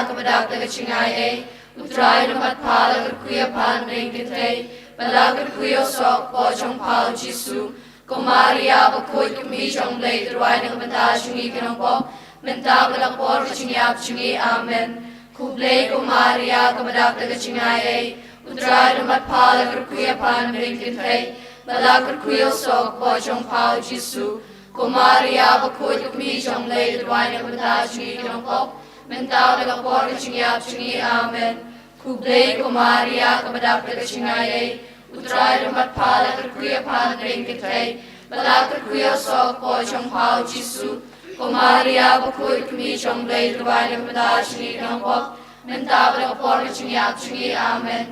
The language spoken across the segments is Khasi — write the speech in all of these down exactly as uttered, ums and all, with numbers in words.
kaba dap da ka jingaiei. U Trai u la mat pha, la kyrkhu ïa pha hapdeng ki kynthei, bad la kyrkhu ïa u soh ka kpoh jong pha, u Jisu. Ko Maria bakhuid, ka kmie jong U Blei, to duwai na ka bynta jong ngi ki nongpop, mynta bad ha ka por ka jingïap jong ngi. Amen. Khublei ko Maria, kaba dap da ka jingaiei. U Trai u la mat pha, la kyrkhu ïa pha hapdeng ki kynthei, bad la kyrkhu ïa u soh ka kpoh jong pha, u Jisu. Ko Maria bakhuid, ka kmie jong U Blei, to duwai na ka bynta jong ngi ki nongpop, mynta bad ha ka por ka jingïap jong ngi. Amen. Khublei ko Maria, kaba dap da ka jingaiei. U Trai u la mat pha, la kyrkhu ïa pha hapdeng ki kynthei, bad la kyrkhu ïa u soh ka kpoh jong pha, u Jisu. Ko Maria bakhuid, ka kmie jong U Blei, to duwai na ka bynta jong ngi ki nongpop, mynta bad ha ka por ka jingïap jong ngi. Amen.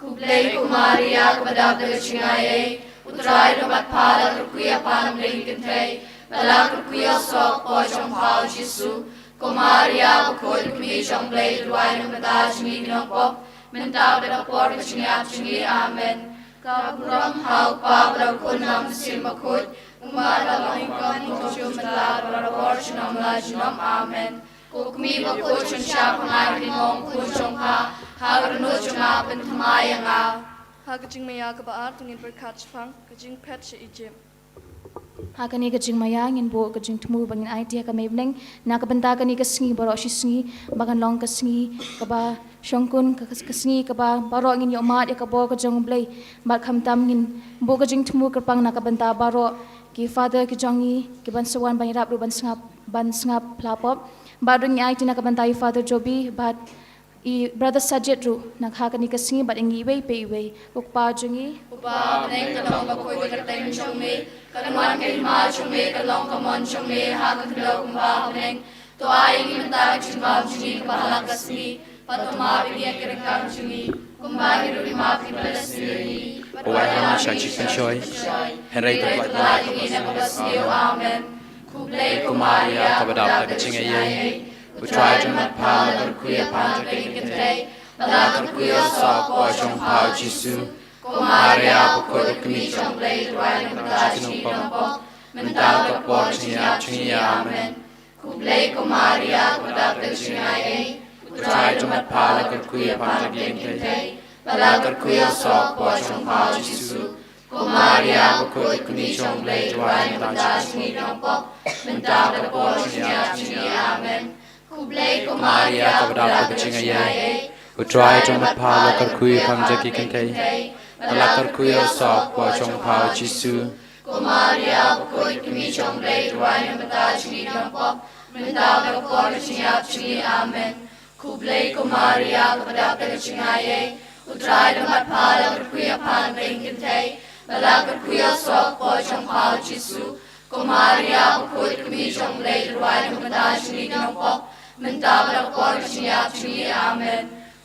Khublei ko Maria, kaba dap da ka jingaiei. U Trai u la mat pha, la kyrkhu ïa pha hapdeng ki kynthei, bad la kyrkhu ïa u soh ka kpoh jong pha, u Jisu. Ko Maria bakhuid, ka kmie jong U Blei, to duwai na ka bynta jong ngi ki nongpop, mynta bad ha ka por ka jingïap jong ngi. Amen. Ka burom ha u Kpa bad ha u Khun bad ha u Mynsiem Bakhuid, kumba ka long nyngkong, kumjuh mynta, bad ha ka por junom la junom. Amen. Ko kmie bakhuid, shon shap ha nga, ïa kane ka mong khun jong pha. Ha ka dohnud jong nga pynthymmai ïa nga. Ha ka jingmaïa kaba ar, to ngin pyrkhat shaphang ka jingphet sha Ijipt. Ha kane ka jingmaïa ngin buh ka jingthmu ba ngin aiti ha ka Mei bneng na ka bynta kane ka sngi baroh shi sngi, ba kan long ka sngi kaba shongkun, ka, ka sngi kaba baroh ngin ïohmad ïa ka bor ka jong U Blei. Bad khamtam ngin buh ka jingthmu kyrpang na ka bynta baroh ki father ki jong ngi, ki ban sa wan ban ïarap ruh ban sngap, ban sngap pla pop. Bad ruh ngi aiti na ka bynta i Father Jobi bad i Brother Sajid ruh na ka, ha kane ka sngi, bad ïa ngi iwei pa iwei. Ko Kpa jong ngi uba ha bneng, kan long bakhuid ka kyrteng jong me, kan wan ka hima jong me, kan long ka mon jong me ha ka khyndew kumba ha bneng. To ai ïa ngi mynta ka jingbam jong ngi kaba ha la ka sngi, bad to map ïa ngi ïa ki ryngkang jong ngi, kumba ngi ruh ngi map ïa kiba la sniew ïa ngi. Wat ïalam sha jingpynshoi, hynrei to pynlait ïa ngi na kaba sniew. Amen. Khublei ko Maria, kaba dap da ka jingaiei. U Trai u la mat pha, la kyrkhu ïa pha hapdeng ki kynthei, bad la kyrkhu ïa u soh ka kpoh jong pha, u Jisu. Ko Maria bakhuid, ka kmie jong U Blei, to duwai na ka bynta jong ngi ki nongpop, mynta bad ha ka por ka jingïap jong ngi. Amen. Khublei ko Maria, kaba dap da ka jingaiei. U Trai u la mat pha, la kyrkhu ïa pha hapdeng ki kynthei, bad la kyrkhu ïa u soh ka kpoh jong pha, u Jisu. Ko Maria bakhuid, ka kmie jong U Blei, to duwai na ka bynta jong ngi ki nongpop, mynta bad ha ka por ka jingïap jong ngi. Amen. Khublei ko Maria, kaba dap da ka jingaiei. U Trai u la mat pha, la kyrkhu ïa pha hapdeng ki kynthei, bad la kyrkhu ïa u soh ka kpoh jong pha, u Jisu. Ko Maria bakhuid, ka kmie jong U Blei, to duwai na ka bynta jong ngi ki nongpop, mynta bad ha ka por ka jingïap jong ngi. Amen. Khublei ko Maria, kaba dap da ka jingaiei. U Trai u la mat pha, la kyrkhu ïa pha hapdeng ki kynthei, bad la kyrkhu ïa u soh ka kpoh jong pha, u Jisu. Ko Maria bakhuid, ka kmie jong U Blei, to duwai na ka bynta jong ngi ki nongpop, mynta bad ha ka por ka jingïap jong ngi. Amen.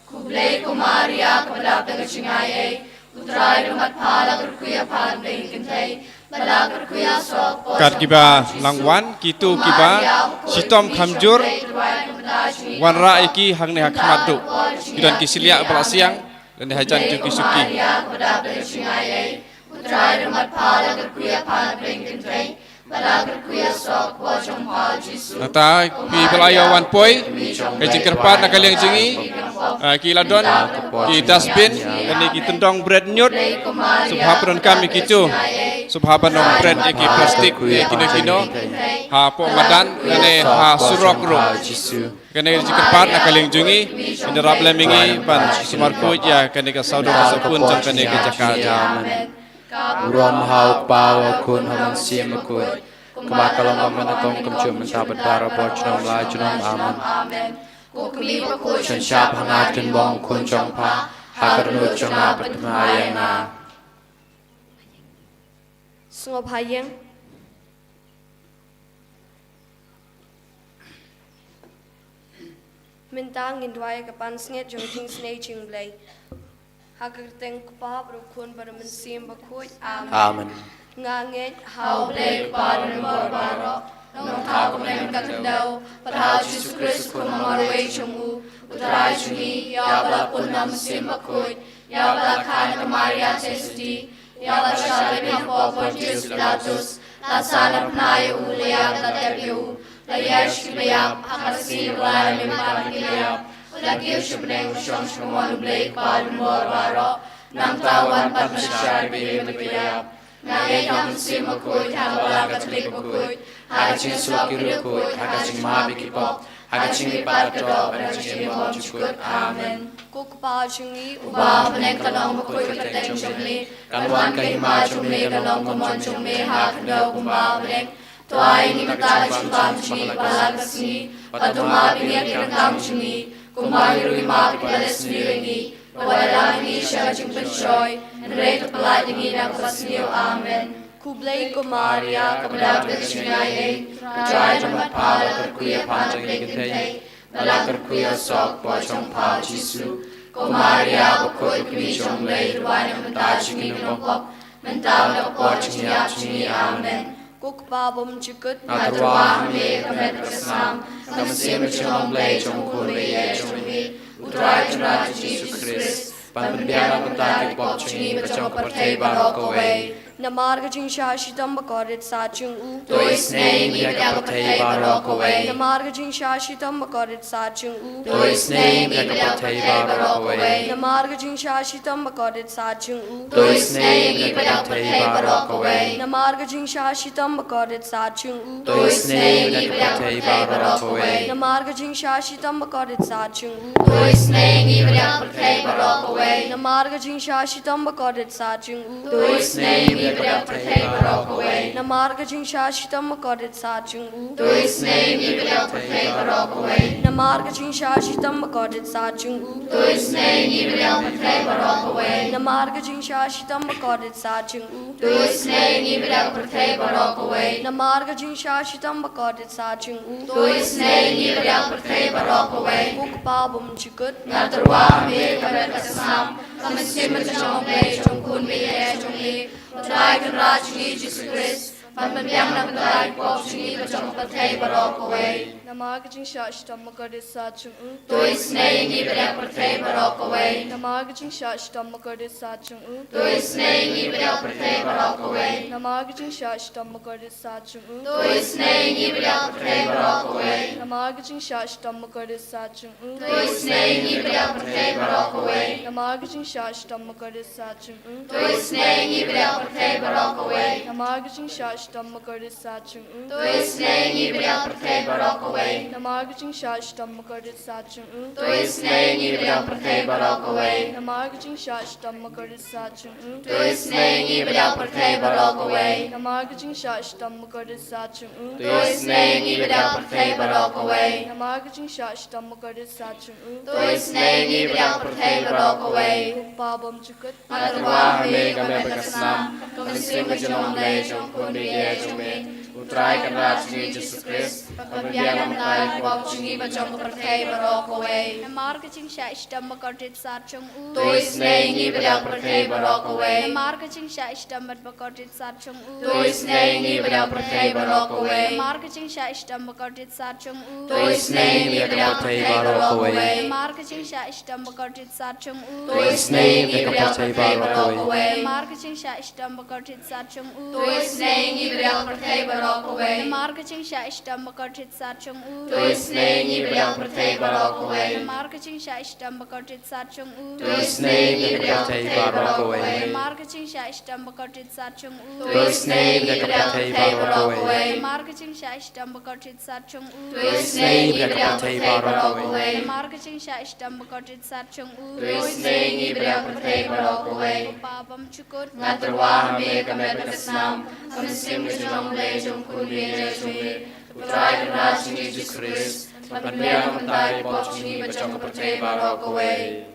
Khublei ko Maria, kaba dap da ka jingaiei. U Trai u la mat pha, la kyrkhu ïa pha hapdeng ki kynthei, bad la kyrkhu ïa u soh ka kpoh jong pha, u Jisu. Kat kiba lang wan, kito kiba shitom kham jur, wanrah ïa ki hangne ha khmat duh. Ki don ki shylliah ba la siang lane hajan jong ki shuki. Nangta kiba la ïoh wan poi, ka jingkyrpad na ka liang jong ngi, ah, ki la don ki dustbin lane ki tyndong bret ñiut. Sngewbha pyndonkam ïa kito. Sngewbha ban ong bret ïa ki plastik, ïa kino kino, hapoh madan lane ha surok ruh. Kane ka jingkyrpad na ka liang jong ngi, ngin ïarap lem ïa ngi ban sumar khuid ïa kane ka sawdong ka sawkun jong kane ka jaka. Amen. Burom ha u Kpa, ha u Khun, ha u Mynsiem Bakhuid, kumba ka long mynnyngkong, kumjuh mynta bad barabor, junom la junom. Amen. Ko kmie bakhuid, shon shap ha nga, ktien bong u khun jong pha, ha ka dohnud jong nga pynthymmai ïa nga. Sngewbha ïeng. Mynta ngin duwai ka pansngiat jong ka jingsnei jong U Blei. Ha ka kyrteng U Kpa bad U Khun bad U Mynsiem Bakhuid. Amen. Amen. Nga ngeit ha U Blei Kpa Donbor baroh, Nongthaw ka bneng ka khyndew, bad ha U Jisu Khrist U Khun marwei jong u, U Trai jong ngi, ïa uba la pun na U Mynsiem Bakhuid, ïa uba la kha na ka Maria Theisotti, ïa uba la shah lehbeiñ hapoh Pontius Pilatus, la sah na pnai ïa u, la ïap, la tep ïa u, la ïaid sha kiba ïap, ha ka sngi ba lai na ka liang ki ba ïap, u La kiew sha bneng, shong sha ka mon U Blei Kpa Donbor Baroh. Nangta wan pat ban shai ïa ki ba ïap. Nga ngeit ha U Mynsiem Bakhuid, ha ka Balang Katholik Bakhuid, ha ka jingïasyllok ki riewkhuid, ha ka jingmap ïa ki pop, ha ka jingmihpat katto bad ha ka jingim bymjukut. Amen. Ko Kpa jong ngi uba ha bneng, ka long bakhuid ka kyrteng jong me, kan wan ka hima jong me, kan long ka mon jong me ha khyndew kumba ha bneng. To ai ngi mynta ka jingbam jong ngi kaba la ka sngi, bad to map ïa ngi ki ryngkang jong ngi, kumba ngi ruh ngi map ïa kiba la sniew ïa ngi, bad wat ïalam ïa ngi sha ka jingpynshoi, hynrei to pyllait ïa ngi na kaba sniew. Amen. Khublei ko Maria, kaba dap da ka jingaiei, U Trai u don bad pha, la kyrkhu ïa pha na ki kynthei, bad la kyrkhu ïa u soh ka kpoh jong pha U Jisu. Ko Maria bakhuid, ka Kmie jong U Blei, to duwai na ka bynta jong ngi ki nongpop, mynta bad ha ka por jingïap jong ngi. Amen. Ko Kpa bymjukut, nga tyrwa ha me ha ka met bad ka snam, ha ka mynsiem bad jinglong Blei jong U Khun baieit jong ngi, U Trai Kynrad jong ngi U Jisu Khrist, ban pynbiang na ka bynta ki pop jong ngi bad jong ka pyrthei baroh kawei. Namar ka jingshah shitom bakordit sat jong u, to isynei ïa ngi bad ïa ka pyrthei baroh kawei. Namar ka jingshah shitom bakordit sat jong u, to isynei ïa ngi bad ïa ka pyrthei baroh kawei. Namar ka jingshah shitom bakordit sat jong u, to isynei ïa ngi bad ïa ka pyrthei baroh kawei. Namar ka jingshah shitom bakordit sat jong u, to isynei ïa ngi bad ïa ka pyrthei baroh kawei. Namar ka jingshah shitom bakordit sat jong u, to isynei ïa ngi bad ïa ka pyrthei baroh kawei. Namar ka jingshah shitom bakordit sat jong u, to isynei ïa ngi bad ïa ka pyrthei baroh kawei. Namar ka jingshah shitom bakordit sat jong u, to isynei ïa ngi bad ïa ka pyrthei baroh kawei. Namar ka jingshah shitom bakordit sat jong u, to isynei ïa ngi bad ïa ka pyrthei baroh kawei. Namar ka jingshah shitom bakordit sat jong u, to isynei ïa ngi bad ïa ka pyrthei baroh kawei. Namar ka jingshah shitom bakordit sat jong u, to isynei ïa ngi bad ïa ka pyrthei baroh kawei. Ko Kpa bymjukut, nga tyrwa ha me ha ka met ka snam, ha ka mynsiem bad jinglong Blei jong U Khun baieit jong ngi, U Trai Kynrad jong ngi U Jisu Khrist, ban pynbiang na ka bynta ki pop jong ngi bad jong ka pyrthei baroh kawei. Namar ka jingshah shitom bakordit sat jong u, to isynei ïa ngi bad ïa ka pyrthei baroh kawei. Namar ka jingshah shitom bakordit sat jong u, to isynei ïa ngi bad ïa ka pyrthei baroh kawei. Namar ka jingshah shitom bakordit sat jong u, to isynei ïa ngi bad ïa ka pyrthei baroh kawei. Namar ka jingshah shitom bakordit sat jong u, to isynei ïa ngi bad ïa ka pyrthei baroh kawei. Namar ka jingshah shitom bakordit sat jong u, to isynei ïa ngi bad ïa ka pyrthei baroh kawei. Namar ka jingshah shitom bakordit sat jong u, to isynei ïa ngi bad ïa ka pyrthei baroh kawei. Namar ka jingshah shitom bakordit sat jong u, to isynei ïa ngi bad ïa ka pyrthei baroh kawei. Namar ka jingshah shitom bakordit sat jong u, to isynei ïa ngi bad ïa ka pyrthei baroh kawei. Namar ka jingshah shitom bakordit sat jong u, to isynei ïa ngi bad ïa ka pyrthei baroh kawei. Namar ka jingshah shitom bakordit sat jong u, to isynei ïa ngi bad ïa ka pyrthei baroh kawei. Ko Kpa bymjukut, nga tyrwa ha me ha ka met ka snam, ha ka mynsiem bad jinglong Blei jong U Khun baieit jong ngi, U Trai Kynrad jong ngi U Jisu Khrist, ban pynbiang na ka bynta ki pop jong ngi bad jong ka pyrthei baroh kawei. Namar ka jingshah shitom bakordit sat jong u, to isynei ïa ngi bad ïa ka pyrthei baroh kawei. Namar ka jingshah shitom bakordit sat jong u, to isynei ïa ngi bad ïa ka pyrthei baroh kawei. Namar ka jingshah shitom bakordit sat jong u, to isynei ïa ngi bad ïa ka pyrthei baroh kawei. Namar ka jingshah shitom bakordit sat jong u, to isynei ïa ngi bad ïa ka pyrthei baroh kawei. Namar ka jingshah shitom bakordit sat jong u, to isynei ïa ngi bad ïa ka pyrthei baroh kawei. Namar ka jingshah shitom bakordit sat jong u, to isynei ïa ngi bad ïa ka pyrthei baroh kawei. Namar ka jingshah shitom bakordit sat jong u, to isynei ïa ngi bad ïa ka pyrthei baroh kawei. Namar ka jingshah shitom bakordit sat jong u, to isynei ïa ngi bad ïa ka pyrthei baroh kawei. Namar ka jingshah shitom bakordit sat jong u, to isynei ïa ngi bad ïa ka pyrthei baroh kawei. Namar ka jingshah shitom bakordit sat jong u, to isynei ïa ngi bad ïa ka pyrthei baroh kawei. Ko Kpa bymjukut, nga tyrwa ha me ha ka met ka snam, ha ka mynsiem bad jinglong Blei jong U Khun baieit jong ngi, U Trai Kynrad jong ngi U Jisu Khrist, ban pynbiang na ka bynta ki pop jong ngi bad jong ka pyrthei baroh kawei.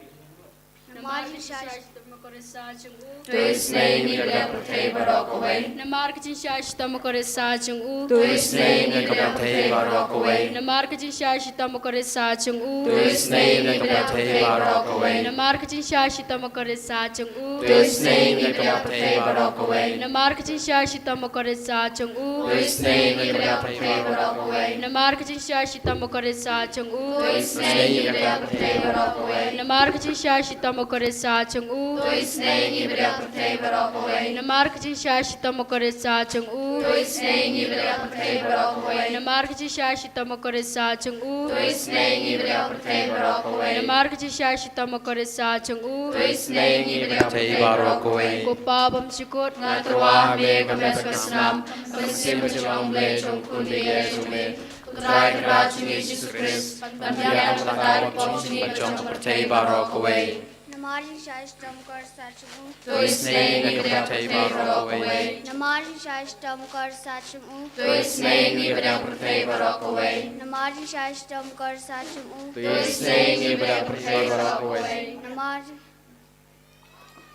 Namar ka jingshah shitom bakordit sat jong u, to isynei ïa ngi bad ïa ka pyrthei baroh kawei. Namar ka jingshah shitom bakordit sat jong u, to isynei ïa ngi bad ïa ka pyrthei baroh kawei. Namar ka jingshah shitom bakordit sat jong u, to isynei ïa ngi bad ïa ka pyrthei baroh kawei. Namar ka jingshah shitom bakordit sat jong u, to isynei ïa ngi bad ïa ka pyrthei baroh kawei. Namar ka jingshah shitom bakordit sat jong u, to isynei ïa ngi bad ïa ka pyrthei baroh kawei. Namar ka jingshah shitom bakordit sat jong u, to isynei ïa ngi bad ïa ka pyrthei baroh kawei. Namar ka jingshah shitom bakordit sat jong u, to isynei ïa ngi bad ïa ka pyrthei baroh kawei. Namar ka jingshah shitom bakordit sat jong u, To isynei ïa ngi bad ïa ka pyrthei baroh kawei. Namar ka jingshisha shitom bakhuid sa jong u. To isynei ïa ngi bad ïa ka pyrthei baroh kawei. Namar ka jingshisha shitom bakhuid sa jong u. To isynei ïa ngi bad ïa ka pyrthei baroh kawei. Ko Pa bymjukut. Nga tyrwa ha me, ka met ka snam, ka mynsiem ka jinglong Blei jong u Khun baieit jong me. Ko Trai Kynrad jong ngi Jisu Khrist, ban ïalam bynta ïa ka bor jong ngi bad jong ka pyrthei baroh kawei. Namar ka jingshisha shitom bakhuid sa jong u. To isynei ïa ngi bad ïa ka pyrthei baroh kawei. Namar ka jingshisha shitom bakhuid sa jong u. To isynei ïa ngi bad ïa ka pyrthei baroh kawei. Namar ka jingshisha shitom bakhuid sa jong u. To isynei ïa ngi bad ïa ka pyrthei baroh kawei. Namar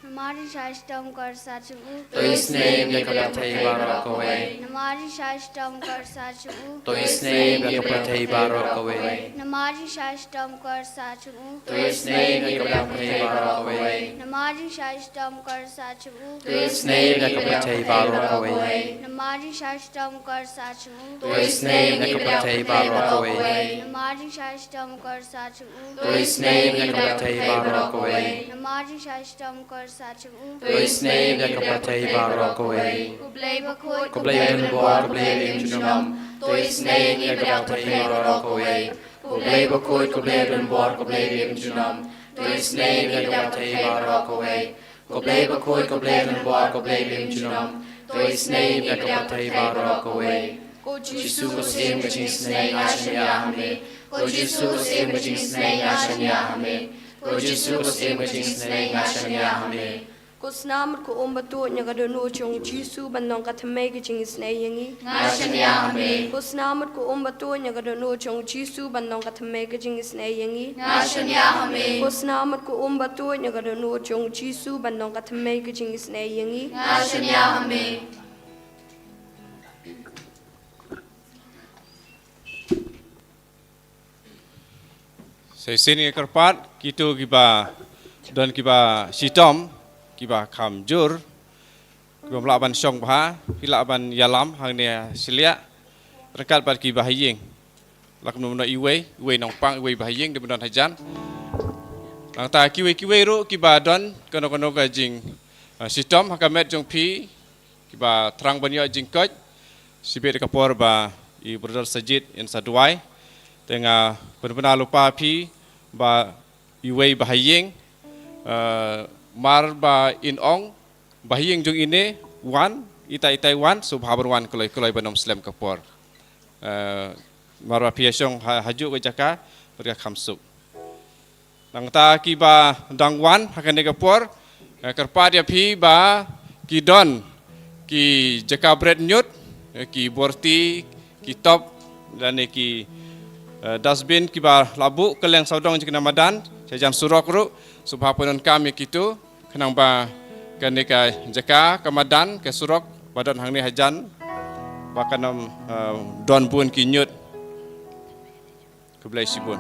Namar ka jingshisha shitom bakhuid sa jong u. To isynei ïa ngi bad ïa ka pyrthei baroh kawei. Namar ka jingshisha shitom bakhuid sa jong u. To isynei ïa ngi bad ïa ka pyrthei baroh kawei. Namar ka jingshisha shitom bakhuid sa jong u. To isynei ïa ngi bad ïa ka pyrthei baroh kawei. Namar ka jingshisha shitom bakhuid sa jong u. To isynei ïa ngi bad ïa ka pyrthei baroh kawei. Namar ka jingshisha shitom bakhuid sa jong u. To isynei ïa ngi bad ïa ka pyrthei baroh kawei. Namar ka jingshisha shitom bakhuid sa jong u. To isynei ïa ngi bad ïa ka pyrthei baroh kawei. Namar ka jingshisha shitom bakhuid sa jong u. To isynei ïa ngi bad ïa ka pyrthei baroh kawei. Ko Blei bakhuid, ko Blei badonbor, ko Blei baim junom. To isynei ïa ngi bad ïa ka pyrthei baroh kawei. Ko Blei bakhuid, ko Blei badonbor, ko Blei baim junom. To isynei ïa ngi bad ïa ka pyrthei baroh kawei. Ko Blei bakhuid, ko Blei badonbor, ko Blei baim junom. To isynei ïa ngi bad ïa ka pyrthei baroh kawei. Ko Jisu, ko Syiem ka jingisynei, nga shaniah ha me. Ko Jisu, ko Syiem ka jingisynei, nga shaniah ha me. Ko Jisu, ko Syiem ka jingisynei, nga shaniah ha me. Ko Snam bad ko Um Batuid, ïa ka dohnud jong u Jisu ban long ka thymmei ka jingisynei ïa ngi. Nga shaniah ha me. Ko Snam bad ko Um Batuid, ïa ka dohnud jong u Jisu ban long ka thymmei ka jingisynei ïa ngi. Nga shaniah ha me. Ko Snam bad ko Um Batuid, ïa ka dohnud jong u Jisu ban long ka thymmei ka jingisynei ïa ngi. Nga shaniah ha me. Sa shisien ngi kyrpad kito kiba don kiba shitom, kiba kham jur, kiba ym lah ban shong bha, ki lah ban ïalam hangne shiliah ryngkat bad kiba ha ïing. La kumno kumno iwei, iwei nongpang, iwei ba ha ïing, dei ban don hajan. Nangta kiwei kiwei ruh kiba don kano kano ka jing, ah, shitom ha ka met jong phi, kiba thrang ban ïoh jingkoit, shibit ka por ba i Brother Sajid in sa duwai. Te nga pynbna lypa phi ba iwei ba ha ïing, eh, mar ba in ong ba ha ïing jong ine wan, itai itai wan, sngewbha ban wan kloi kloi ban ym slem ka por. Eh, mar ba phi ïa shong ha, hajuh ka jaka bad ka kham suk. Nangta kiba dang wan ha kane ka por, eh, kyrpad ïa phi ba ki don ki jaka bret ñiut, eh, ki borti, ki top, lane ki, eh, dustbin kiba la buh kylleng sawdong jong kane ka madan, sha jan surok ruh, sngewbha pyndonkam ïa kito, khnang ba kane ka jaka, ka madan, ka surok ba don hangne hajan ba kan ym, eh, don bun ki ñiut. Khublei shibun.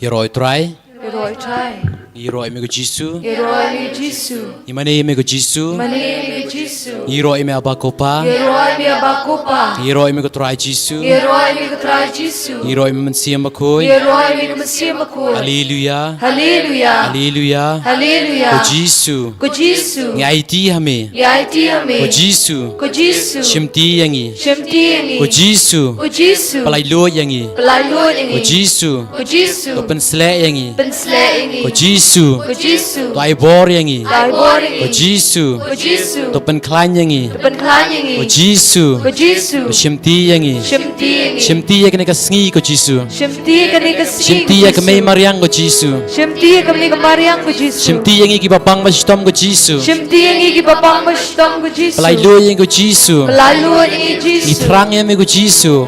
Ïaroh ïa u Trai. Ïaroh ïa u Trai. Ïaroh ïa me ko Jisu. Ïaroh ïa me ko Jisu. Ïa mane ïa me ko Jisu. Mane ïa me ko Jisu. Ïaroh ïa me Aba ko Pa. Ïaroh ïa me Aba ko Pa. Ïaroh ïa me ko Trai Jisu. Ïaroh ïa me ko Trai Jisu. Ïaroh ïa me Mynsiem Bakhuid. Ïaroh ïa me ko Mynsiem Bakhuid. Haleluia. Haleluia. Haleluia. Haleluia. Ko Jisu. Ko Jisu. Ngi aiti ha me. Ngi aiti ha me. Ko Jisu. Ko Jisu. Shimti ïa ngi. Shimti ïa ngi. Ko Jisu. Ko Jisu. Pyllait luid ïa ngi. Pyllait luid ïa ngi. Ko Jisu. Ko Jisu. To pynshlei ïa ngi. Pynshlei ïa ngi. Ko Jisu. Ko Jisu. To ai bor ïa ngi. To ai bor ïa ngi. Ko Jisu. Ko Jisu. To pynkhlaiñ ïa ngi. To pynkhlaiñ ïa ngi. Ko Jisu. Ko Jisu. To shimti ïa ngi. Shimti ïa ngi. Shimti ïa kane ka sngi ko Jisu. Shimti ïa kane ka sngi. Shimti ïa ka mei mariang ko Jisu. Shimti ïa ka mei mariang ko Jisu. Shimti ïa ngi kiba pang ba shitom ko Jisu. Shimti ïa ngi kiba pang ba shitom ko Jisu. Pyllait luid ïa ngi ko Jisu. Pyllait luid ïa ngi Jisu. Ngi thrang ïa me ko Jisu.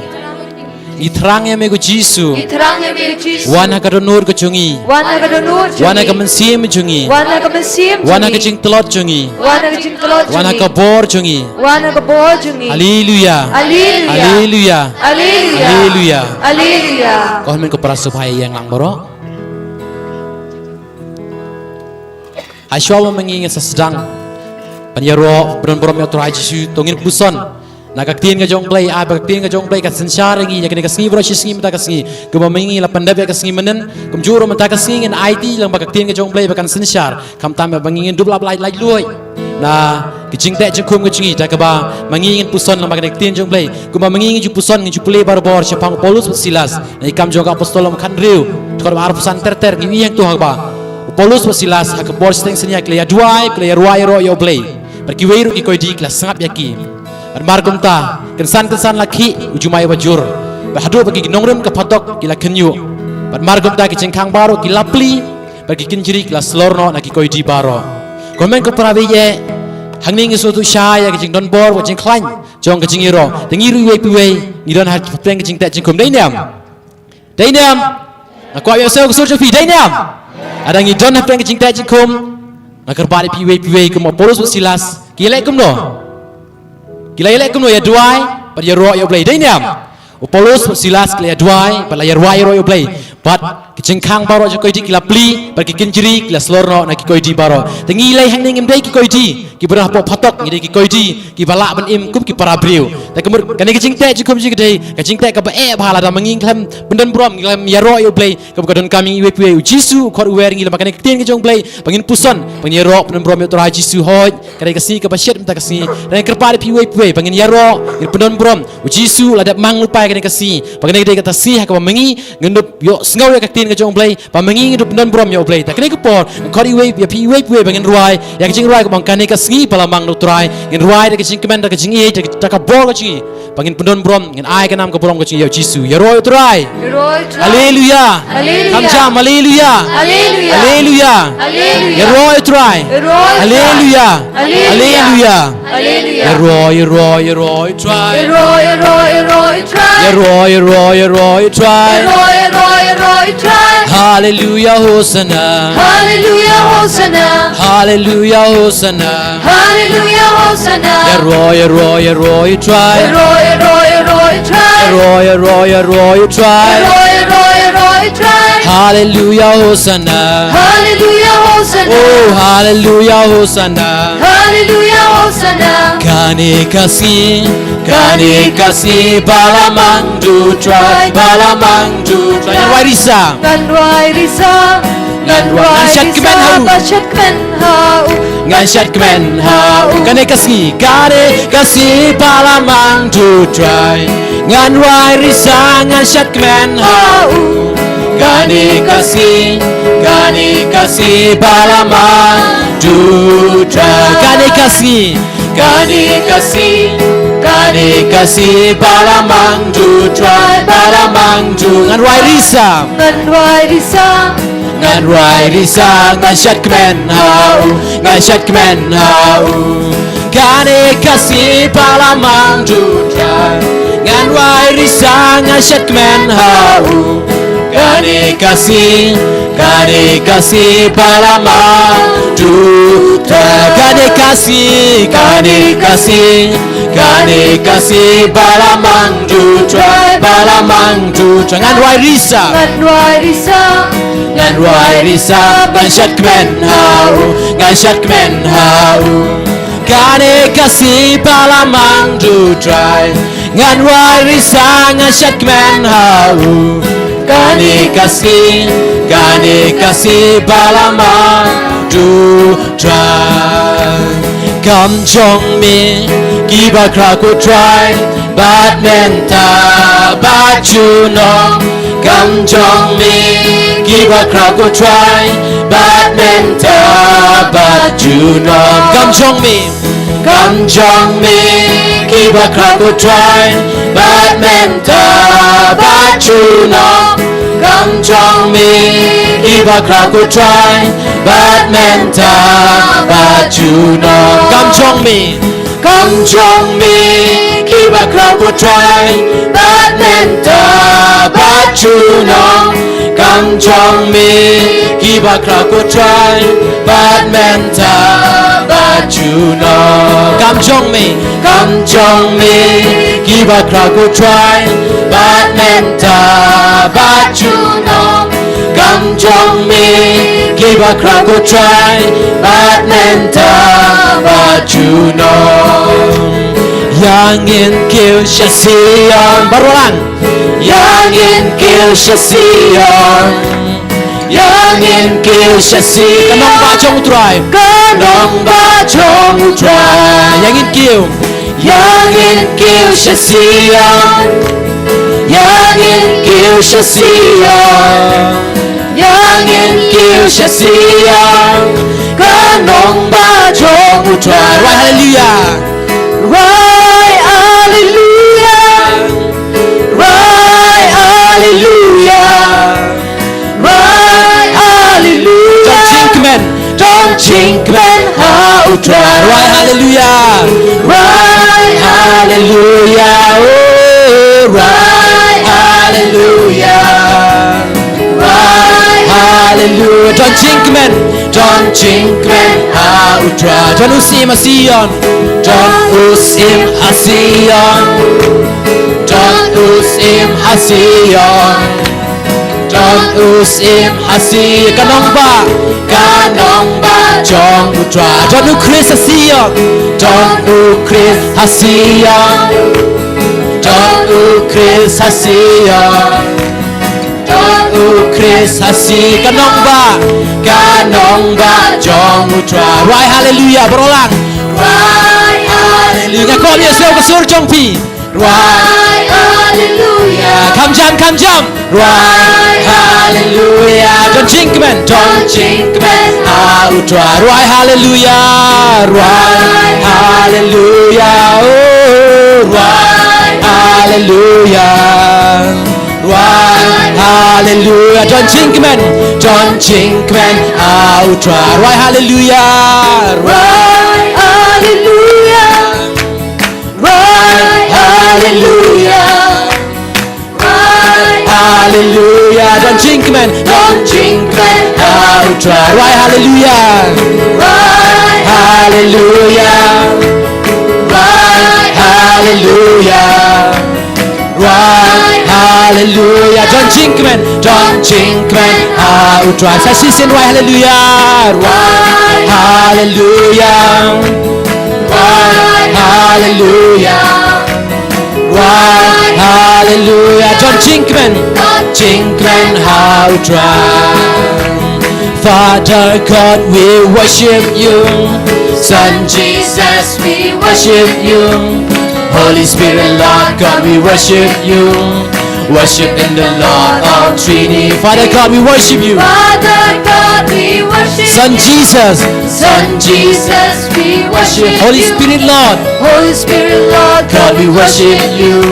Ngi thrang ïa me ko Jisu. Ngi thrang ïa me ko Jisu. Wan ha ka dohnud ka jong ngi. Wan ha ka dohnud jong ngi. Wan ha ka mynsiem jong ngi. Wan ha ka mynsiem jong ngi. Wan ha ka jingtlot jong ngi. Wan ha ka jingtlot jong ngi. Wan ha ka bor jong ngi. Wan ha ka bor jong ngi. Haleluya. Haleluya. Haleluya. Haleluya. Haleluya. Haleluya. Ko hynmen ko para sngewbha ïa ïeng lang baroh. Hashwa ba ma ngi ngin sa sdang ban ïaroh pynbun burom ïa U Trai Jisu, to ngin puson na ka ktien ka jong U Blei, ai ba ka ktien ka jong U Blei kan synshar ïa ngi ïa kane ka sngi baroh shi sngi mynta ka sngi. Kumba ma ngi la pyndep ïa ka sngi mynnin, kumjuh ruh mynta ka sngi ngin aiti lang ba ka ktien ka jong U Blei ba kan synshar. Khamtam ba ma ngi ngin dup lap lait lait luid na ki jingteh jingkhum ka jong ngi, da kaba ma ngi ngin puson lang ba kane ka ktien jong U Blei. Kumba ma ngi ngin ju puson, ngin ju pule barabor shaphang u Paulus bad Silas. Na ki Kam jong ki Apostol lynnong khathynriew, dkhot ba arphew san ter ter, ngi ïeng to ha kaba u Paulus bad Silas ha ka por shiteng synñia ki la ïaduwai, ki la ïarwai ïaroh ïa U Blei. Bad kiwei ruh ki koidi ki la sngap ïa ki. Bad mar kumta, kynsan kynsan la khih u jumai uba jur. Bad haduh ba ki nongrim ka phatok ki la khynñiuh. Bad mar kumta ki jingkhang baroh ki la plie, bad ki kynjri ki la slor noh na ki koidi baroh. Ko hynmen ko para baieit, hangne ngi sngewthuh shai ïa ka jingdon bor bad jingkhlaiñ jong ka jingïaroh. Te ngi ruh iwei pa iwei ngi don hapdeng ka jingteh jingkhum, dei ne em? Dei ne em? Nga kwah ïa u sngewthuh ka sur jong phi, dei ne em? Lada ngi don hapdeng ka jingteh jingkhum, nga kyrpad ïa phi iwei pa iwei kum u Paulus bad Silas, ki ïaleh kumno? Ki la ïaleh kumno, ïaduwai bad ïaroh ïa U Blei, dei ne em? U Paulus bad Silas ki la ïaduwai bad la ïarwai ïaroh ïa U Blei. Bad ki jingkhang baroh jong ki koidi ki la plie, bad ki kynjri ki la slor noh na ki koidi baroh. Te ngi lei hangne ngim dei ki koidi kiba don hapoh phatok, ngi dei ki koidi kiba lah ban im kum ki para briew. Te ka mut kane ka jingteh jingkhum jong ngi ka dei ka jingteh kaba eh bha lada ma ngi khlem pyndon burom, ngi khlem ïaroh ïa U Blei. Kaba ka donkam ïa ngi iwei pa iwei, u Jisu u khot u wer ïa ngi lyngba kane ka ktien ka jong U Blei ba ngin puson, ba ngin ïaroh pyndon burom ïa U Trai Jisu. Hooid, ka dei ka sngi kaba shet mynta ka sngi. Te ngi kyrpad ïa phi iwei pa iwei ba ngin ïaroh, ngin pyndon burom. U Jisu u la dep mang lypa ïa kane ka sngi. Ba kane ka dei kata ka sngi ha kaba ma ngi ngin dup ïohsngew ïa ka ktien ka jong U Blei, ba ma ngi ngin dup pyndon burom ïa U Blei. Te kane ka por nga khot iwei ïa phi iwei pa iwei ba ngin rwai ïa ka jingrwai kaba ong Kane Ka Sngi Ba La Mang Da U Trai. Ngin rwai da ka jingkmen, da ka jingïeit, da ka bor ka jong ngi, ba ngin pyndon burom, ngin ai ka nam ka burom ka jong ngi ïa U Jisu. Ïaroh ïa U Trai. Ïaroh ïa U Trai. Haleluya. Haleluya. Kham jam, haleluya. Haleluya. Haleluya. Haleluya. Ïaroh ïa U Trai. Ïaroh ïa U Trai. Haleluya. Haleluya. Haleluya. Haleluya. Ïaroh, ïaroh, ïaroh ïa U Trai. Ïaroh, ïaroh, ïaroh ïa U Trai. Ïaroh, ïaroh, ïaroh ïa U Trai. Ïaroh, ïaroh, ïaroh ïa U Trai. Haleluya, Hosanna. Haleluya, Hosanna. Haleluya, Hosanna. Haleluya, Hosanna. Ïaroh, ïaroh, ïaroh ïa U Trai. Ïaroh, ïaroh, ïaroh ïa U Trai. Ïaroh, ïaroh, ïaroh ïa U Trai. Ïaroh, ïaroh, ïaroh ïa U Trai. Haleluya, Hosanna. Haleluya, Hosanna. Oh, haleluya, Hosanna. Haleluya, Hosanna. Kane ka sngi, kane ka sngi ba la mang da U Trai, ba la mang da U Trai. Ngan rwai risa. Ngan rwai risa. Ngan rwai risa. Ngan shad kmen ha u. Ba shad kmen ha u. Ngan shad kmen ha u. Kane ka sngi, kane ka sngi ba la mang da U Trai. Ngan rwai risa, ngan shad kmen ha u. Kane ka sngi, kane ka sngi ba la mang da U Trai. Kane ka sngi. Kane ka sngi, kane ka sngi ba la mang da U Trai, ba la mang da U. Ngan rwai risa. Ngan rwai risa. Ngan rwai risa, ngan shad kmen ha u, ngan shad kmen ha u. Kane ka sngi ba la mang da U Trai. Ngan rwai risa, ngan shad kmen ha u. Kane ka sngi, kane ka sngi ba la mang da U Trai. Kane ka sngi, kane ka sngi, kane ka sngi ba la mang da U Trai, ba la mang da U Trai. Ngan rwai risa. Ngan rwai risa. Ngan rwai risa, ngan shad kmen ha u, ngan shad kmen ha u. Kane ka sngi ba la mang da U Trai. Ngan rwai risa, ngan shad kmen ha u. Kane ka sngi, kane ka sngi ba la mang da U Trai. Kam jong me kiba khraw ko Trai, bad mynta bad junom. Kam jong me kiba khraw ko Trai, bad mynta bad junom. Kam jong me. Kam jong me kiba khraw ko Trai, bad mynta bad junom. Kam jong me kiba khraw ko Trai, bad mynta bad junom. Kam jong me. Kam jong me kiba khraw ko Trai, bad mynta bad junom. Kam jong me kiba khraw ko Trai, bad mynta bad junom. Kam jong me kiba khraw ko Trai, bad mynta bad junom. Kam jong me kiba khraw ko Trai, bad mynta bad junom. Ïa ngin kiew sha Sion. Baroh lang. Ïa ngin kiew sha Sion. Ïa ngin kiew sha Sion. Ka nongbah jong u Trai. Ka nongbah jong u Trai. Ïa ngin kiew. Ïa ngin kiew sha Sion. Ïa ngin kiew sha Sion. Ïa ngin kiew sha Sion. Ka nongbah jong u Trai. Ruai haleluya. Ruai haleluya. Ruai haleluya. Ruai haleluya. Don jingkmen. Don jingkmen ha u Trai. Ruai haleluya. Ruai haleluya. Oh, ruai haleluya. Ruai haleluya. Don jingkmen. Don jingkmen ha u Trai. Don u syiem ha Sion. Don u syiem ha Sion. Don u syiem ha Sion. Don u syiem ha Sion. Ka nongbah. Ka nongbah jong u Trai. Don u Khrist ha Sion. Don u Khrist ha Sion. Don u Khrist ha Sion. Don u Khrist ha Sion. Ka nongbah. Ka nongbah jong u Trai. Ruai haleluya baroh lang. Ruai haleluya. Nga kwah ïa sngewthuh ka sur jong phi. Ruai haleluya. Kham jam, kham jam. Ruai haleluya. Don jingkmen. Don jingkmen ha u Trai. Ruai haleluya. Ruai haleluya. Oh, ruai haleluya. Ruai haleluya. Don jingkmen. Don jingkmen ha u Trai. Ruai haleluya. Ruai haleluya. Ruai haleluya. Ruai haleluya. Don jingkmen. Don jingkmen ha u Trai. Ruai haleluya. Ruai haleluya. Ruai haleluya. Ruai haleluya. Don jingkmen. Don jingkmen ha u Trai. Sa shisien ruai haleluya. Ruai haleluya. Ruai haleluya. Ruai haleluya. Don jingkmen. Don jingkmen ha u Trai. Father God, we worship you. Son Jesus, we worship you. Holy Spirit, Lord God, we worship you. Worship in the Lord of Trinity. Father God, we worship you. Father God, we worship Son you. Jesus. Son Jesus, we worship Holy you. Spirit, Lord. Holy Spirit, Lord God, we worship you.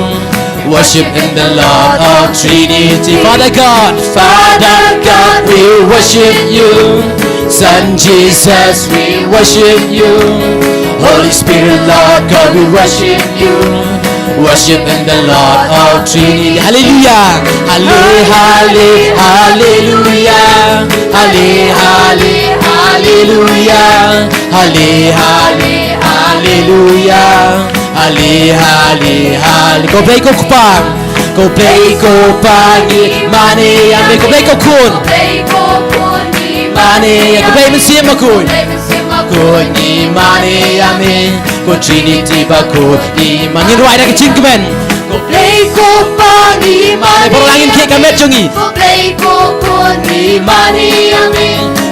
Worship in the Lord of Trinity. Father God. Father God, we worship you. Son Jesus, we worship you. Holy Spirit, Lord God, we worship you. Worship in the Lord of Trinity. Hallelujah. Halle, halle, hallelujah. Halle, halle, hallelujah. Halle, halle, hallelujah. Halle, halle, halle. Ko Blei ko Kpa. Ko Blei ko Kpa ngi mane ïa me. Ko Blei ko Khun. Ko Blei ko Khun ngi mane ïa me. Ko Blei Mynsiem Bakhuid. Ko Blei Mynsiem Bakhuid ngi mane ïa me. Ko Trinity Bakhuid ngi mane. Ngin ruai da ka jingkmen. Ko Blei ko Kpa ngi mane. Baroh lang ngin khie ka met jong ngi. Ko Blei ko Khun ngi mane ïa me.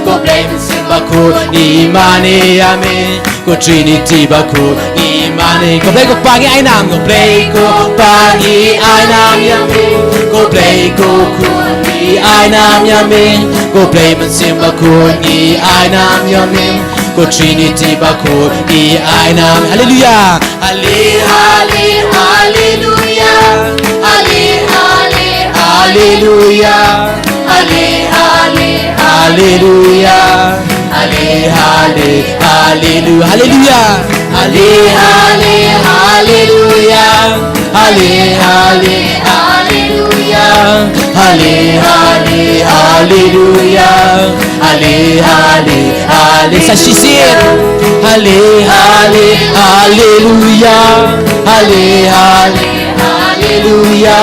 Ko Blei Mynsiem Bakhuid ngi mane ïa me. Ko Trinity Bakhuid ngi mane. Ko Blei ko Kpa ngi ai nam. Ko Blei ko Kpa ngi ai nam ïa me. Ko Blei ko Khun ngi ai nam ïa me. Ko Blei Mynsiem Bakhuid ngi ai nam ïa me. Ko Trinity Bakhuid ngi ai nam. Hallelujah. Halle, halle, hallelujah. Halle, halle, hallelujah. Halle, halle, hallelujah. Halle, halle, hallelujah. Hallelujah. Halle, halle, hallelujah. Halle, halle, hallelujah. Haleluya, hale, hale, hale. Sa shisien. Hale, hale, haleluya. Hale, hale, haleluya.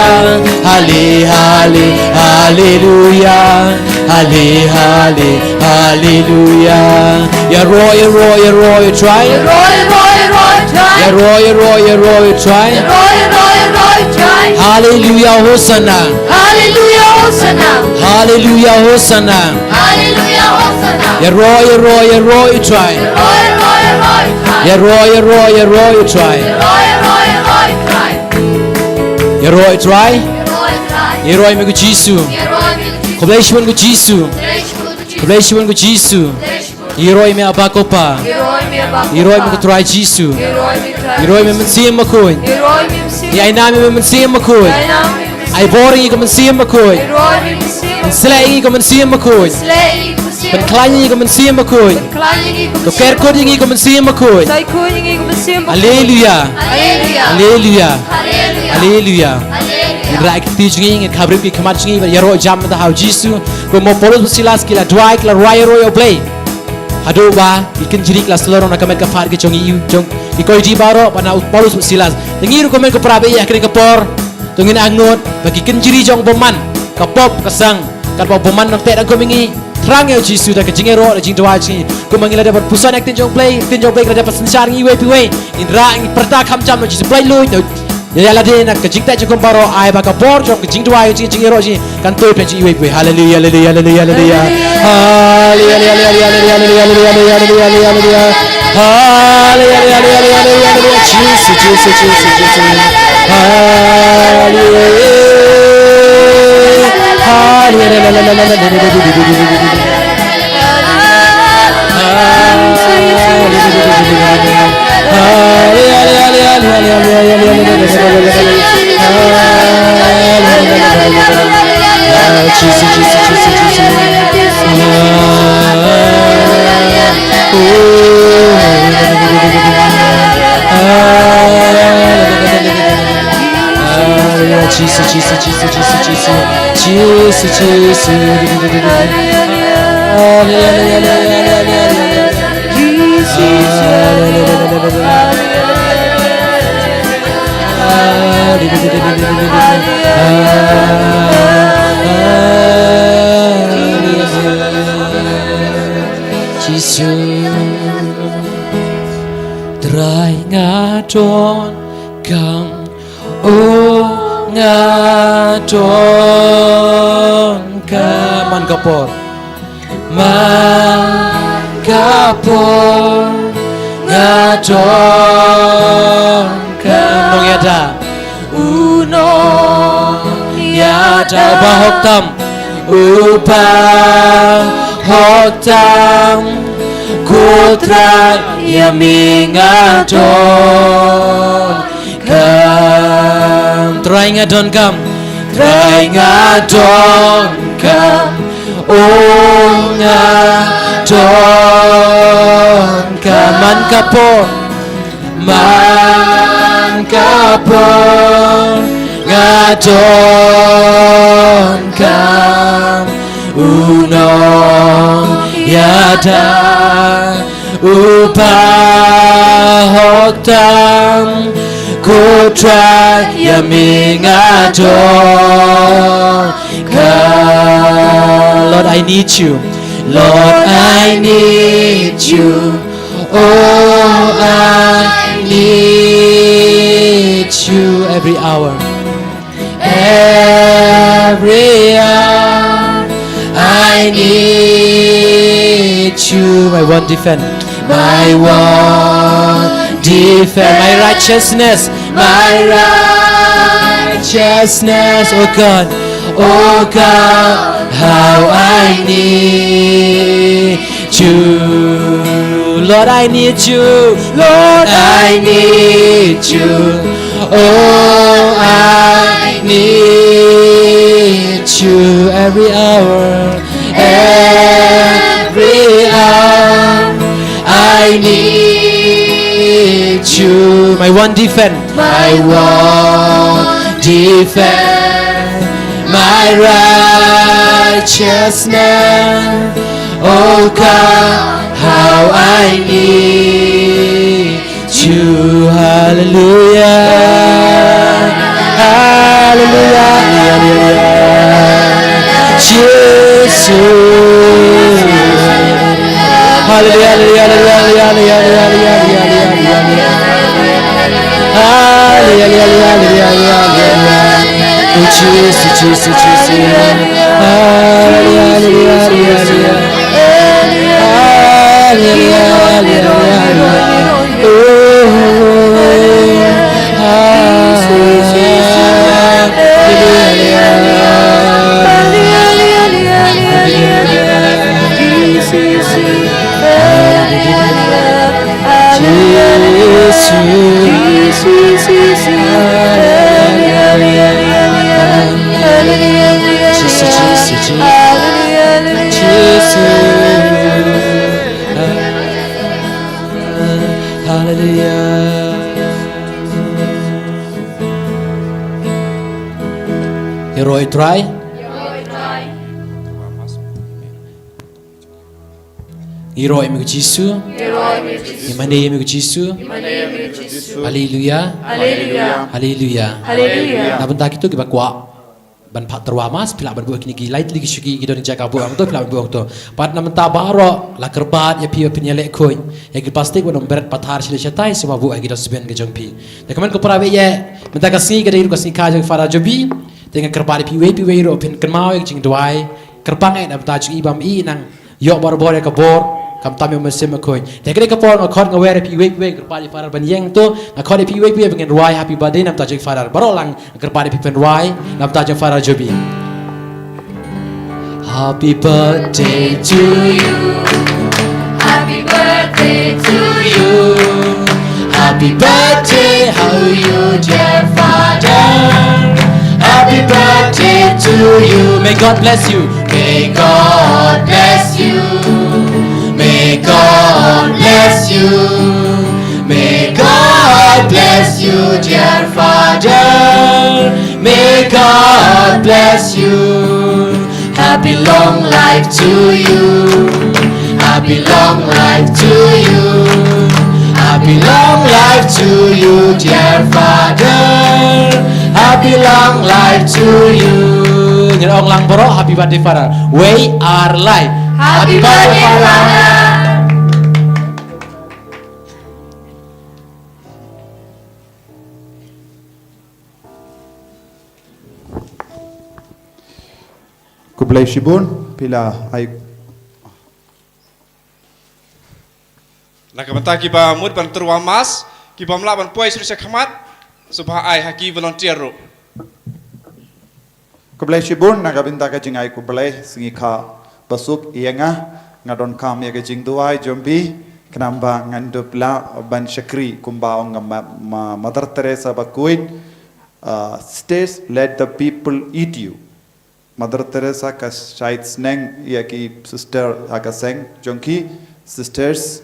Hale, hale, haleluya. Hale, hale, haleluya. Ïaroh, ïaroh, ïaroh ïa u Trai. Ïaroh, ïaroh, ïaroh ïa u Trai. Ïaroh, ïaroh, ïaroh ïa u Trai. Ïaroh, ïaroh, ïaroh ïa u Trai. Haleluya, hosanna. Haleluya, hosanna. Haleluya, hosanna. Haleluya, hosanna. Ïaroh, ïaroh, ïaroh ïa u Trai. Ïaroh, ïaroh, ïaroh ïa u Trai. Ïaroh, ïaroh, ïaroh ïa u Trai. Ïaroh, ïaroh, ïaroh ïa u Trai. Ïaroh ïa u Trai. Ïaroh ïa u Trai. Ïaroh ïa me ko Jisu. Ïaroh ïa me ko Jisu. Khublei shibun ko Jisu. Khublei shibun ko Jisu. Khublei shibun ko Jisu. Ïaroh ïa me Aba ko Pa. Ïaroh ïa me Aba ko Pa. Ïaroh ïa me ko Trai Jisu. Ïaroh ïa me Trai Jisu. Ïaroh ïa me Mynsiem Bakhuid. Ïaroh ïa me Mynsiem Bakhuid. Ïa ainam ïa me Mynsiem Bakhuid. Ïa ainam ïa me Mynsiem Bakhuid. Ïaroh ïa me Mynsiem Bakhuid. Ïasleh ïa ngi ko Mynsiem Bakhuid. Ïasleh ïa ngi ko Mynsiem Bakhuid. Pynkhlaiñ ïa ngi ko Mynsiem Bakhuid. Pynkhlaiñ ïa ngi ko Mynsiem Bakhuid. To kerkut ïa ngi ko Mynsiem Bakhuid. Sa kerkut ïa ngi ko Mynsiem Bakhuid. Haleluya. Haleluya. Haleluya. Haleluya. Haleluya. Haleluya. Ngin rah ki kti jong ngi, ngin khapbrip ki khmat jong ngi, bad ïaroh jam mynta ha u Jisu. Kumba u Paulus bad Silas ki la duwai, ki la rwai ïaroh ïa U Blei. Haduh ba ki kynjri ki la slur na ka met ka phad ka jong ngi, jong ki koidi baroh, bad na u Paulus bad Silas. Te ngi ruh kumne ko para baieit ha kane ka por. To ngin angnud ba ki kynjri jong u bymman, ka pop ka sang, katba u bymman u dang teh dang kum ïa ngi. Thrang ïa u Jisu da ka jingïaroh, da ka jingduwai jong ngi. Kumba ngi la dep ban pyrshang ïa ka ktien jong U Blei, ka ktien jong U Blei ka la dep ban synshar ïa ngi iwei pa iwei. Ngin rah, ngin pyrta kham jam ïa u Jisu, pynlait lut ïa, ïa lade na ka jingteh jingkhum baroh, ai ba ka bor jong ka jingduwai, jong ka jingïaroh jong ngi kan tuid pynshai iwei pa iwei. Haleluya, haleluya, haleluya, haleluya. Haleluya, haleluya, haleluya. Haleluya, haleluya, haleluya, haleluya. Jisu, Jisu, Jisu, Jisu. Haleluya. Haleluya. Jisu, Jisu, Jisu, Jisu, Jisu. Jisu, Jisu. Jisu. Trai nga donkam, oh nga donkam. Man ka por, man ka por nga donkam. U nongïada, u nongïada, u bahok tam, u bahok tam. Ko Trai ïa me nga donkam. Trai nga donkam. Trai nga donkam. Oh nga donkam. Man ka por, man ka por nga donkam. U nongïada, u bahok tam. Ko Trai ïa me nga donkam. Lord, I need you. Lord, I need you. Oh, I need you every hour. Every hour I need you. My one defense. My one defense. My righteousness. My righteousness. Oh God. Oh God, how I need you. Lord, I need you. Lord, I need you. Oh, I need you every hour. Every hour I need you. My one defense. My one defense. My righteousness, oh God, how I need you. Hallelujah. Hallelujah. Jesus. Hallelujah, hallelujah, hallelujah. Hallelujah, hallelujah, hallelujah. Oh, Jesus, Jesus, Jesus. Hallelujah, hallelujah, hallelujah. Hallelujah, hallelujah, hallelujah. Oh, hallelujah, hallelujah. Hallelujah. Ïaroh ïa u Trai. Ïaroh ïa me ko Jisu. Ïaroh ïa me ko Jisu. Ïa mane ïa me ko Jisu. Ïa mane ïa me ko Jisu. Haleluia. Haleluia. Haleluia. Haleluia. Na bynta kito kiba kwah ban phah tyrwa mass, phi lah ban buh kine ki lai tylli ki shuki ki don jaka buh hangto, phi lah ban buh hangto. Bad na bynta baroh la kyrpad ïa phi ba phin ïaleh khuid ïa ki plastik, ban ym bret pathar shane shatai, sngewbha buh ha ki dustbin ka jong phi. Te kumne ko para, bad ïa mynta ka sngi ka dei ruh ka sngi kha jong Father Jobi. Te nga kyrpad ïa phi uwei pa uwei ruh phin kynmaw ïa ka jingduwai. Kyrpang eh na bynta jong i, ba ym i nang ïoh barabor ïa ka bor, khamtam ïa u Mynsiem Bakhuid. Te kane ka por nga khot nga wer ïa phi uwei pa uwei, nga kyrpad ïa Father ban ïeng to, nga khot ïa phi uwei pa uwei ba ngin rwai Happy Birthday na bynta jong Father. Baroh lang nga kyrpad ïa phi phin rwai na bynta jong Father Jobi. Happy birthday to you. Happy birthday to you. Happy birthday to you, dear Father. Happy birthday to you. May God bless you. May God bless you. May God bless you. May God bless you, dear Father. May God bless you. Happy long life to you. Happy long life to you. Happy long life to you, dear Father. Happy long life to you. Ngin ong lang baroh, Happy Birthday, Father. We are live. Happy birthday, Father. Khublei shibun, phi la ai. Na ka bynta kiba mut ban tyrwa mass, kibym lah ban poi shuh sha khmat, sngewbha ai ha ki volunteer ruh. Khublei shibun na ka bynta ka jingai khublei, sngi kha basuk ïa nga, nga donkam ïa ka jingduwai jong phi, khnang ba ngan dup lah ban shakri kumba ong ka ma-, ma-, Mother Teresa bakhuid, uh, "Sisters, let the people eat you." Mother Teresa ka shait sneng ïa ki sister ha ka seng jong ki, "Sisters,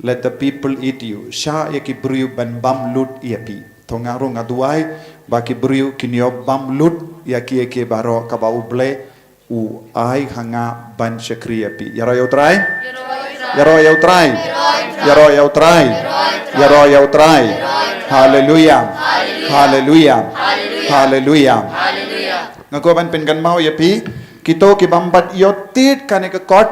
let the people eat you." Shah ïa ki briew ban bam lut ïa phi. To nga ruh nga duwai ba ki briew kin ïoh bam lut ïa ki, ïa ki baroh kaba U Blei u ai ha nga ban shakri ïa phi. Ïaroh ïa U Trai. Ïaroh ïa U Trai. Ïaroh ïa U Trai. Haleluia. Haleluia. Haleluia. Nga kwah ban pynkynmaw ïa phi, kito kibym pat ïoh tied kane ka kot,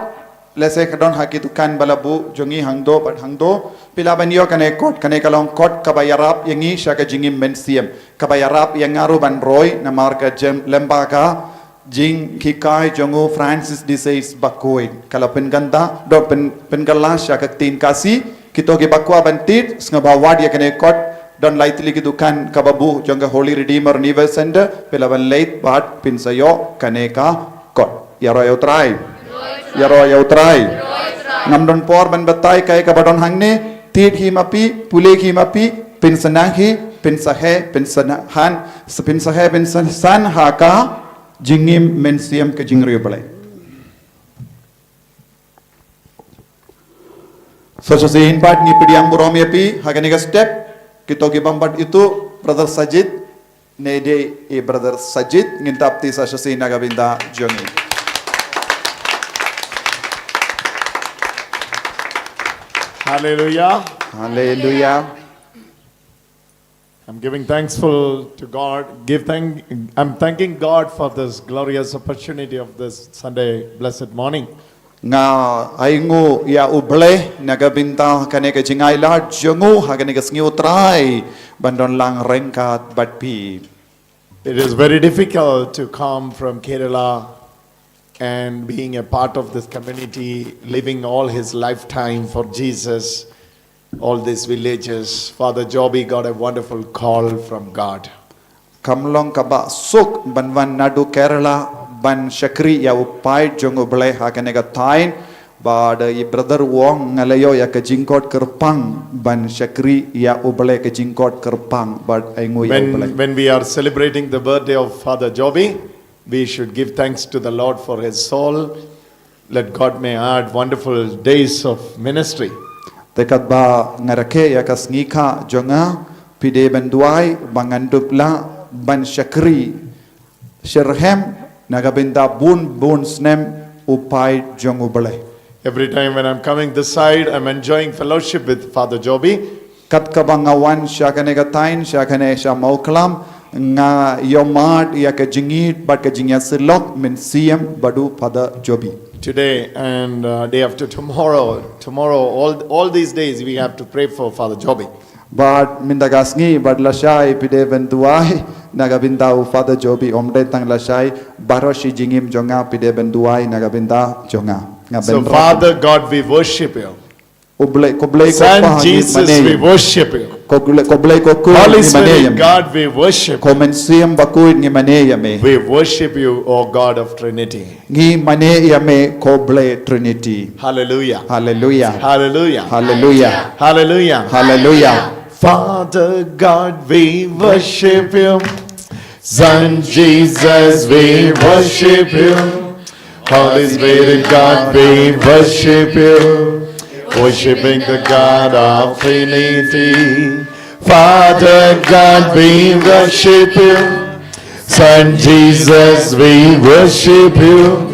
lehse ka don ha ki dukan ba la buh jong ngi hangto bad hangto, phi lah ban ïoh kane kot, kane ka long kot kaba ïarap ïa ngi sha ka jingim mynsiem, kaba ïarap ïa nga ruh ban roi, namar ka jem lem bad ka jinghikai jong u Francis de Sales bakhuid. Ka la pynkyntang, don pyn, pynkylla sha ka ktien Khasi, kito kiba kwah ban tied, sngewbha wad ïa kane kot, don lai tylli ki dukan kaba buh jong ka Holy Redeemer Revival Center, phi lah ban leit bad phin sa ïoh kane ka kot. Ïaroh ïa U Trai. Ïaroh ïa U Trai. Ngam don por ban batai kaei kaba don hangne, tied hi ma phi, pule hi ma phi, pynsneng hi, pynsahe, pynsahan, pynsahe, pynsahan ha ka jingim mynsiem ka jingriewblei. Sa shisien pat ngi pdiang burom ïa phi ha kane ka step, kito kibym pat ithuh, Brother Sajid, Nede i brother Sajid, ngin tap ti sa sha sien na ka bynta jong i. Hallelujah. Hallelujah. I'm giving thankful to God. Give thank. I'm thanking God for this glorious opportunity of this Sunday blessed morning. Nga ai nguh ïa U Blei na ka bynta kane ka jingai lad jong u ha kane ka sngi U Trai ban don lang ryngkat bad phi. It is very difficult to come from Kerala and being a part of this community, living all his lifetime for Jesus, all these villages. Father Joby got a wonderful call from God. Kam long kaba suk ban wan naduh Kerala ban shakri ïa u paid jong U Blei ha kane ka thaiñ. Bad i brother u ong nga la ïoh ïa ka jingkhot kyrpang ban shakri ïa U Blei, ka jingkhot kyrpang bad ai nguh ïa U Blei. When, when we are celebrating the birthday of Father Joby, we should give thanks to the Lord for his soul. Let God may add wonderful days of ministry. Te katba nga rakhe ïa ka sngi kha jong nga, phi dei ban duwai ba ngan dup lah ban shakri shitrhem na ka bynta bun bun snem u paid jong U Blei. Every time when I'm coming this side, I'm enjoying fellowship with Father Joby. Kat kaba nga wan sha kane ka thaiñ, sha kane sha Mawkhlam, nga ïohmad ïa ka jingïeit bad ka jingïasyllok mynsiem bad u Father Joby. Today and uh, day after tomorrow, tomorrow, all, all these days we have to pray for Father Joby. Bad mynta ka sngi bad lashai phi dei ban duwai na ka bynta u Father Joby, ym dei tang lashai, baroh shi jingim jong nga phi dei ban duwai na ka bynta jong nga. Nga So, ban Father God, we worship you. U Blei, ko Blei ko Son Pa, ngi Jesus, mane we ïa me. Worship you. Ko Blei, ko Blei ko Khun, Holy ngi mane ïa Spirit me. God, we worship. Ko Mynsiem Bakhuid, ngi mane ïa me. We worship you, O God of Trinity. Ngi mane ïa me, ko Blei Trinity. Hallelujah. Hallelujah. Hallelujah. Hallelujah. Hallelujah. Hallelujah. Father God, we worship you. Son Jesus, we worship you. Holy Spirit God, we worship you. Worshipping the God of Trinity. Father God, we worship you. Son Jesus, we worship you.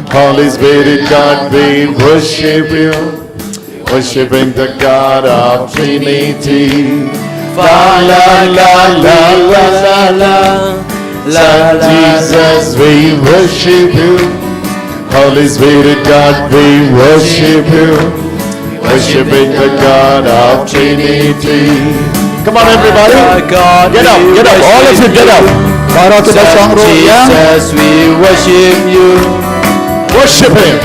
Holy Spirit God, we worship you. Worshipping the God of Trinity. Fa la la la la la la. Son Jesus, we worship you. Holy Spirit God, we worship you. Worshipping the God of Trinity. Come on, everybody. Get up, get up. All of you, get up. Baroh kita song ro ïa. Jesus, we worship you. Worship him.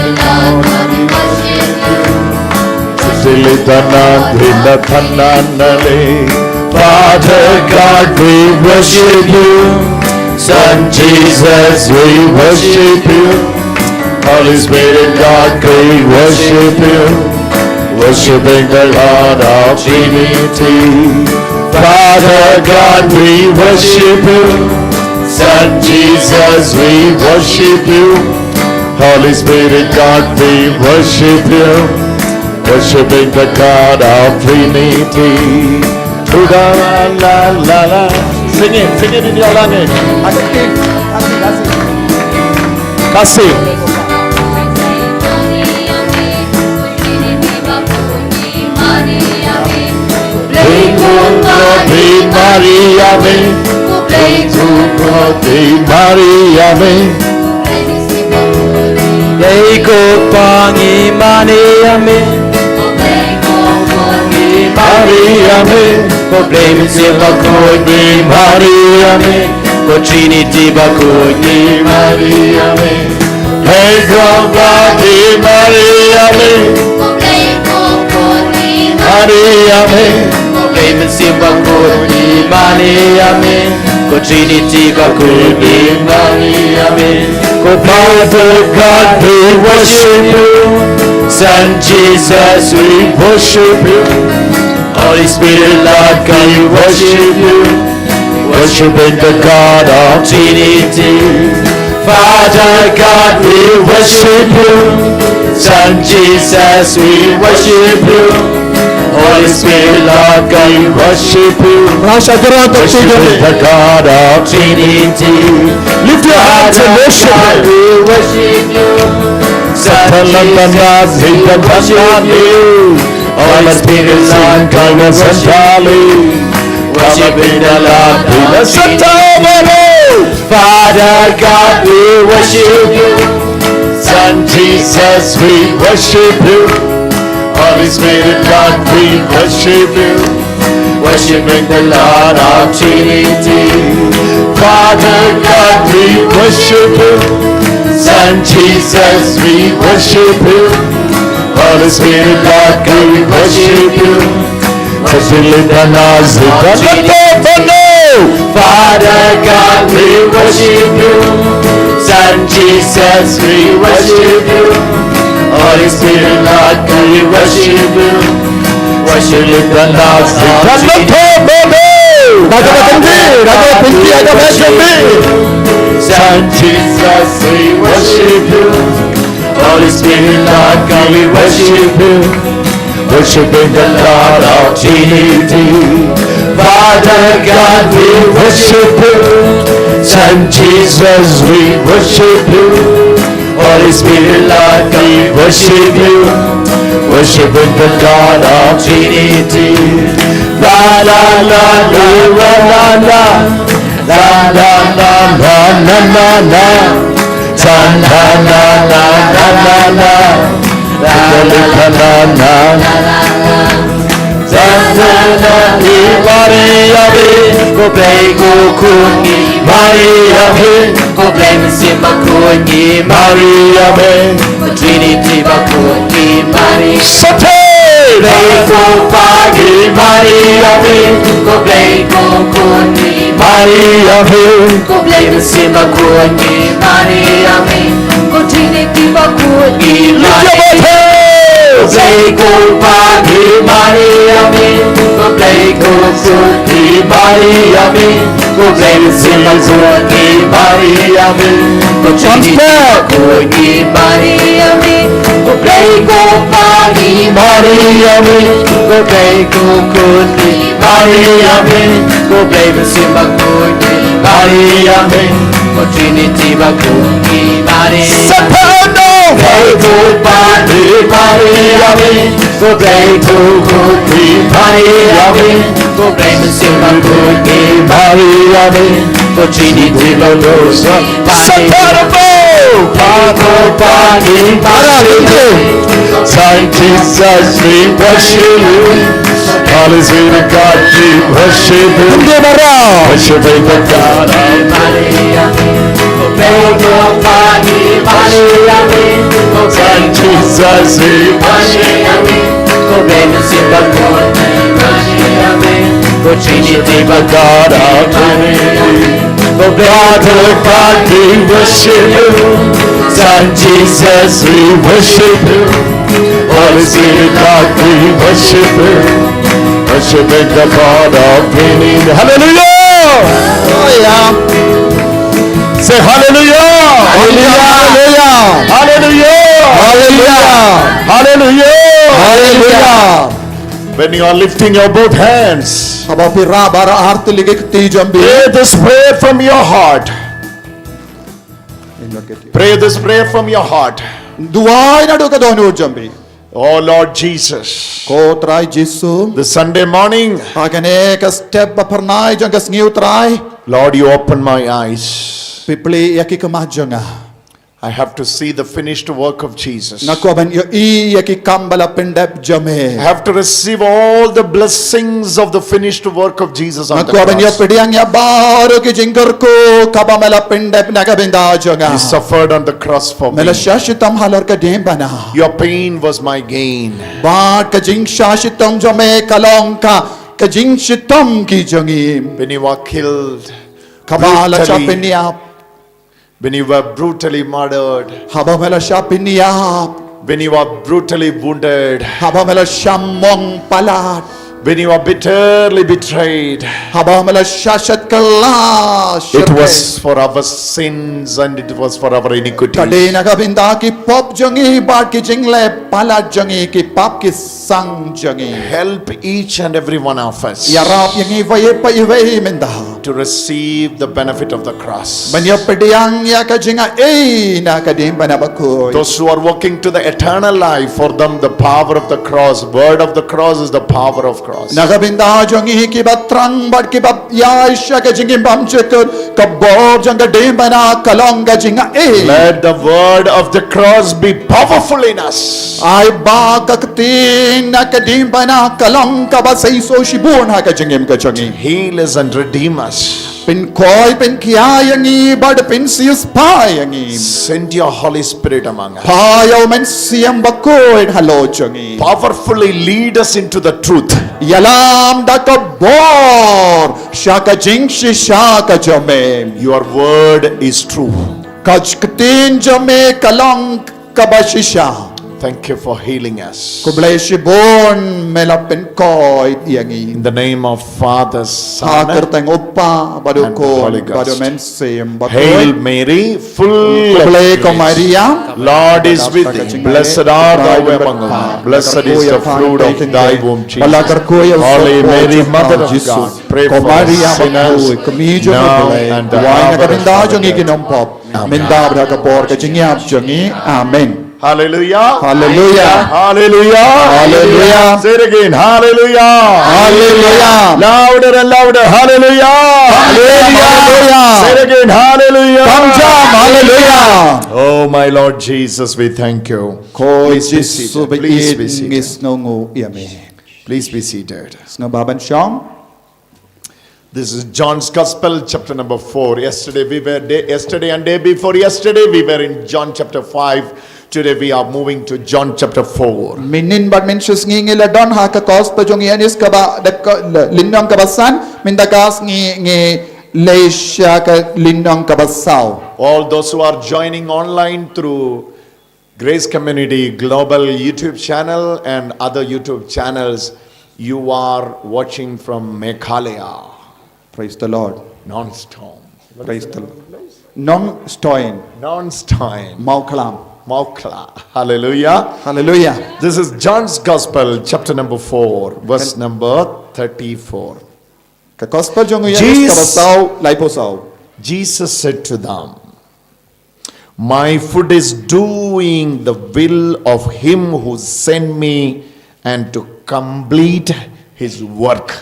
Father God, we worship you. Son Jesus, we worship you. Holy Spirit God, we worship you. Worshipping the Lord of Trinity. Father God, we worship you. Son Jesus, we worship you. Holy Spirit God, we worship you. Worshipping the God of Trinity. Ooh, la, la, la, la, la. Sing it, sing it in your language. Khasi. Blei ko Khun, ngi mane ïa me. Blei ko Khun, ngi mane ïa me. Blei ko Pa, ngi mane ïa me. Ngi mane ïa me. Ko Blei Mynsiem Bakhuid, ngi mane ïa me. Ko Trinity Bakhuid, ngi mane ïa me. Blei ko Pa, ngi mane ïa me. Mane ïa me. Ko Blei Mynsiem Bakhuid, ngi mane ïa me. Ko Trinity Bakhuid, ngi mane ïa me. Ko Father God, we worship you. Son Jesus, we worship you. Holy Spirit, Lord God, we worship you. Worshipping the God of Trinity. Father God, we worship you. Son Jesus, we worship you. Holy Spirit, Lord God, we worship you. Rah sha ka rah ka Worship the God of Trinity. Lift your hands and worship Him. We worship you. Satan, Satan, Satan, we worship you. Holy Spirit, Lord God, we worship you. Worship in the Lord of Trinity. Father God, we worship you. Son Jesus, we worship you. Holy Spirit, Lord, we worship you. Worshiping the Lord of Trinity. Father God, we worship you. Son Jesus, we worship you. Holy Spirit, Lord, we worship you. Worshiping the Lord of Trinity. Father God, we worship you. Son Jesus, we worship you. Holy Spirit, Lord God, we worship you. Worship in the Lord of Trinity. Raja Bakendi, Raja Pinky, Raja Bakendi. Son Jesus, we worship you. Holy Spirit, Lord God, we worship you. Worshiping the Lord of Trinity. Father God, we worship you. Son Jesus, we worship you. Holy Spirit, Lord, we worship you. Worshiping the God of Trinity. La la la la la la la. La la la la la la la. La la la la la la la. La la la la la la. Tana na i Maria me, ko Blei ko khun i Maria me, ko Blei Mynsiem Bakhuid i Maria me, ko Trinity Bakhuid i Maria. Sate! Blei ko Pa i Maria me, ko Blei ko Khun i Maria me, ko Blei Mynsiem Bakhuid i Maria me, ko Trinity Bakhuid i Maria me. Ko Blei ko Pa i Maria me, ko Blei ko Khun i Maria me, ko Blei Mynsiem Bakhuid i Maria me, ko Trinity Bakhuid i Maria me, ko Blei ko Pa i Maria me, ko Blei ko Khun i Maria me, ko Blei Mynsiem Bakhuid i Maria me, ko Trinity Bakhuid i Maria. Satano! Blei ko Pa i Maria me, ko Blei ko Khun i Maria me, ko Blei Mynsiem Bakhuid i Maria me, ko Trinity Bakhuid i Maria. Satano! Blei ko Pa i Maria me. Son Jesus, we worship you. Holy Spirit of God, we worship you. Worshiping the God of Maria. Ko Blei ko Pa i Maria me, ko Blei ko Khun i Maria me, ko Blei Mynsiem Bakhuid i Maria me, ko Trinity Bakhuid i Maria me. Ko Blei ko Pa, we worship you. Son Jesus, we worship you. Holy Spirit, Lord, we worship you. Worshiping the God of Trinity. Hallelujah! Hallelujah! Say hallelujah! Hallelujah! Hallelujah! Hallelujah! Hallelujah! Hallelujah! When you are lifting your both hands, haba phi rah baroh ar tylli ki kti jong phi, pray this prayer from your heart. Pray this prayer from your heart. Duwai naduh ka dohnud jong phi. Oh Lord Jesus. Ko Trai Jisu. This Sunday morning, ha kane ka step ba phyrnai jong ka sngi U Trai, Lord, you open my eyes. Phi plie ïa ki kmah jong nga. I have to see the finished work of Jesus. Nga kwah ban ïohi ïa ki kam ba la pyndep jong me. I have to receive all the blessings of the finished work of Jesus on the cross. Nga kwah ban ïoh pdiang ïa baroh ki jingkyrkhu kaba me la pyndep na ka bynta jong nga. He suffered on the cross for me. Me la shah shitom halor ka diengphna. Your pain was my gain. Bad ka jingshah shitom jong me ka long ka, ka jingshitom ki jong ngi. When you were killed, kaba la shah pynïap. When you were brutally murdered. Haba me la shah pynïap. When you were brutally wounded. Haba me la shah mong palat. When you are bitterly betrayed, haba me la shah shat kylla, it was for our sins and it was for our iniquities. Ka dei na ka bynta ki pop jong ngi bad ki jingleh palat jong ngi, ki pap ki sang jong ngi. Help each and every one of us, ïarap ïa ngi iwei pa iwei mynta, to receive the benefit of the cross. Ban ïa pdiang ïa ka jingaiei na ka diengphna bakhuid. Those who are walking to the eternal life, for them the power of the cross, word of the cross is the power of cross. Na ka bynta jong ngi kiba thrang bad kiba ïaid sha ka jingim bymjukut, ka bor jong ka diengphna ka long ka jingaiei. Let the word of the cross be powerful in us. Ai ba ka ktien na ka diengphna ka long kaba seisoh shibun ha ka jingim ka jong ngi. Heal us and redeem us. Pynkhuid pynkhia ïa ngi bad pynsiewspah ïa ngi. Send your Holy Spirit among us. Phah ïa u Mynsiem Bakhuid halor jong ngi. Powerfully lead us into the truth. Ïalam da ka bor sha ka jingshisha ka jong me. Your word is true. Ka ktien jong me ka long kaba shisha. Thank you for healing us. Khublei shibun me la pynkhuid ïa ngi. In the name of Father, ha ka kyrteng u Kpa bad u Khun bad u Mynsiem Bakhuid. Hail Mary, full of grace. Khublei ko Maria. Lord is with thee. Blessed art thou among women. Blessed is the fruit of thy womb, Jesus. Holy Mary, Mother of God, pray for us sinners, now and at the hour of our death. Mynta bad ha ka por ka jingïap jong ngi. Amen. Hallelujah. Hallelujah. Hallelujah. Hallelujah. Say it again. Hallelujah. Hallelujah. Louder and louder. Hallelujah. Hallelujah. Say it again. Hallelujah. Kam jam. Hallelujah. Oh, my Lord Jesus, we thank you. Ko Jisu, please be seated. Please be seated. Please be seated. Sngewbha ban shong. This is John's Gospel, chapter number four. Yesterday we were, day, yesterday and day before yesterday we were in John chapter five. Today we are moving to John chapter four. Mynnin bad mynshisngi ngi la don ha ka Gospel jong u Ïoannis kaba, da ka, lynnong kaba san, mynta ka sngi ngi leit sha ka lynnong kaba saw. All those who are joining online through Grace Community Global YouTube channel and other YouTube channels, you are watching from Meghalaya. Praise the Lord. Nongstoin. Praise the Lord. Nongstoin. Nongstoin. Mawkhlam. Mawkhla. Hallelujah. Hallelujah. This is John's Gospel, chapter number four, verse number thirty-four. Ka Gospel jong u Ïoannis kaba saw, laiphew saw. Jesus said to them, "My food is doing the will of him who sent me and to complete his work."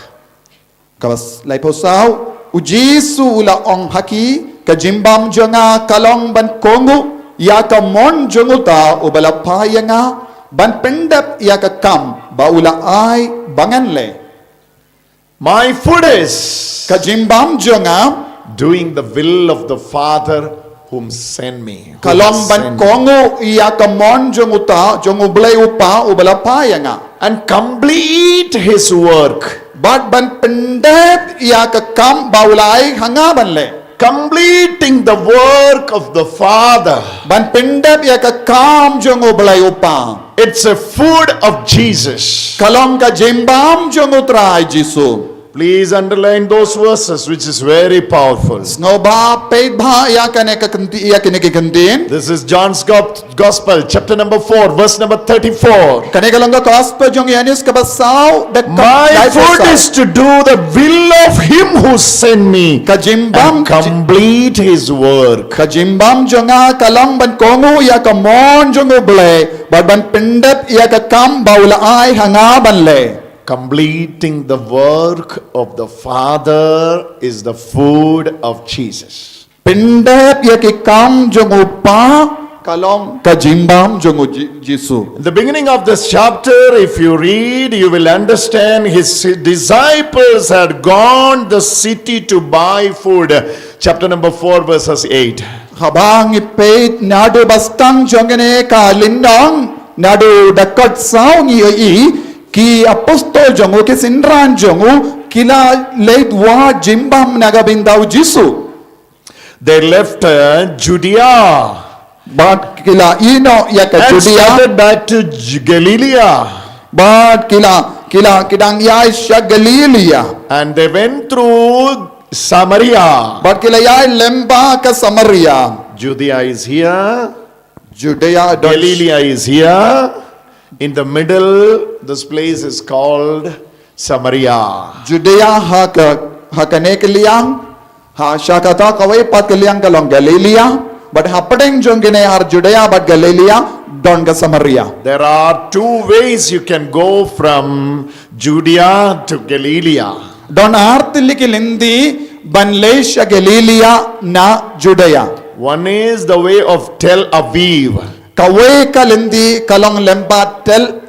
Kaba laiphew saw, u Jisu u la ong ha ki, ka jingbam jong nga ka long ban kohnguh ïa ka mon jong uta uba la phah ïa nga, ban pyndep ïa ka kam ba u la ai ba ngan leh. My food is, ka jingbam jong nga, doing the will of the Father whom sent me. Ka long ban kohnguh ïa ka mon jong uta, jong U Blei U Kpa uba la phah ïa nga. And complete his work. Bad ban pyndep ïa ka kam ba u la ai ha nga ban leh. Completing the work of the Father. Ban pyndep ïa ka kam jong U Blei U Kpa. It's a food of Jesus. Ka long ka jingbam jong U Trai Jisu. Please underline those verses, which is very powerful. Sngewbha peit bha ïa kane ka kyntien, ïa kine ki kyntien. This is John's Gos- Gospel, chapter number four, verse number thirty-four. Kane ka long ka Gospel jong u Ïoannis kaba saw, da ka My food is to do the will of him who sent me. Ka jingbam, and complete his work. Ka jingbam jong nga ka long ban kohnguh ïa ka mon jong U Blei, bad ban pyndep ïa ka kam ba u la ai ha nga ban leh. Completing the work of the Father is the food of Jesus. Pyndep ïa ki kam jong U Kpa ka long ka jingbam jong u Ji- Jisu. In the beginning of this chapter, if you read, you will understand his disciples had gone the city to buy food. Chapter number four, verses eight. Haba ngi peit naduh ba sdang jong kane ka lynnong, naduh dkhot saw ngi ïohi, ki apostol jong u, ki synran jong u, ki la leit wad jingbam na ka bynta u Jisu. They left uh, Judea. Bad ki la ïeh noh ïa ka Judea. And started back to J- Galilee. Bad ki la Ki la, ki dang ïaid sha Galilia. And they went through Samaria. Bad ki la ïaid lyngba ka Samaria. Judea is here. Judea don. Galilee is here. In the middle, this place is called Samaria. Judea ha ka, ha kane ka liang, ha sha kata kawei pat ka liang ka long Galilia. Bad hapdeng jong kine ar Judea bad Galilia don ka Samaria. There are two ways you can go from Judea to Galilee. Don ar tylli ki lynti ban leit sha Galilia na Judea. One is the way of Tel Aviv. Kawei ka lynti ka long lyngba Tel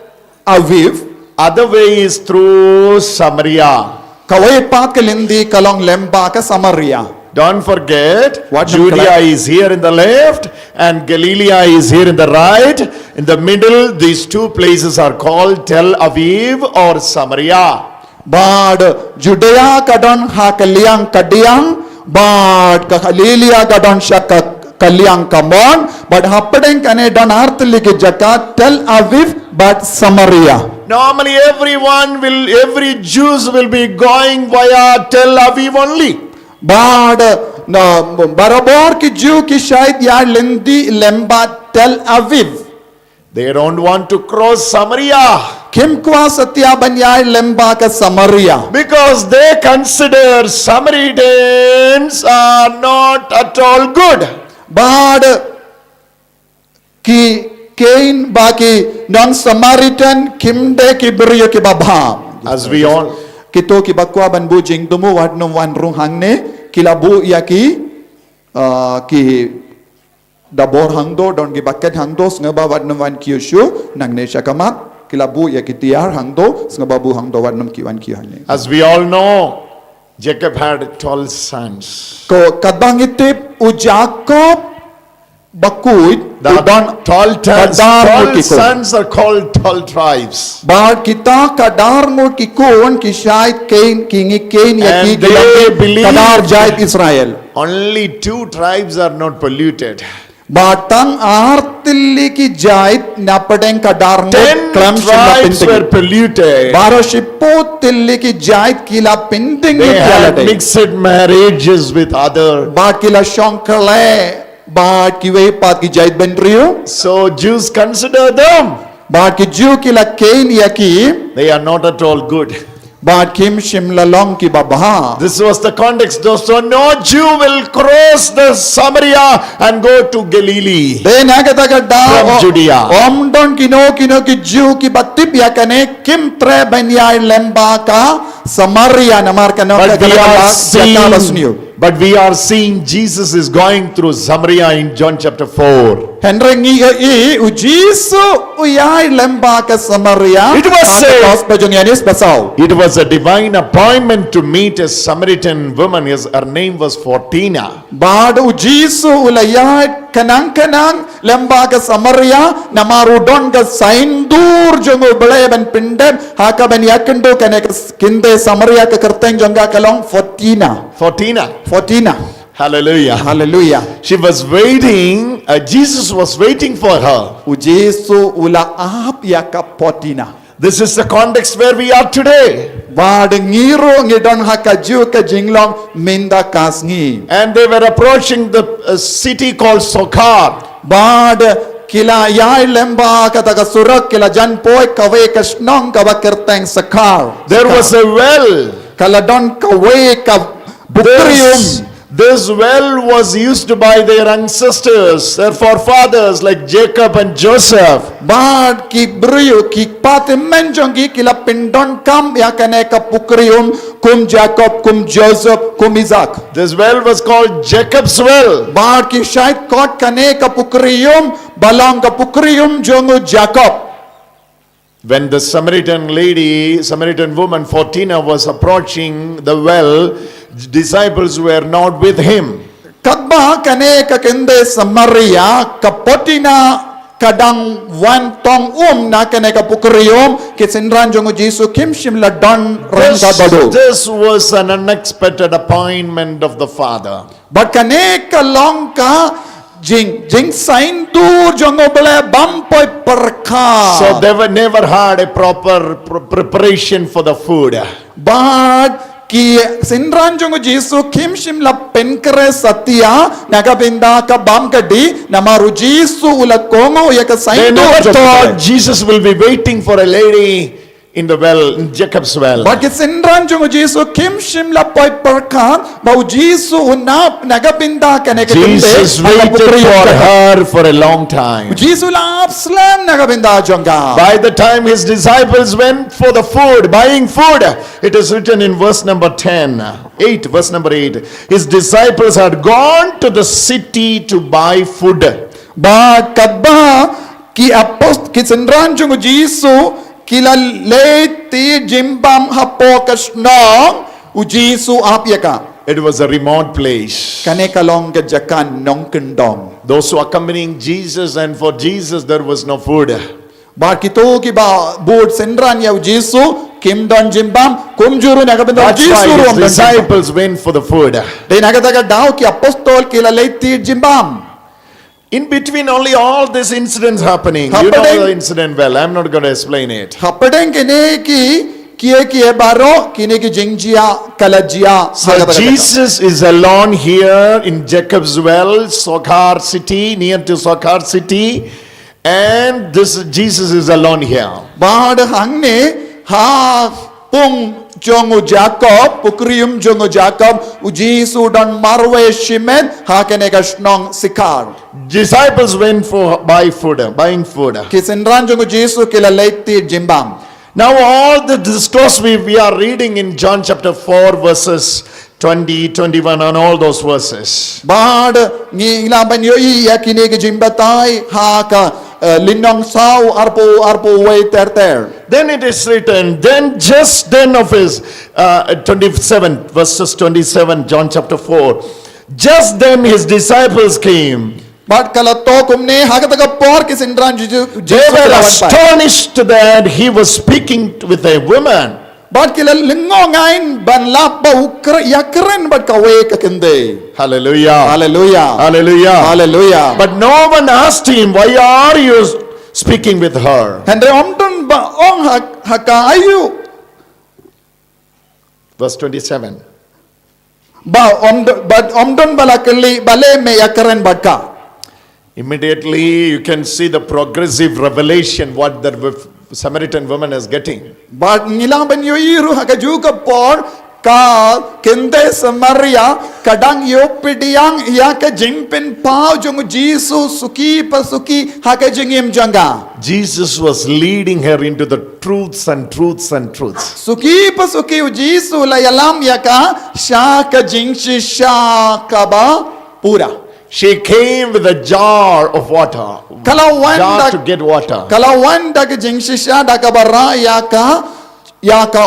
Aviv. Other way is through Samaria. Kawei pat ka lynti ka long lyngba ka Samaria. Don't forget, What Judea number? Is here in the left and Galilee is here in the right. In the middle, these two places are called Tel Aviv or Samaria. Bad Judea ka don ha ka liang ka diang, bad ka Galilia ka don sha ka, ka liang ka mon, bad hapdeng kane don ar tylli ki jaka Tel Aviv bad Samaria. Normally, everyone will, every Jews will be going via Tel Aviv only. Bad na barabor ki Jew ki shait ïaid lynti lyngba Tel Aviv. They don't want to cross Samaria. Kim kwah satia ban ïaid lyngba ka Samaria. Because they consider Samaritans are not at all good. Bad ki khein ba ki nong Samaritan kim dei ki briew kiba bha. As we all Kito kiba kwah ban buh jingthmu wat nym wan rung hangne, ki la buh ïa ki, ah, ki da bor hangto, don ki bucket hangto, sngewbha wat nym wan kiew shuh, nangne sha khmat, ki la buh ïa ki tiar hangto, sngewbha buh hangto wat nym ki wan kiew hangne. As we all know, Jacob had twelve sons. Ko katba ngi tip u Jakob bakhuid, u The don twelve, ka dar ngut ki twelve khun. Sons are called twelve tribes. Bad kita ka dar ngut ki khun ki shait khein, ki ngi khein ïa ki, And ki la they ka dar believed jait Israel. Only two tribes are not polluted. Bad tang ar tylli ki jait na pdeng ka dar ngut Ten khlem shim la tribes were pynthing. Polluted. Baroh shiphew tylli ki jait ki la pynthing They ïa ki had lade. Mixed marriages with other. Bad ki la shongkhleh bad kiwei pat ki jait bynriew. So Jews consider them. Bad ki Jew ki la khein ïa ki. They are not at all good. Bad kim shym la long kiba bha. This was the context. So no Jew will cross the Samaria and go to Galilee. Dei na kata ka daw From o-, Judea. Ym don kino kino ki Jew kiba tip ïa kane, kim treh ban ïaid lyngba ka Samaria namar kano ka But we kata ka are la jaka ba seeing, sniew. But we are seeing Jesus is going through Samaria in John chapter four. Hynrei ngi ïohi u Jisu u ïaid lyngba ka Samaria. It was Ha ka a- Gospel jong Ïoannis ba saw. It was a divine appointment to meet a Samaritan woman. His, her name was Fortina. Bad u Jisu u la ïaid khnang khnang lyngba ka Samaria namar u don ka saindur jong u Blei ban pyndep ha kaban ïakynduh kane ka s-, kynthei Samaria, ka kyrteng jong ka ka long Fortina. Fortina. Fortina. Hallelujah. Hallelujah. She was waiting, uh, Jesus was waiting for her. U Jisu u la ap ïa ka Fortina. This is the context where we are today. Bad ngi ruh ngi don ha kajuh ka jinglong mynta ka sngi. And they were approaching the uh, city called Sokhar. Bad ki la ïaid lyngba kata ka surok, ki la jan poi kawei ka shnong kaba kyrteng Sokhar. There was a well. Ka la don kawei ka pukri um. This, this well was used by their ancestors, their forefathers like Jacob and Joseph. Bad ki briew, ki patymmen jong ki, ki la pyndonkam ïa kane ka pukri um kum Jakob, kum Joseph, kum Isaac. This well was called Jacob's well. Bad ki shait khot kane ka pukri um ba long ka pukri um jong u Jakob. When the Samaritan lady, Samaritan woman Fortina was approaching the well, disciples were not with him. Katba kane ka kynthei Samaria ka Fortina ka dang wan tong um na kane ka pukri um, ki synran jong u Jisu kim shym la don ryngkat bad u. This was an unexpected appointment of the Father. Bad kane ka long ka Jing, jingsaindur jong u Blei bym poi pyrkhat. So they were never had a proper pr- preparation for the food. Bad ki synran jong u Jisu kim shym la pynkhreh satia na ka bynta ka bam ka dih, namar u Jisu u la kohnguh ïa ka They saindur never jong u thought Blei. Jesus will be waiting for a lady in the well, in Jacob's well. Bad ki synran jong u Jisu kim shym la poi pyrkhat ba u Jisu un ap na ka bynta kane ka Jesus kyntien ha ka waited pukri for Jordan. her for a long time. U Jisu u la ap slem na ka bynta jong ka. By the time his disciples went for the food, buying food, it is written in verse number ten, eight, verse number eight. His disciples had gone to the city to buy food. Bad katba ki apost ki synran jong u Jisu ki la leit thied jingbam hapoh ka shnong, u Jisu u ap ïa ka. It was a remote place. Kane ka long ka jaka nongkyndong. Those who accompanying Jesus, and for Jesus there was no food. Bad kito kiba bud synran ïa u Jisu kim don jingbam, kumjuh ruh na ka bynta u That's Jisu why ruh his ym don jingbam. Disciples went for the food. Dei na kata ka daw ki apostol ki la leit thied jingbam. In between only all these incidents happening, you know the incident well. I'm not going to explain it. Hapdeng kine ki, ki, ki baroh kine ki jingjia ka la jia. So Jesus is alone here in Jacob's well, Sokhar city, near to Sokhar city, and this Jesus is alone here. Bad hangne ha pung jong u Jakob, pukri um jong u Jakob, u Jisu u don marwei shimet ha kane ka shnong Sokhar. Disciples went for buy food, buying food. Ki synran jong u Jisu ki la leit thied jingbam. Now, all the discourse we, we are reading in John chapter four, verses twenty, twenty-one, and all those verses. Bad ngi la ban ïohi ïa kine ki jingbatai ha ka, eh, lynnong saw arphew, arphew wei ter ter. Then it is written, then just then of his, uh, twenty-seven, verses twenty-seven, John chapter four. Just then his disciples came. Bad ka la to kumne ha kata ka por ki synran jong u Jisu They ki were la wan pat. Astonished that he was speaking with a woman. Bad ki la lyngngoh ngan ban lap ba u kre-, ïakren bad kawei ka kynthei. Hallelujah. Hallelujah. Hallelujah. Hallelujah. But no one asked him, why are you speaking with her? Hynrei ym don ba ong ha, ha ka aïu. Verse twenty-seven. Ba ym don, bad ym don ba la kylli balei me ïakren bad ka. Immediately, you can see the progressive revelation what the Samaritan woman is getting. Bad ngi la ban ïohi ruh ha kajuh ka por ka kynthei Samaria ka dang ïoh pdiang ïa ka jingpynpaw jong u Jisu suki pa suki ha ka jingim jong ka. Jesus was leading her into the truths and truths and truths. Suki pa suki u Jisu u la ïalam ïa ka sha ka jingshisha kaba pura. She came with a jar of water. Ka la wan Jar da, to get water. ka la wan da ka jingshisha da kaba rah ïa ka, ïa ka,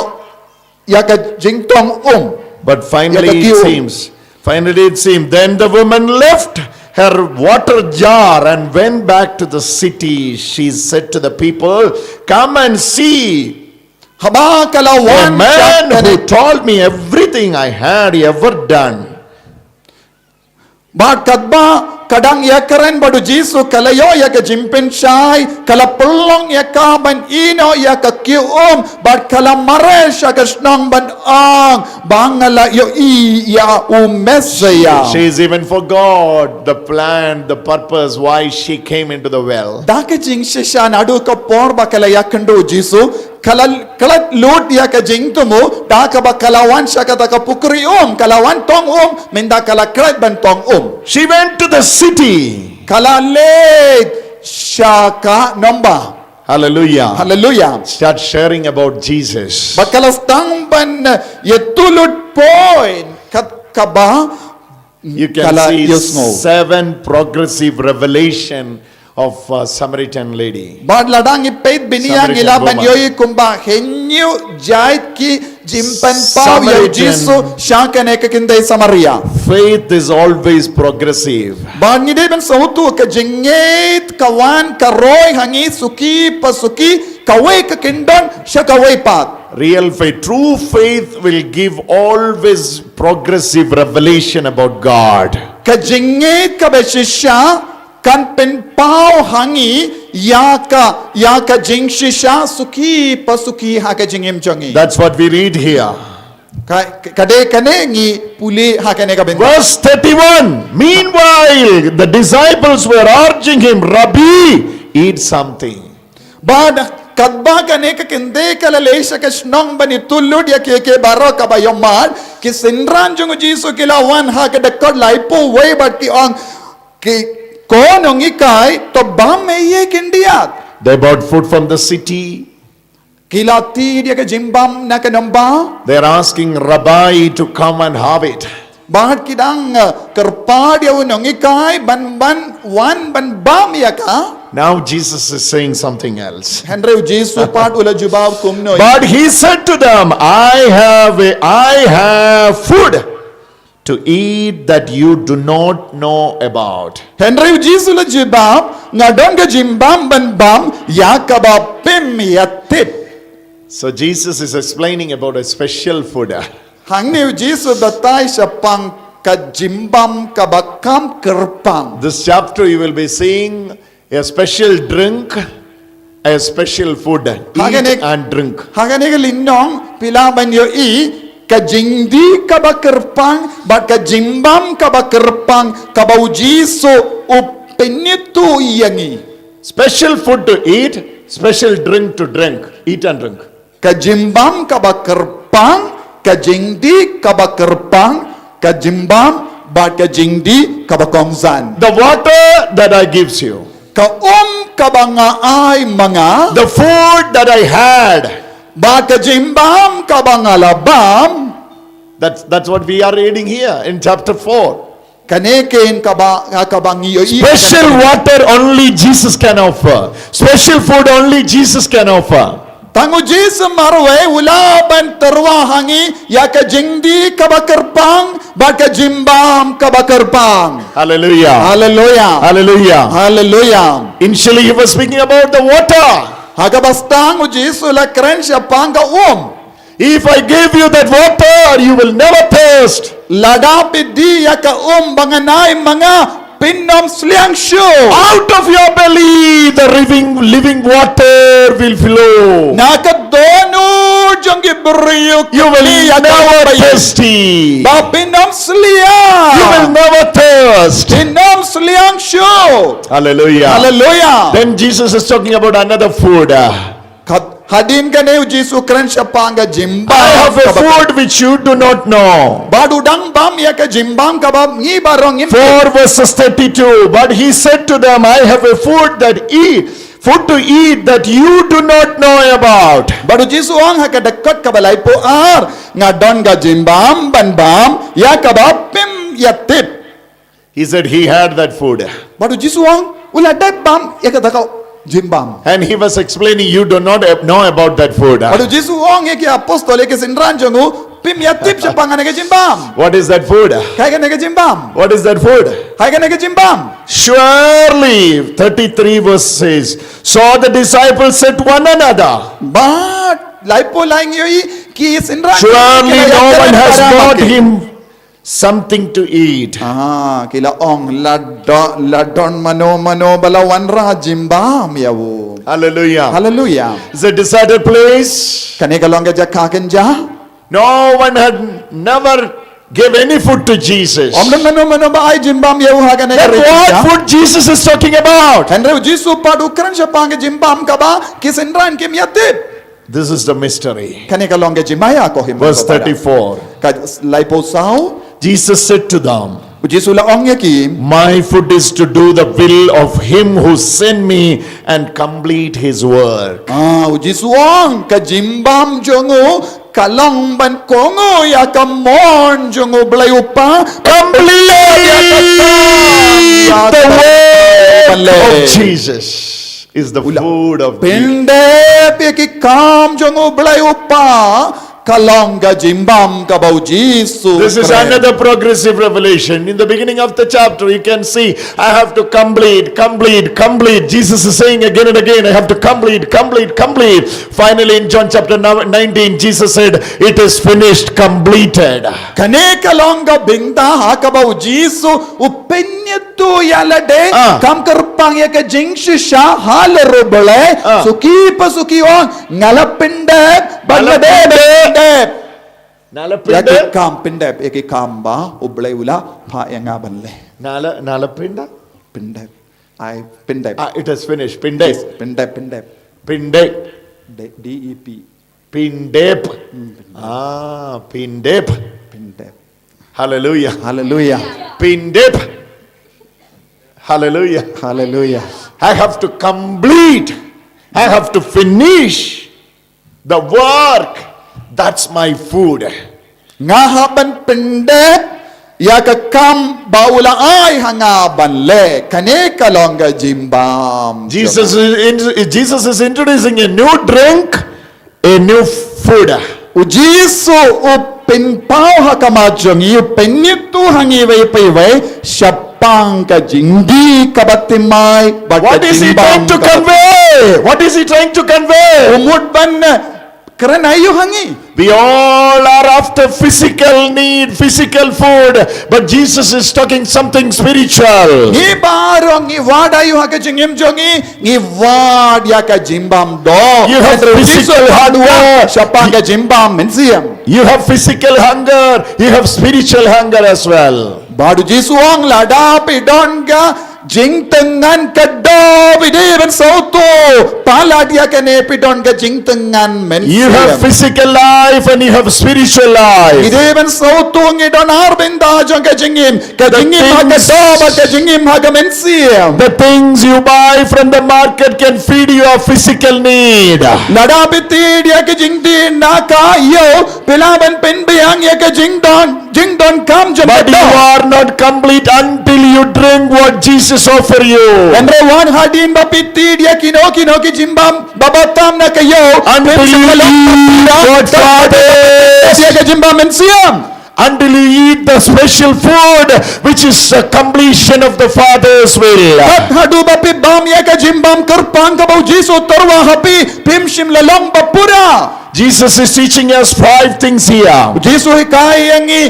ïa ka jingtong um. But finally Ïa ka it kiew um. seems, finally it seems, then the woman left her water jar and went back to the city. She said to the people, come and see Haba ka la a wan man sha who kane, told me everything I had ever done. bad katba ka dang ïakren bad u Jisu ka la ïoh ïa ka jingpynshai, ka la pynlong ïa ka ban ïehnoh ïa ka kiew um, bad ka la mareh sha ka shnong ban ong ba nga la ïohi ïa u Messiah. She is even forgot the plan, the purpose, why she came into the well. Da ka jingshisha naduh ka por ba ka la ïakynduh u Jisu, ka la klet lut ïa ka jingthmu, da kaba ka la wan sha kata ka pukri um, ka la wan tong um, mynta ka la klet ban tong um. She went to the city. Ka la leit sha ka nongbah. Hallelujah. Hallelujah. Start sharing about Jesus. Bad ka la sdang ban, eh, ïathuh lut point kat kaba You ka can la see ïohsngew. Seven progressive revelation of a Samaritan lady. Bad lada ngi peit bniah ngi la ban Samaritan woman. Ïohi kumba hynñiew jait ki jingpynpaw ïa u Samaritan. Jisu sha kane ka kynthei Samaria. Faith is always progressive. Bad ngi dei ban sngewthuh ka jingngeit ka wan ka roi ha ngi suki pa suki, kawei ka kyndon sha kawei pat. Real faith, true faith will give always progressive revelation about God. Ka jingngeit kaba shisha kan pynpaw ha ngi ïa ka, ïa ka jingshisha suki pa suki ha ka jingim jong ngi. That's what we read here. Ka, ka dei kane ngi pule ha kane ka bynta. Verse thirty-one. Meanwhile, the disciples were urging him, "Rabbi, eat something." Bad katba kane ka kynthei ka la leit sha ka shnong ban ïathuh lut ïa kiei kiei baroh kaba ïohmad, ki synran jong u Jisu ki la wan ha ka dkhot laiphew wei bad ki ong, ki, ko nonghikai, to bam eiei khyndiat. They bought food from the city. Ki la thied ïa ka jingbam na ka nongbah. They're asking Rabbi to come and have it. Bad ki dang, uh, kyrpad ïa u nonghikai ban, ban wan ban bam ïa ka. Now Jesus is saying something else. Hynrei u Jisu pat u la jubab kumno. But he said to them, "I have a, I have food to eat that you do not know about." Hynrei u Jisu u la jubab, "Nga don ka jingbam ban bam ïa kaba phim ïatip." So Jesus is explaining about a special food. Hangne u Jisu u batai shaphang ka jingbam kaba kham kyrpang. This chapter you will be seeing a special drink, a special food. Eat and drink. Ha kane ka lynnong phi lah ban ïohi ka jingdih kaba kyrpang bad ka jingbam kaba kyrpang kaba u Jisu u pynithuh ïa ngi. Special food to eat, special drink to drink. Eat and drink. Ka jingbam kaba kyrpang, ka jingdih kaba kyrpang, ka jingbam bad ka jingdih kaba kongsan. The water that I gives you. Ka um kaba nga ai ma nga. The food that I had. Bad ka jingbam kaba nga la bam. That's, that's what we are reading here in chapter four. Kane kein kaba, kaba ngi ïohi. Special water only Jesus can offer. Special food only Jesus can offer. Tang u Jisu marwei u lah ban tyrwa ha ngi ïa ka jingdih kaba kyrpang bad ka jingbam kaba kyrpang. Hallelujah. Hallelujah. Hallelujah. Hallelujah. Initially he was speaking about the water. Ha kaba sdang u Jisu u la kren shaphang ka um. If I give you that water, you will never thirst. Lada phi die ïa ka um ba ngan ai ma nga, phin ym sliang shuh. Out of your belly, the living, living water will flow. Na ka dohnud jong ki briew, you will never thirsty. Ba phin ym sliang. You will never thirst. Phin ym sliang shuh. Hallelujah. Hallelujah. Then Jesus is talking about another food. Kat-, hadien kane u Jisu u kren shaphang ka jingbam. I have a food which you do not know. Bad u dang bam ïa ka jingbam kaba ngi baroh ngim tip. Four verses thirty-two. But he said to them, "I have a food that eat, food to eat that you do not know about." Bad u Jisu u ong ha ka dkhot kaba laiphew ar, "Nga don ka jingbam ban bam ïa kaba phim ïatip." He said he had that food. Bad u Jisu u ong u la dep bam ïa kata ka jingbam. And he was explaining, "You do not ab-, know about that food." Bad u Jisu u ong ïa ki apostol, ïa ki synran jong u, phim ïatip shaphang kane ka jingbam. What is that food? Kaei kane ka jingbam? What is that food? Kaei kane ka jingbam? Surely, thirty-three verse says, "So the disciples said to one another." Bad laiphew lai ngi ïohi ki synran jong u, "Surely no one has brought him something to eat." Ah, ki la ong, "La do-, la don mano mano ba la wanrah jingbam ïa u." Hallelujah. Hallelujah. It's a deserted place. Kane ka long ka jaka kynjah. No one had never gave any food to Jesus. Ym don mano mano ba ai jingbam ïa u ha kane ka ri kynjah. Then what food Jesus is talking about? Hynrei u Jisu pat u kren shaphang ka jingbam kaba ki synran kim ïatip. This is the mystery. Kane ka long ka jingmaya ko him. Verse thirty-four. Ka laiphew saw. Jesus said to them, u Jisu u la ong ïa ki, "My food is to do the will of him who sent me and complete his work." Ah, u Jisu u ong ka jingbam jong u ka long ban kohnguh ïa ka mon jong u Blei u Kpa. Complete the work of Jesus. Is the food of Jesus. Pyndep ïa ki kam jong u Blei u Kpa, ka long ka jingbam kaba u Jisu. This is another progressive revelation. In the beginning of the chapter, you can see, "I have to complete, complete, complete." Jesus is saying again and again, "I have to complete, complete, complete." Finally, in John chapter nineteen, Jesus said, "It is finished, completed." Kane ka long ka bynta ha kaba u Jisu u pynïathuh ïa lade, kam kyrpang ïa ka jingshisha, ha la ruh Blei, suki pa suki ong, nga la pyndep, ba nga dei ban pyndep. Na la pyndep. Ïa ki kam pyndep, ïa ki kam ba u Blei u la phah ïa nga ban leh. Na la, na la pyndep. Pyndep. I pyndep. Ah, it is finished. Pyndep. Yes, pyndep, pyndep. Pyndep. D E P. Pyndep. Ah, pyndep. Pyndep. Hallelujah. Hallelujah. Pyndep. Hallelujah. Hallelujah. I have to complete. I have to finish the work. That's my food. Nga hap ban pyndep ïa ka kam ba u la ai ha nga ban leh, kane ka long ka jingbam. Jesus is in, Jesus is introducing a new drink, a new food. U Jisu u pynpaw ha khmat jong ngi, u pynïathuh ha ngi iwei pa iwei shaphang ka jingdih kaba thymmai bad ka jingbam. What is he trying to convey? What is he trying to convey? U mut ban kren aïu ha ngi? We all are after physical need, physical food, but Jesus is talking something spiritual. Ngi baroh ngi wad aïu ha ka jingim jong ngi? Ngi wad ïa ka jingbam doh. You have physical hunger. Shaphang ka jingbam mynsiem. You have physical hunger. You have spiritual hunger as well. Bad u Jisu u ong lada phi don ka jingthngan ka doh, phi dei ban sngewthuh palat ïa kane, phi don ka jingthngan mynsiem. You have physical life and you have spiritual life. Ngi dei ban sngewthuh ngi don ar bynta jong ka jingim. Ka jingim ha ka doh bad ka jingim ha ka mynsiem. The things you buy from the market can feed your physical need. Lada phi thied ïa ka jingdih na ka ïew, phi lah ban pynbiang ïa ka jingdon, jingdonkam jong ka doh. But you are not complete until you drink what Jesus offer you. Hynrei wat hadien ba phi thied ïa kino kino ki jingbam ba bha tam na ka ïew, until you eat what Father, ïa ka jingbam mynsiem. Until you eat the special food, which is the completion of the Father's will. Kat haduh ba phi bam ïa ka jingbam kyrpang kaba u Jisu u tyrwa ha phi, phim shym la long ba pura. Jesus is teaching us five things here. U Jisu u hikai ïa ngi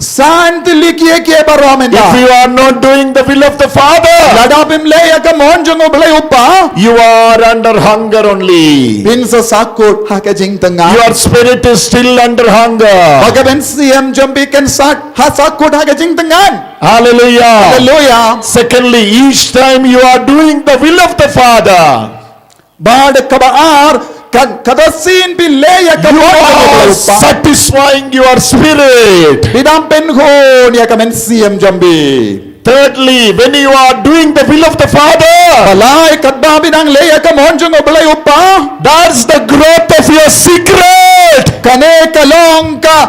san tylli ki, ki baroh mynta. If you are not doing the will of the Father, lada phim leh ïa ka mon jong u Blei u Kpa, you are under hunger only. Phin sa sahkut ha ka jingthngan. Your spirit is still under hunger. Ba ka mynsiem jong phi kan sah, ha sahkut ha ka jingthngan. Hallelujah. Hallelujah. Secondly, each time you are doing the will of the Father, bad kaba ar, ka, kaba sien phi leh ïa ka mon jong u Blei u Kpa, satisfying your spirit. Phi dang pynhun ïa ka mynsiem jong phi. Thirdly, when you are doing the will of the Father, balei katba phi dang leh ïa ka mon jong u Blei u Kpa, that's the growth of your secret. Kane ka long ka,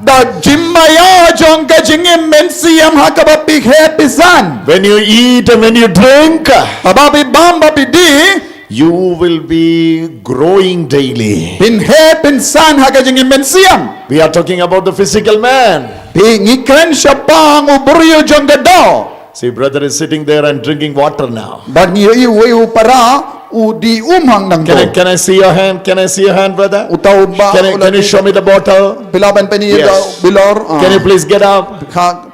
ka jingmaïa jong ka jingim mynsiem ha kaba phi heh phi san. When you eat and when you drink, haba phi bam bad phi dih, you will be growing daily. Phin heh phin san ha ka jingim mynsiem. We are talking about the physical man. Phi, ngi kren shaphang u briew jong ka doh. See, brother is sitting there and drinking water now. Bad ngi ïohi uwei u para u dih um hangne. Can I, can I see your hand? Can I see your hand, brother? Uta u bah. Can I, can you show me the bottle? Phi lah ban pyni ïa nga bilor. Can you please get up?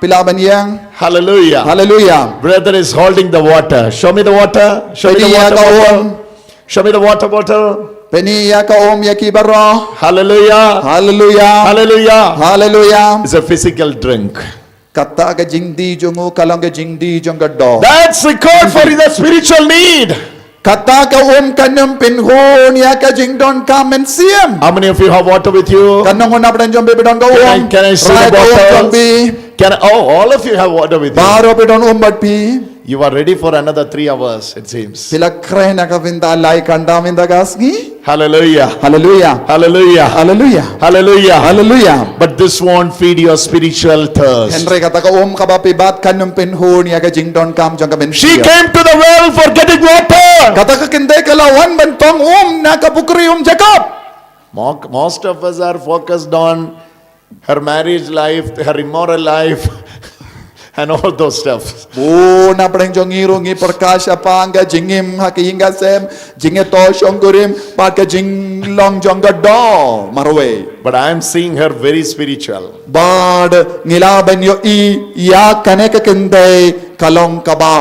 Phi lah ban ïeng. Hallelujah. Hallelujah. Brother is holding the water. Show me the water. Show me the water bottle. Show me the water bottle. Pyni ïa ka um ïa ki baroh. Hallelujah. Hallelujah. Hallelujah. Hallelujah. It's a physical drink. Kata ka jingdih jong u ka long ka jingdih jong ka doh. That's required for the spiritual need. Kata ka um kan ym pynhun ïa ka jingdonkam mynsiem. How many of you have water with you? Katno ngut na pdeng jong phi ba don ka um? Can I, can I see the bottle? Can I, oh, all of you have water with you. Baroh phi don um bad phi. You are ready for another three hours, it seems. Phi la kren na ka bynta lai kynta mynta ka sngi. Hallelujah. Hallelujah. Hallelujah. Hallelujah. Hallelujah. Hallelujah. But this won't feed your spiritual thirst. Hynrei kata ka um kaba phi bat kan ym pynhun ïa ka jingdonkam jong ka mynsiem. She came to the well for getting water. Kata ka kynthei ka la wan ban tong um na ka pukri um Jakob. Mo- Most of us are focused on her marriage life, her immoral life, and all those stuff. Bun na pdeng jong ngi ruh ngi pyrkhat shaphang ka jingim ha ka ïing ka sem, jingïatoh shongkurim, bad ka jinglong jong ka doh marwei. But I am seeing her very spiritual. Bad ngi lah ban ïohi ïa kane ka kynthei ka long kaba,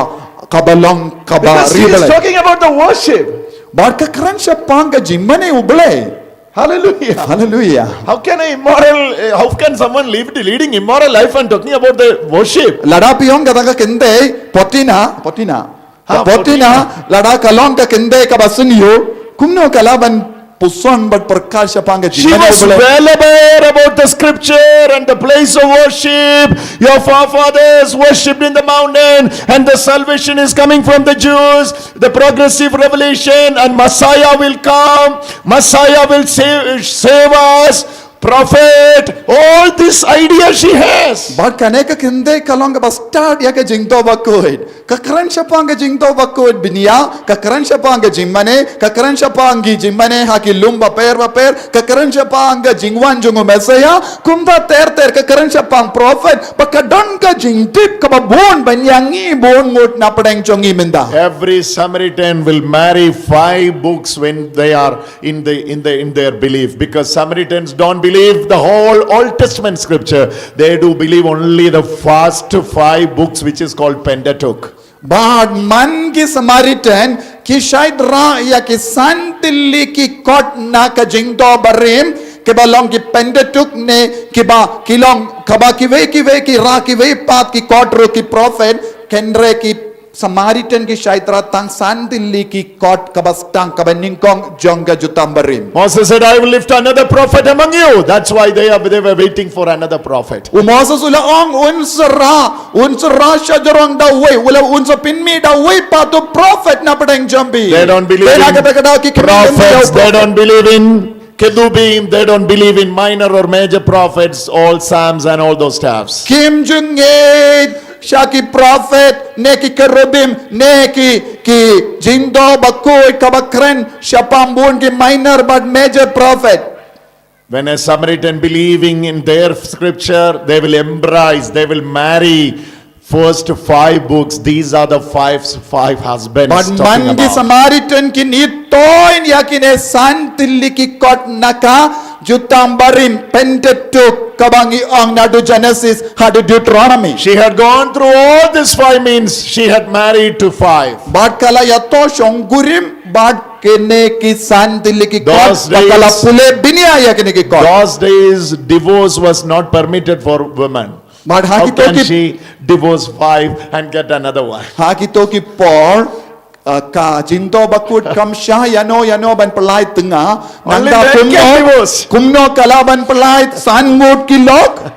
kaba long kaba Because she is riblei. Talking about the worship. Bad ka kren shaphang ka jingmane U Blei. Hallelujah. Hallelujah. How can a immoral, uh, how can someone live leading immoral life and talking about the worship? Lada phi ong kata ka kynthei Potina, Potina. Ha, Potina, Potina. Lada ka long ka kynthei kaba sniew, kumno ka lah ban puson bad pyrkhat shaphang ka jingmane U Blei. She was well aware about the scripture and the place of worship. Your forefathers worshipped in the mountain, and the salvation is coming from the Jews. The progressive revelation, and Messiah will come. Messiah will save, save us. Prophet, all this idea she has. Bad kane ka kynthei ka long kaba stad ïa ka jingdoh bakhuid. Ka kren shaphang ka jingdoh bakhuid bniah, ka kren shaphang ka jingmane, ka kren shaphang ki jingmane ha ki lum bapher bapher, ka kren shaphang ka jingwan jong u Messiah, kumta ter ter ka kren shaphang prophet, ba ka don ka jingtip kaba bun ban ïa ngi bun ngut na pdeng jong ngi mynta. Every Samaritan will marry five books when they are in the, in the, in their belief, because Samaritans don't believe the whole Old Testament scripture. They do believe only the first five books, which is called Pentateuch. Bad man ki Samaritan ki shait rah ïa ki san tylli ki kot na ka jingdoh barim, kiba long ki Pentateuch ne kiba ki long kaba kiwei kiwei ki rah kiwei pat ki kot ruh ki prophet, hynrei ki Samaritan ki shait rah tang san tylli ki kot kaba stang kaba nyngkong jong ka jutang barim. Moses said, "I will lift another prophet among you." That's why they are, they were waiting for another prophet. U Moses u la ong un sa rah, un sa rah shajrong da uwei, u la un sa pynmih da uwei pat u prophet na pdeng jong phi. They don't believe in prophets. They don't believe in Ketubim, they don't believe in minor or major prophets, all Psalms and all those stuffs. Kim jong ngi sha ki prophet, ne ki Kerubim, ne ki, ki jingdoh bakhuid kaba kren shaphang bun ki minor bad major prophet. When a Samaritan believing in their scripture, they will embrace, they will marry first five books. These are the five, five husbands. Bad man ki Samaritan kin ïohi ïa kine san tylli ki kot na ka jutang barim Pentateuch kaba ngi ong naduh Genesis haduh Deuteronomy. She had gone through all these five means. She had married to five. Bad ka la ïatoh shongkurim bad kine ki san tylli ki kot, bad ka la pule bniah ïa kine ki kot. Those days, divorce was not permitted for women. Bad ha kito ki, how can she divorce five and get another one? Ha kito ki por, uh, ka jingdoh bakhuid kam shah ïano ïano ban pynlait tnga. Only men can divorce. Kumno ka lah ban pynlait san ngut ki lok?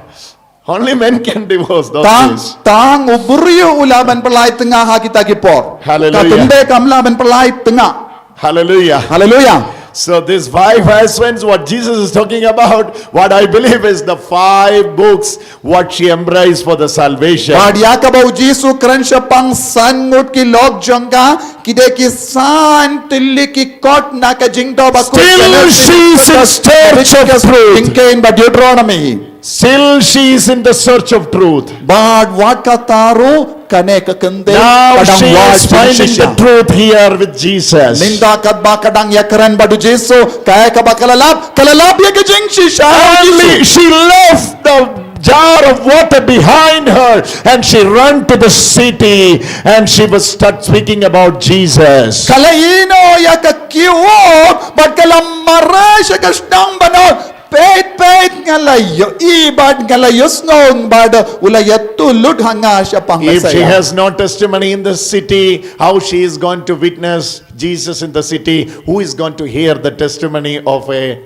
Only men can divorce those days. Tang, tang u briew u lah ban pynlait tnga ha kita ki por. Hallelujah. Ka kynthei kam lah ban pynlait tnga. Hallelujah. Hallelujah. So these five husbands, what Jesus is talking about, what I believe is the five books, what she embraced for the salvation. Bad ïa kaba u Jisu kren shaphang san ngut ki lok jong ka, ki dei ki san tylli ki kot na ka jingdoh bakhuid. Still she is in search of truth. Tyngkhuh bad Deuteronomy. Still she is in the search of truth. Bad wat kata ruh kane ka kynthei ka dang wad shisha. Now she is finding the truth here with Jesus. Mynta katba ka dang ïakren bad u Jisu, kaei kaba ka la lap, ka la lap ïa ka jingshisha. And she left the jar of water behind her and she ran to the city and she was start speaking about Jesus. Ka la ïehnoh ïa ka kyiuh bad ka la mareh sha ka shnong ban ong, peit peit nga la ïohi bad nga la ïohsngew bad, u la ïathuh lut ha nga shaphang Messiah. If she has no testimony in the city, how she is going to witness Jesus in the city? Who is going to hear the testimony of a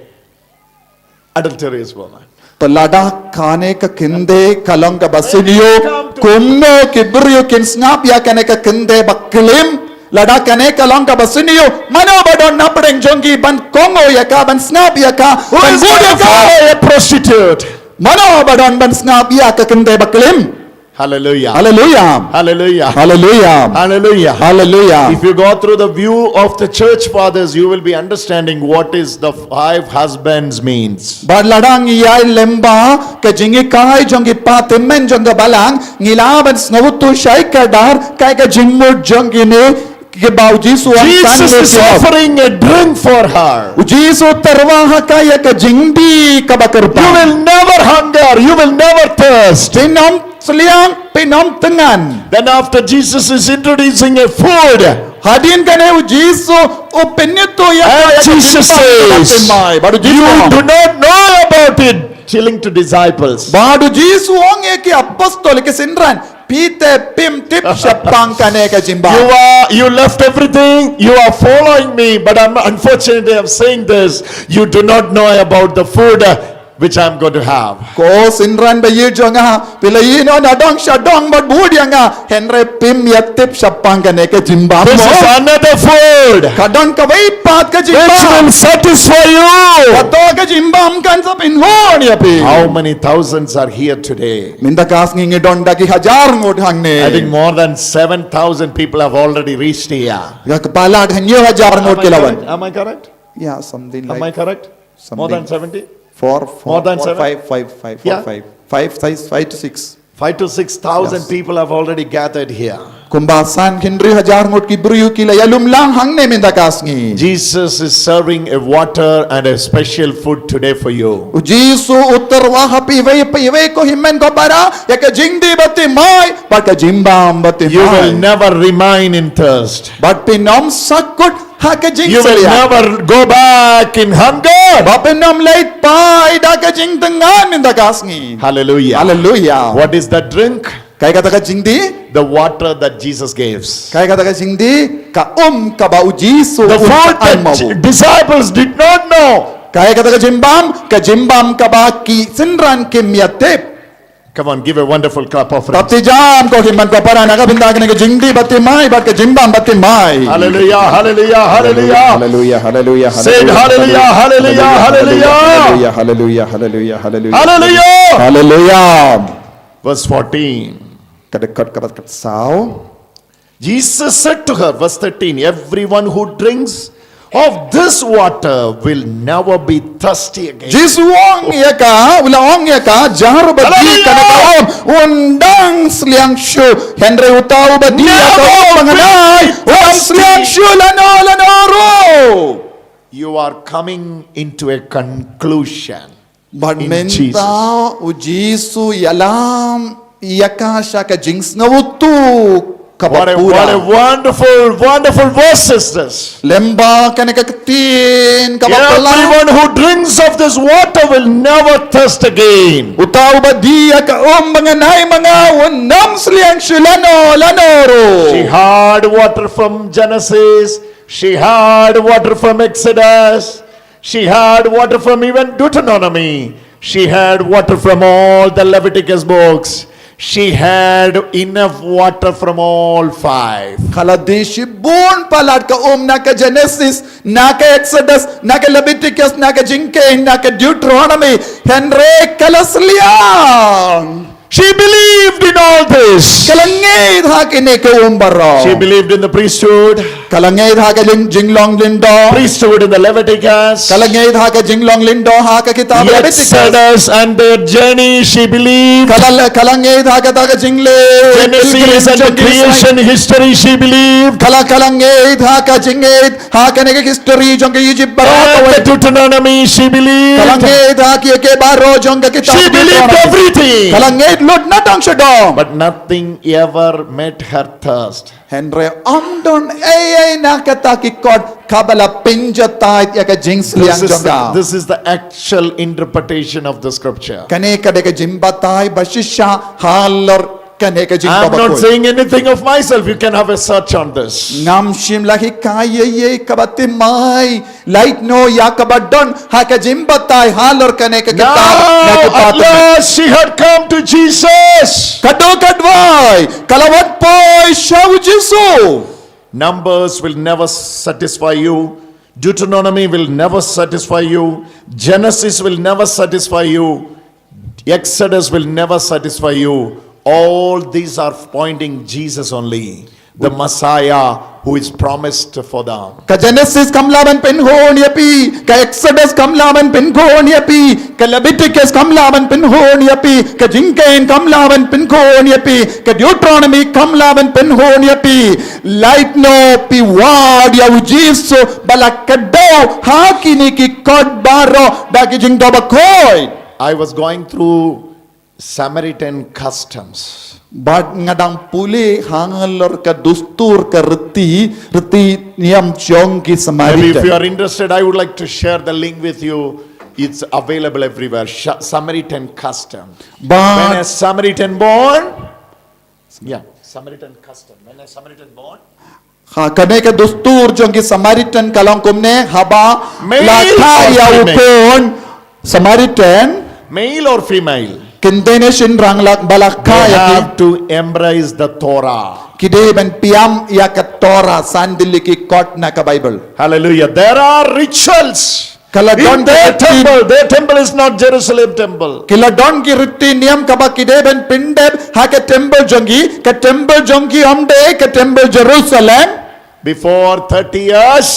adulterous woman? Te lada kane ka kynthei ka long kaba sniew, kumno ki briew kin sngap ïa kane ka kynthei baklim? Lada kane ka long kaba sniew, mano ba don na pdeng jong ki ban kohnguh ïa ka, ban sngap ïa ka, ban bud ïa ka? Who is going to follow a prostitute? Mano ba don ban sngap ïa ka kynthei baklim? Hallelujah. Hallelujah. Hallelujah. Hallelujah. Hallelujah. Hallelujah. If you go through the view of the church fathers, you will be understanding what is the five husbands means. Bad lada ngi ïai lem bad ka jinghikai jong ki patemen jong ka balang, ngi lah ban sngewthuh shai kdar kaei ka jingmut jong kine kiba u Jisu u ong. Jesus is offering a drink for her. U Jisu u tyrwa ha ka ïa ka jingdih kaba kyrpang. You will never hunger, you will never thirst. Phin ym sliang, phin ym tyngan. Then after Jesus is introducing a food, Hadien kane u Jisu u pynithuh ïa ka and ïa ka Jesus jingpang kaba says, thymmai. Bad u Jisu "You u ong, do not know about it." Telling to disciples. Bad u Jisu u ong ïa ki apostol, ki synran, phi te phim tip shaphang kane ka jingbam. You are, you left everything, you are following me, but I'm unfortunately I'm saying this, you do not know about the food, uh, which I'm going to have. Ko synran ba ïeit jong nga, phi la ïehnoh na dong sha dong bad bud ïa nga, hynrei phim ïa tip shaphang kane ka jingbam. This is another food Ka don kawei pat ka which jingbam. Will satisfy you. Kato ka jingbam kan sa pynhun ïa phi. How many thousands are here today? Mynta ka sngi ngi don da ki hajar ngut hangne. I think more than seven thousand people have already reached here. Ka palat hynñiew hajar ngut ki la wan. Am I correct? Yeah, something Am I like correct? something. More than seventy? Four, four, More than four, seven? Five, five, five, four, Yeah. Five. Five, size, five to six. Five to six thousand Yes. People have already gathered here. Kumba san hynriew hajar ngut ki briew ki la ïalum lang hangne mynta ka sngi. Jesus is serving a water and a special food today for you. U Jisu u tyrwa ha phi iwei pa iwei ko hynmen ko para ïa ka jingdih ba thymmai bad ka jingbam ba thymmai. You will never remain in thirst. Bad phin ym sahkut ha ka You will jingsliang. Never go back in hunger. Bad phin ym leit phai da ka jingtyngan mynta ka sngi. Hallelujah. Hallelujah. What is that drink? Kaei kata ka jingdih? The water that Jesus gives. Kaei kata ka jingdih? Ka um kaba u Jisu The u food ai that ma u. Disciples did not know. Kaei kata ka jingbam? Ka jingbam kaba ki synran kim ïa tip. Come on, give a wonderful clap offering. Baptism ko hynmen ko para na ka bynta kane ka jingdih ba thymmai bad ka jingbam ba thymmai. Hallelujah, hallelujah, hallelujah. Hallelujah, hallelujah, Say it, hallelujah, hallelujah, hallelujah. Hallelujah, hallelujah, hallelujah. Hallelujah. Hallelujah. Verse fourteen. Ka dkhot kaba khatsaw. Jesus said to her, verse thirteen, "Everyone who drinks of this water will never be thirsty again." Jisu u ong ïa ka, u la ong ïa ka, jar uba dih kane ka um un dang sliang shuh, hynrei uta uba dih ïa ka um ba ngan ai un dang sliang shuh lano lano ruh. You are coming into a conclusion. Bad mynta u Jisu u ïalam ïa ka sha ka jingsngewthuh kaba pura. What a wonderful, wonderful verse is this. Lem bad kane ka ktien kaba phylla. Everyone who drinks of this water will never thirst again. Uta uba dih ïa ka um ba ngan ai ma nga un ym sliang shuh lano lano ruh. She heard water from Genesis. She heard water from Exodus. She had water from even Deuteronomy. She had water from all the Leviticus books. She had enough water from all five. Ka la dih shibun palat ka um na ka Genesis, na ka Exodus, na ka Leviticus, na ka Jingkheiñ, na ka Deuteronomy. Hynrei ka la sliang. She believed in all this. Ka la ngeit ha kine ki um baroh. She believed in the priesthood. Ka la ngeit ha ka jinglong lyngdoh. Priesthood in the Leviticus. Ka la ngeit ha ka jinglong lyngdoh ha ka kitab Leviticus. Exodus and their journey, she believed. Ka la, ka la ngeit ha kata ka jingleit. Genesis and the creation history, she believed. Ka la, ka la ngeit ha ka jingngeit ha kane ka history jong ka Egypt baroh kawei. Deuteronomy, she believed. Ka la ngeit ha ki, ki baroh jong ka kitab Deuteronomy. She believed everything. Ka la ngeit lut na dang sha dong. But nothing ever met her thirst. Hynrei ym don ei ei na kata ki kot kaba la pynjatai ïa ka jingsliang jong ka. This is the actual interpretation of the scripture. Kane ka dei ka jingbatai ba shisha halor kane ka jingbakhuid. I'm not saying anything of myself. You can have a search on this. Ngam shym la hikai ei ei kaba thymmai. Lait noh ïa kaba don ha ka jingbatai halor kane ka kitab. Now at last she had come to Jesus. Ka dei ka duwai ka la wan poi sha u Jisu. Numbers will never satisfy you. Deuteronomy will never satisfy you. Genesis will never satisfy you. Exodus will never satisfy you. All these are pointing Jesus only, the Messiah who is promised for them. Ka Genesis kam lah ban pynhun ïa phi, ka Exodus kam lah ban pynhun ïa phi, ka Leviticus kam lah ban pynhun ïa phi, ka Jingkheiñ kam lah ban pynhun ïa phi, ka Deuteronomy kam lah ban pynhun ïa phi. Lait noh phi wad ïa u Jisu ba la kdew ha kine ki kot baroh da ki jingdonkam. I was going through Samaritan customs. Bad nga dang pule hangalor ka dustur, ka riti, riti niam jong ki Samaritan. Maybe if you are interested, I would like to share the link with you. It's available everywhere. Sh- Samaritan custom. Bad when a Samaritan born, yeah, Samaritan custom. When a Samaritan born, ha, kane ka dustur jong ki Samaritan ka long kumne, haba la kha ïa u khun Samaritan, male or female, kynthei ne shynrang, la ba la kha ïa ki, they have to embrace the Torah. Ki dei ban pynïap ïa ka Torah, san tylli ki kot na ka Bible. Hallelujah. There are rituals. Ka la don ki riti. Their temple, their temple is not Jerusalem temple. Ki la don ki riti niam kaba ki dei ban pyndep ha ka temple jong ki, ka temple jong ki ym dei ka temple Jerusalem. Before thirty years.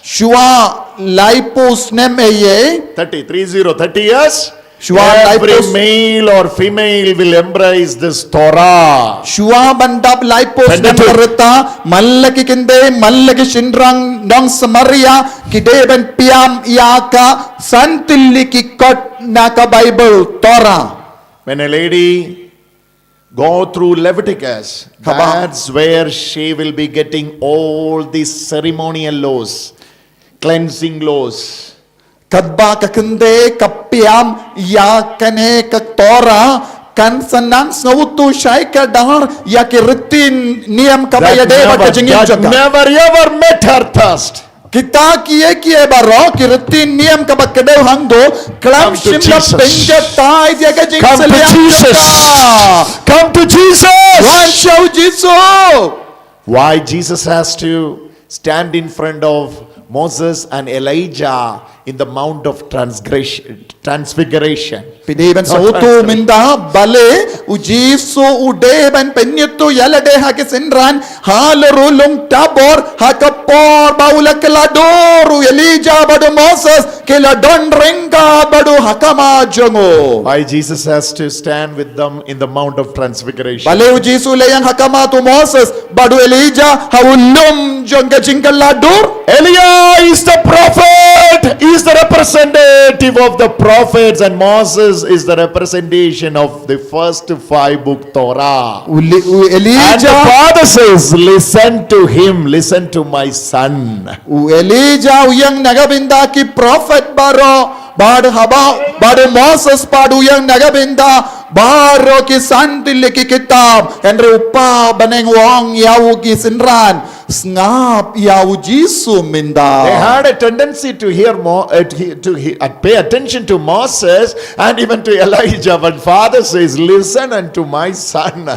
Shuwa laiphew snem ei ei. Thirty, three zero, thirty years. Shuwa laiphew. Every male or female will embrace this Torah. Shuwa ban dap laiphew snem ka rta, man la ki kynthei, man la ki shynrang nong Samaria, ki dei ban pynïap ïa ka san tylli ki kot na ka Bible Torah. When a lady go through Leviticus, that's where she will be getting all these ceremonial laws, cleansing laws. Katba ka kynthei ka pynïap ïa kane ka Torah, kan sa nang sngewthuh shai kdar ïa ki riti niam kaba ïadei bad ka jingim jong ka. That never, that never ever met her thirst. Kita kiei kiei baroh, ki riti niam kaba kdew hangto, khlem shym la pynjot ïa ka jingsliang jong ka. Come to Jesus. Wan sha u Jisu. Why Jesus has to stand in front of Moses and Elijah in the Mount of Transgression, Transfiguration? Phi dei ban sngewthuh mynta balei u Jisu u dei ban pynïathuh ïa lade ha ki synran halor u lum Tabor, ha ka por ba u la kylla dur, u Elijah bad u Moses ki la don ryngkat bad u ha khmat jong u. Why Jesus has to stand with them in the Mount of Transfiguration? Balei u Jisu u la ïeng ha khmat u Moses bad u Elijah ha u lum jong ka jingkylla dur? Elijah is the prophet, is the representative of the prophets, and Moses is the representation of the first five book Torah. U Li-, u Elijah. And the father says, "Listen to him, listen to my son." U Elijah u ïeng na ka bynta ki prophet baroh, bad haba, bad u Moses pat u ïeng na ka bynta baroh ki san tylli ki kitab. Hynrei u Kpa bneng u ong ïa u ki synran, sngap ïa u Jisu mynta. They had a tendency to hear more, uh, to, he-, to he-, uh, pay attention to Moses and even to Elijah, but father says, "Listen unto my son."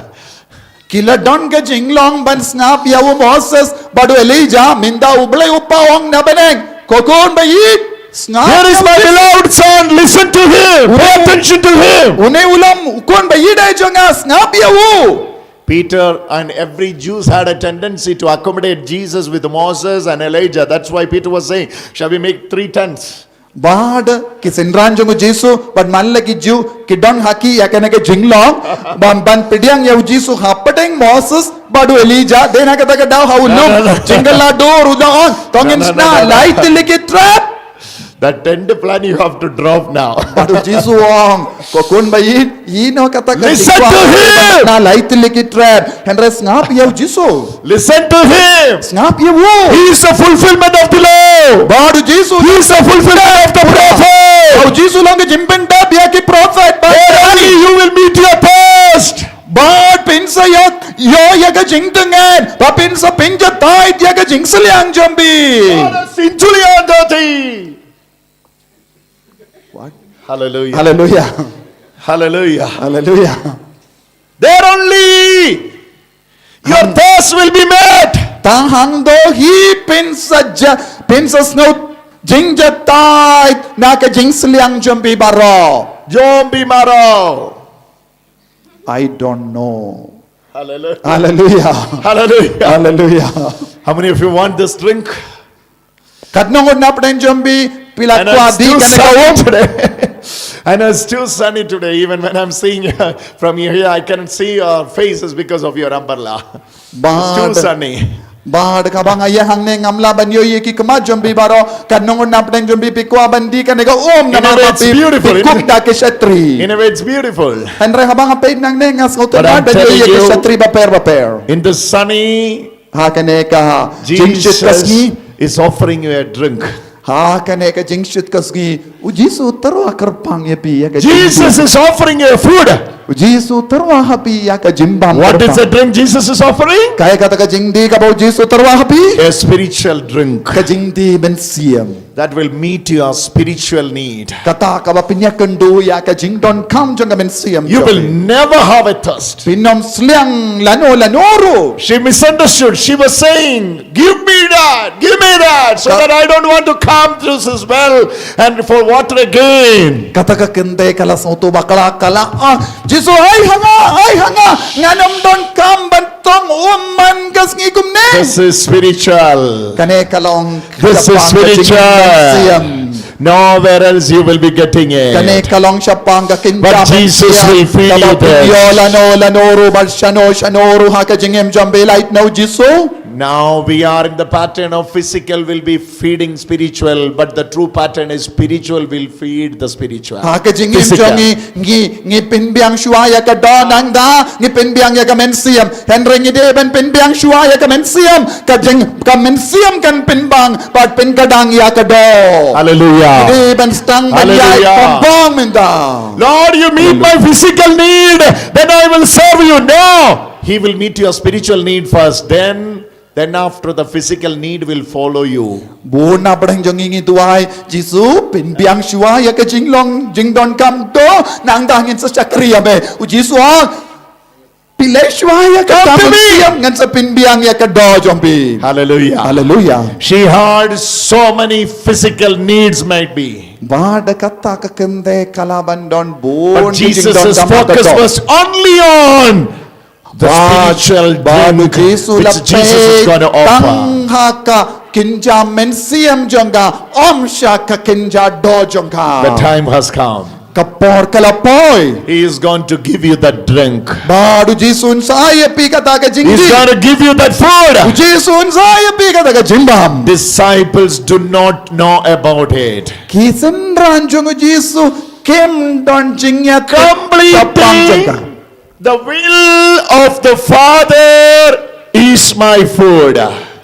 Ki la don ka jinglong ban sngap ïa u Moses bad u Elijah, mynta U Blei u Kpa u ong na bneng, ko khun ba ïeit, sngap ïa u Jisu. Here is my beloved son, listen to him, pay attention to him. Une u long u khun ba ïeit jong nga, sngap ïa u. Peter and every Jews had a tendency to accommodate Jesus with Moses and Elijah. That's why Peter was saying, "Shall we make three tents?" Bad ki synran jong u Jisu bad man la ki Jiw ki don ha ki ïa kane ka jinglong ban, ban pdiang ïa u Jisu hapdeng Moses bad u Elijah. Dei na kata ka daw ha u lum jingkylla dur u la ong, to ngin shna lai tylli ki trep. That tent plan you have to drop now. Bad u Jisu u ong, ko khun ba ïeit, ïehnoh kata ka, listen to him, na lai tylli ki trep. Hynrei sngap ïa u Jisu. Listen to him. Sngap ïa u. He is the fulfillment of the law. Bad u Jisu. He is the fulfillment of the prophet. U Jisu u long ka jingpyndep ïa ki prophet. There only you will meet your thirst. Bad phin sa ïoh, ïoh ïa ka jingtngen. Bad phin sa pynjatai ïa ka jingsliang jong phi. Bad shin sliang jong phi. What? Hallelujah. Hallelujah. Hallelujah. Hallelujah. There only your thirst will be met. Tang hangto hi phin sa ja, phin sa sngew jingjatai na ka jingsliang jong phi baroh. Jong phi baroh. I don't know. Hallelujah. Hallelujah. Hallelujah. Hallelujah. How many of you want this drink? Katno ngut na pdeng jong phi phi la And kwah it's dih too kane ka sunny um? Today. And it's too sunny today. Even when I'm seeing uh, from here, I cannot see your faces because of your umbrella. It's too Bad. Sunny. Bad, kaba nga ïa hangne ngam lah ban ïohi ïa ki khmat jong phi baroh, katno ngut na pdeng jong phi phi kwah ban dih kane ka um namar ba phi kup da ki shatri. In a way, it's beautiful. Hynrei haba nga peit nangne nga sngewtynnad ban ïohi ïa ki shatri bapher bapher. In the sunny, ha kane ka jingshit ka sngi, is offering you a drink. Ha kane ka jingshit ka sngi, u Jisu u tyrwa kyrpang ïa phi ïa ka jingdih. Jesus is offering you a food. U Jisu u tyrwa ha phi ïa ka jingbam. What is the drink Jesus is offering? Kaei kata ka jingdih kaba u Jisu u tyrwa ha phi? A spiritual drink. Ka jingdih mynsiem. That will meet your spiritual need. Kata kaba pynïakynduh ïa ka jingdonkam jong ka mynsiem. You will never have a thirst. Phin ym sliang lano lano ruh. She misunderstood. She was saying, "Give me that, give me that, so that I don't want to come to this well and for water again." Kata ka kynthei ka la sngewthuh bakla ka la ong, Jisu, ai ha nga, ai ha nga, ngan ym donkam ban tong um man ka sngi kumne. This is spiritual. Kane ka long This is spiritual. Nowhere else you will be getting it. Kane ka long shaphang ka kynja. But Jesus will feed you this. Lano lano ruh bad shano shano ruh ha ka jingim jong phi lait na u Jisu. Now we are in the pattern of physical will be feeding spiritual, but the true pattern is spiritual will feed the spiritual. Ha ka jingim jong ngi, ngi ngi pynbiang shuwa ïa ka doh nangta ngi pynbiang ïa ka mynsiem. Hynrei ngi dei ban pynbiang shuwa ïa ka mynsiem, ka jing ka mynsiem kan pynbang bad pynkadang ïa ka doh. Hallelujah. Ngi dei ban sdang ban ïaid pynbang mynta. Lord, you meet my physical need, then I will serve you. No, He will meet your spiritual need first, then then after the physical need will follow you. Bun na pdeng jong ngi ngi duwai, Jisu, pynbiang shuwa ïa ka jinglong jingdonkam doh, nangta ngin sa shakri ïa me. U Jisu ong, pynleh shuwa ïa ka kam mynsiem, ngan sa pynbiang ïa ka doh jong phi. Hallelujah. Hallelujah. She had so many physical needs might be. Bad kata ka kynthei ka lah ban don bun. But Jesus' focus was only on the spiritual drink which Jesus is going to offer. Tang ha ka kynja mynsiem jong ka, ym sha ka kynja doh jong ka. The time has come. Ka por ka la poi. He is going to give you that drink. Bad u Jisu un sa ai ïa phi kata ka jingdih. He is going to give you that food. U Jisu un sa ai ïa phi kata ka jingbam. Disciples do not know about it. Ki synran jong u Jisu kim don jingïathuh shaphang jong ka. The will of the Father is my food.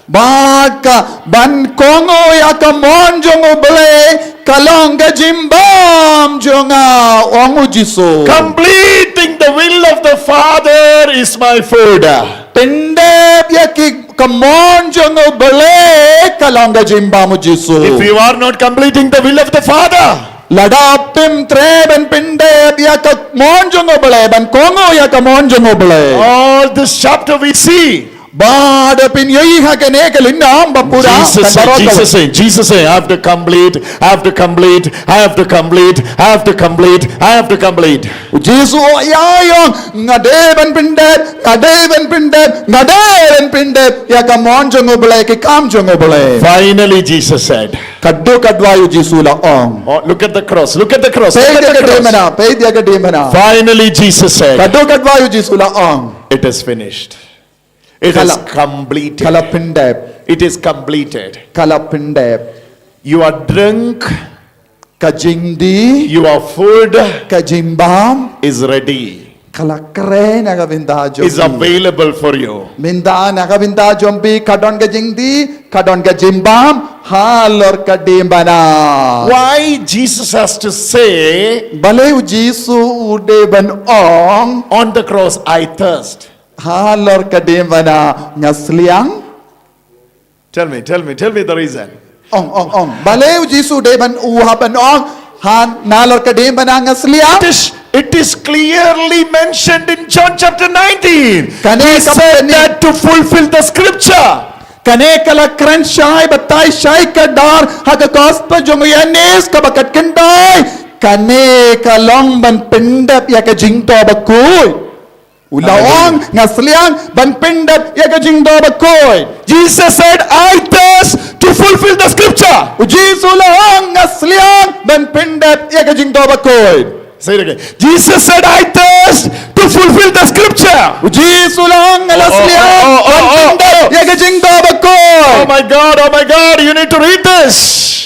Bad ka ban kohnguh ïa ka mon jong U Blei ka long ka jingbam jong nga, ong u Jisu. Completing the will of the Father is my food. Pyndep ïa ki ka mon jong U Blei ka long ka jingbam u Jisu. If you are not completing the will of the Father, lada phim treh ban pyndep ïa ka mon jong U Blei, ban kohnguh ïa ka mon jong U Blei. All this chapter we see. Bad phin ïohi ha kane ka lynnong ba pura. Jesus saying, Jesus saying, Jesus saying, I have to complete, I have to complete, I have to complete, I have to complete, I have to complete. U Jisu u ïa ong, nga dei ban pyndep, nga dei ban pyndep, nga dei ban pyndep ïa ka mon jong U Blei, ki kam jong U Blei. Finally, Jesus said, Ka dei ka duwai u Jisu la ong. Oh, look at the cross. Look at the cross. Peit ïa ka dei mana, peit ïa ka dei mana. Finally, Jesus said, ka dei ka duwai u Jisu la ong. It is finished. It is completed. Ka la pyndep. It is completed. Ka la pyndep. Your drink, ka jingdih, your food, ka jingbam, is ready. Ka la kren na ka bynta jong phi. Is available for you. Mynta na ka bynta jong phi ka don ka jingdih, ka don ka jingbam halor ka diengphna. Why Jesus has to say, balei u Jisu u dei ban ong, on the cross, I thirst. Halor ka diengphna nga sliang. Tell me, tell me, tell me the reason. Ong, ong, ong. Balei u Jisu dei ban u hap ban ong, ha nalor ka diengphna nga sliang. It is, it is clearly mentioned in John chapter nineteen. He said that to fulfill the scripture. Kane ka la kren shai batai shai kdar ha ka gospel jong u Ïoannis kaba khatkyndai. Kane ka long ban pyndep ïa ka jingthoh bakhuid. U la ong, nga sliang ban pyndep ïa ka jingdoh bakhuid. Jesus said, "I thirst to fulfill the scripture." U Jisu u la ong, nga sliang ban pyndep ïa ka jingdoh bakhuid. Say it again. Jesus said, "I thirst to fulfill the scripture." U Jisu u la ong, nga la sliang ban pyndep ïa ka jingdoh bakhuid. Oh my God, oh my God, you need to read this.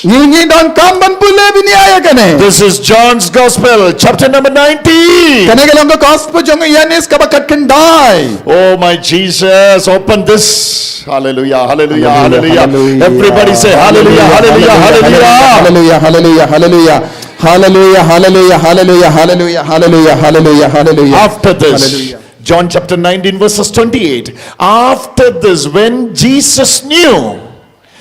Ngi ngi donkam ban pule bniah ïa kane. This is John's Gospel, chapter number nineteen. Kane ka long ka gospel jong u Ïoannis kaba khatkhyndai. Oh my Jesus, open this. Hallelujah, hallelujah, hallelujah. Everybody say hallelujah, hallelujah, hallelujah. Hallelujah, hallelujah, hallelujah. Hallelujah, hallelujah, hallelujah, hallelujah, hallelujah, hallelujah, hallelujah. After this, John chapter nineteen, verses twenty-eight. After this, when Jesus knew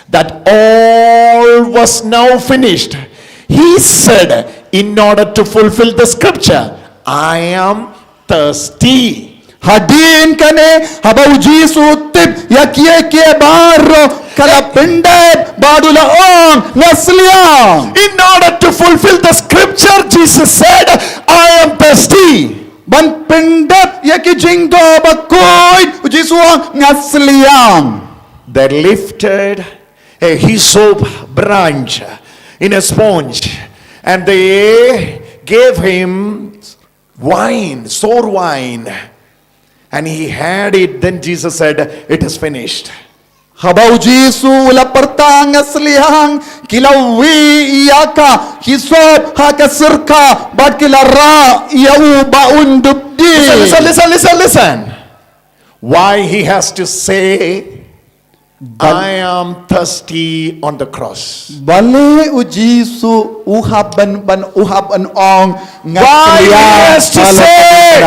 that all was now finished, he said, in order to fulfill the scripture, "I am thirsty." Hadien kane, haba u Jisu u tip ïa kiei kiei baroh, ka la pyndep bad u la ong, nga sliang. In order to fulfill the scripture, Jesus said, "I am thirsty." Ban pyndep ïa ki jingdoh bakhuid, u Jisu u ong, nga sliang. They lifted a hyssop branch in a sponge, and they gave him wine, sour wine, and he had it. Then Jesus said, "It is finished." Haba u Jisu u la pyrta nga sliang, ki la wih ïa ka hyssop ha ka syrkha bad ki la rah ïa u ba un dup dih. Listen, listen, listen, listen, listen. Why he has to say, "I am thirsty" on the cross? Balei u Jisu u hap ban, ban u hap ban ong, nga sliang. Why he has to say,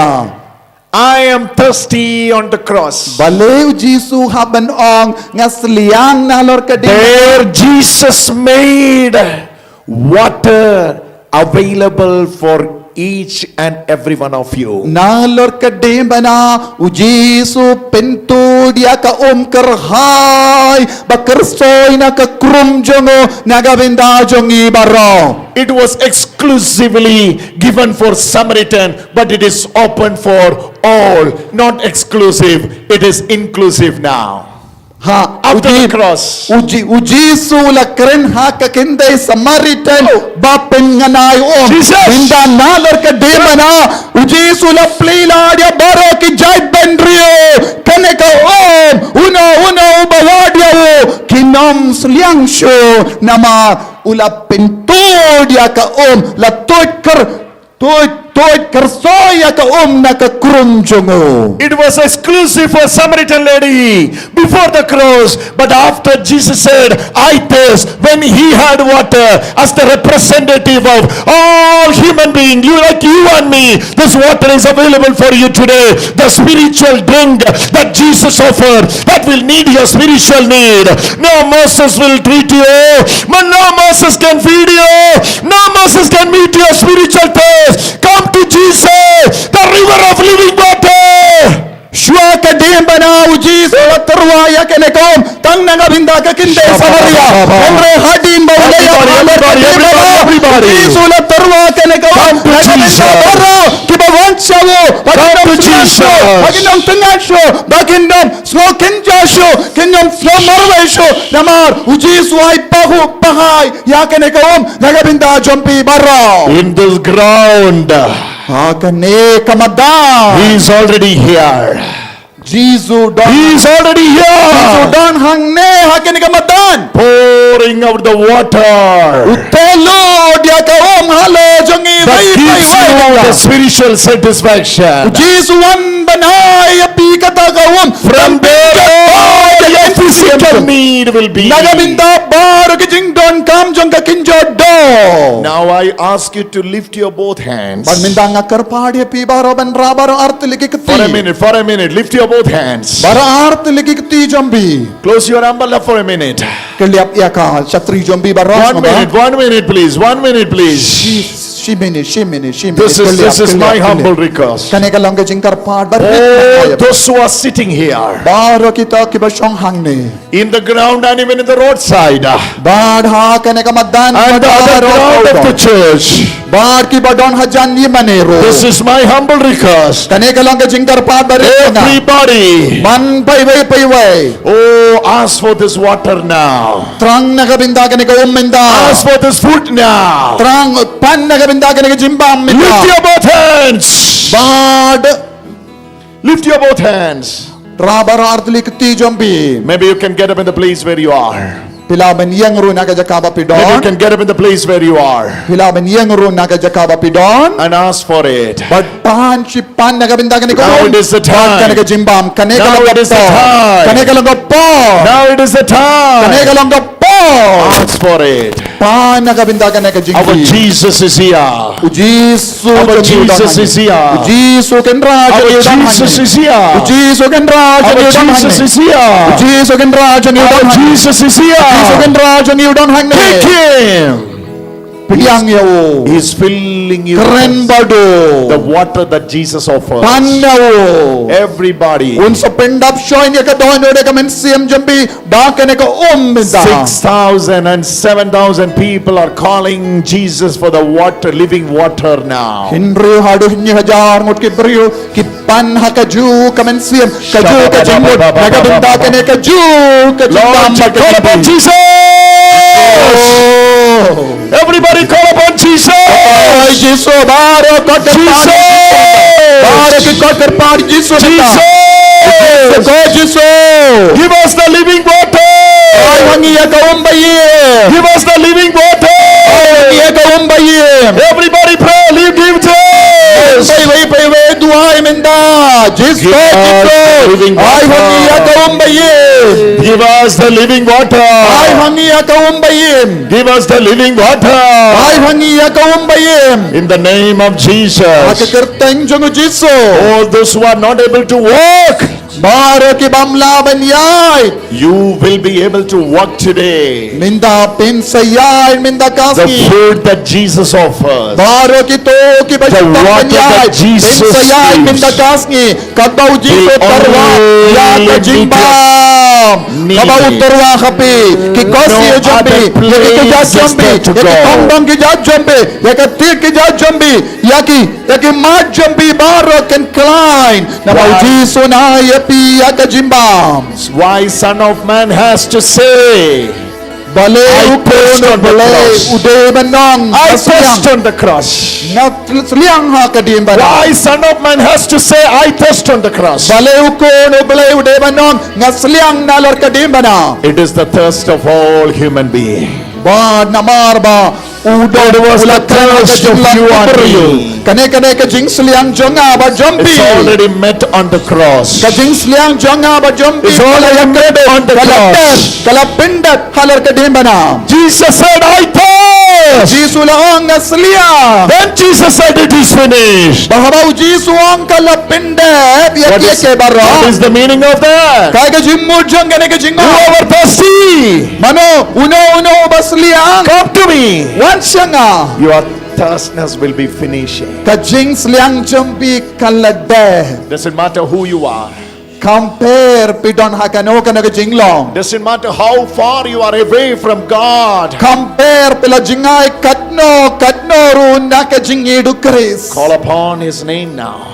"I am thirsty" on the cross? Balei u Jisu u hap ban ong, nga sliang, nalor ka dei. There Jesus made water available for each and every one of you. Nalor ka dei bana u Jisu u pyntud ïa ka um kyrhai ba kyrsoi na ka krum jong u na ka bynta jong ngi baroh. It was exclusively given for Samaritan, but it is open for all. Not exclusive, it is inclusive now. Ha, after the cross. U Ji-, u Jisu u la kren ha ka kynthei Samaritan ba pynngan ïa u um. Jesus. Hynda nalor ka dei bana u Jisu u la plie lad ïa baroh ki jaitbynriew. Kane ka um, uno uno uba wad ïa u, kin ym sliang shuh, namar u la pyntud ïa ka um, la tuid kyr Tuid, tuid kyrsoi ïa ka um na ka krum jong u. It was exclusive for Samaritan lady before the cross, but after Jesus said, "I thirst," when he had water as the representative of all human being, you, like you and me, this water is available for you today. The spiritual drink that Jesus offered, that will need your spiritual need. No Moses will treat you. No Moses can feed you. No Moses can meet your spiritual thirst. Come to Jesus, the river of living water. Shuwa ka dei bana u Jisu u la tyrwa ïa kane ka um tang na ka bynta ka kynthei Samaria. Hynrei hadien ba u la ïap, everybody, everybody, everybody, everybody. U Jisu u la tyrwa ïa kane ka um na ka bynta baroh kiba wan sha u. Ba kin ym tyngan shuh, ba kin ym tyngan shuh, ba kin ym sngewkynja shuh, kin ym sngewmarwei shuh. Namar u Jisu u ai pahuh pahai ïa kane ka um na ka bynta jong phi baroh. In this ground, ha kane ka madan, he is already here. Jisu don. He is already here. Jisu don hangne ha kane ka madan. Pouring out the water. U teh lut ïa ka um halor jong ngi. That gives you the spiritual satisfaction. U Jisu u wan ban ai ïa phi kata ka um. From there, all your physical need will be. Na ka bynta baroh ki jingdonkam jong ka kynjoh doh. Now I ask you to lift your both hands. Bad mynta nga kyrpad ïa phi baroh ban rah baroh artylli ki kti. For a minute, for a minute, lift your both hands. Baroh artylli ki kti jong phi. Close your umbrella for a minute. Kylliap ïa ka chatri jong phi baroh. One minute, one minute, please. One minute, please. Shimini, shimini, shimini. This is, this is my humble request. Kane ka long ka jingkyrpad ba rit. Oh, those who are sitting here, baroh kita kiba shong hangne, in the ground and even in the roadside, bad ha kane ka madan, and the other ground of the church, bad kiba don hajan ïa mane ruh. This is my humble request. Kane ka long ka jingkyrpad ba rit. Everybody, man paiwei paiwei. Oh, ask for this water now. Thrang na ka bynta kane ka um mynta. Ask for this food now. Thrang, pan na ka bynta kane ka jingbam mynta. Lift your both hands. Bad. Lift your both hands. Raba ra artli kti jong phi. Maybe you can get up in the place where you are. Phi lah ban ïeng ruh na ka jaka ba phi don. Maybe you can get up in the place where you are. Phi lah ban ïeng ruh na ka jaka ba phi don. And ask for it. Bad pan shi pan na ka bynta kane ka um. Now it is the time. Kane ka jingbam. Kane ka long ka por. Now it is the time. Kane ka long ka por. Now it is the time. Kane ka long ka por. Ask for it. Pan na ka bynta kane ka jingkti. Our Jesus is here. U Jisu, our Jesus is here. U Jisu u Kynrad jong ngi u don hangne. Our Jesus is here. U Jisu u Kynrad jong ngi u don hangne. Our Jesus is here. U Jisu u Kynrad jong ngi u don hangne. Our Jesus is here. U Jisu u Kynrad jong ngi u don hangne. Take him. Pdiang ïa u. He's filling you. Kren bad u. The water that Jesus offers. Pan ïa u. Everybody. Un sa pyndap shuh ïa ka dohnud ka mynsiem jong phi da kane ka um mynta. Six thousand and seven thousand people are calling Jesus for the water, living water now. Hynriew haduh hynñiew hajar ngut ki briew ki pan ha kajuh ka mynsiem, kajuh ka jingmut, na ka bynta kane kajuh ka jingbam. Lord, call upon Jesus. Oh. Everybody call upon Jesus. Oh, Jisu, baroh ki kot kyrpad. Jesus. Baroh ki kot kyrpad Jisu. Jesus. Oh, Jisu. Give us the living water. Ai ha ngi ïa ka um ba ïeit. Give us the living water. Ai ha ngi ïa ka um ba ïeit. Everybody pray, lift Jesus. Paiwei paiwei duwai mynta. Jisu, Jisu. Ai ha ngi ïa ka um ba ïeit. Give us the living water. Ai ha ngi ïa ka um ba ïeit. Give us the living water. Ai ha ngi ïa ka um ba ïeit. In the name of Jesus. Ha ka kyrteng jong u Jisu. All those who are not able to walk, baroh ki bym lah ban ïaid, you will be able to walk today. Mynta phin sa ïaid mynta ka sngi. The food that Jesus offers, baroh kito kiba shym tang ban ïaid, phin sa ïaid mynta ka sngi. Katba u Jisu u tyrwa ïa ka jingbam. Katba u tyrwa ha phi, ki kosih jong phi, ïa ki kjat jong phi, ïa ki kongdong ki jat jong phi, ïa ka tied ki jat jong phi, ïa ki, ïa ki mat jong phi baroh kan khlaiñ. Namar u Jisu u ai ïa phi ïa ka jingbam. Why Son of Man has to say, Balei u Khun u Blei u dei ban ong, I thirst on the cross. Nga sliang ha ka diengphna. Why Son of Man has to say, I thirst on the cross. Balei u Khun u Blei u dei ban ong, nga sliang nalor ka diengphna. It is the thirst of all human being. Bad namar ba u don, u la kren ha ka jinglong u briew. Kane, kane ka jingsliang jong nga bad jong phi. It's already met on the cross. Ka jingsliang jong nga bad jong phi ka la pyndep, ka la pyndep halor ka diengphna. Jesus said, I thirst. Jisu u la ong, nga sliang. Then Jesus said, it is finished. Bad haba u Jisu u ong ka la pyndep ïa kiei kiei baroh. What is the meaning of that? Kaei ka jingmut jong kane ka jingong? Whoever thirsty, mano, uno uno uba sliang, come to me. Wan sha nga. Your thirstness will be finishing. Ka jingsliang jong phi ka la dep. Doesn't matter who you are. Kam pher phi don ha kano kano ka jinglong. Doesn't matter how far you are away from God. Kam pher phi la jngai katno katno ruh na ka jingïeit u Khrist. Call upon his name now.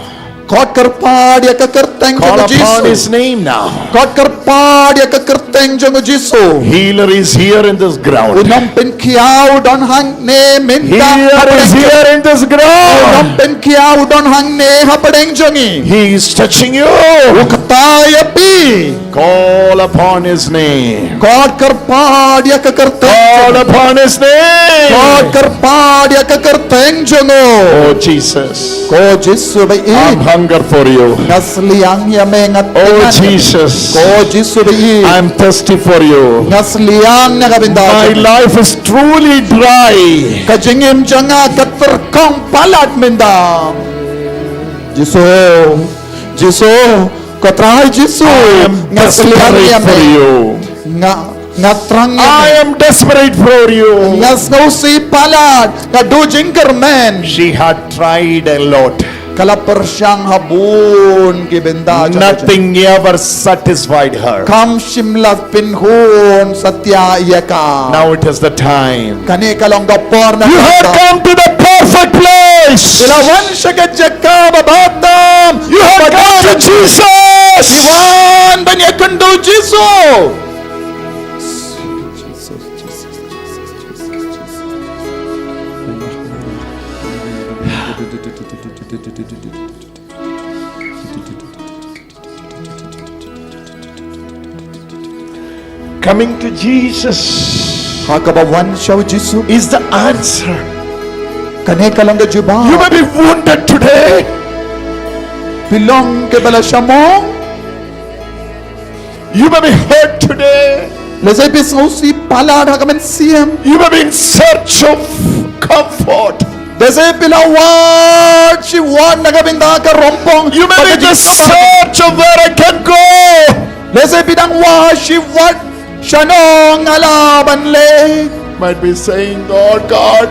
Khot kyrpad ïa ka kyrteng jong u Jisu. Call upon his name now. Khot kyrpad ïa ka kyrteng jong u Jisu. Healer is here in this ground. U nongpynkhiah u don hangne mynta. Healer is here in this ground. U nongpynkhiah u don hangne hapdeng jong ngi. He is touching you. U kta ïa phi. Call upon his name. Khot kyrpad ïa ka kyrteng. Call upon his name. Khot kyrpad ïa ka kyrteng jong u. Oh Jesus. Ko Jisu ba ïeit. I'm hunger for you. Nga sliang ïa me, nga tyngan ïa me. Oh Jesus. Ko Jisu ba ïeit. I'm thirsty for you. Nga sliang na ka bynta jong me. My life is truly dry. Ka jingim jong nga ka tyrkhong palat mynta. Jisu, Jisu, ko Trai Jisu, nga sliang ïa me. I am desperate for you. Nga Nga thrang ïa me. I am desperate for you. Nga sngewsih palat, nga duh jingkyrmen. She had tried a lot. Ka la pyrshang ha bun ki bynta jong ka jingim. Nothing ever satisfied her. Kam shym la pynhun satia ïa ka. Now it is the time. Kane ka long ka por na. You have come to the perfect place. Phi la wan sha ka jaka ba bha tam. You have come to Jesus. Phi wan ban ïakynduh Jisu. Coming to Jesus. Ha kaba wan sha u Jisu. Is the answer. Kane ka long ka jubab. You may be wounded today. Phi long kiba la shamong. You may be hurt today. Lehse phi sngewsih palat ha ka mynsiem. You may be in search of comfort. Lehse phi la wad shi wad na ka bynta ka rympong. You may be in the search of where I can go. Lehse phi dang wad shi wad shano nga lah ban leit. Might be saying, "Lord God,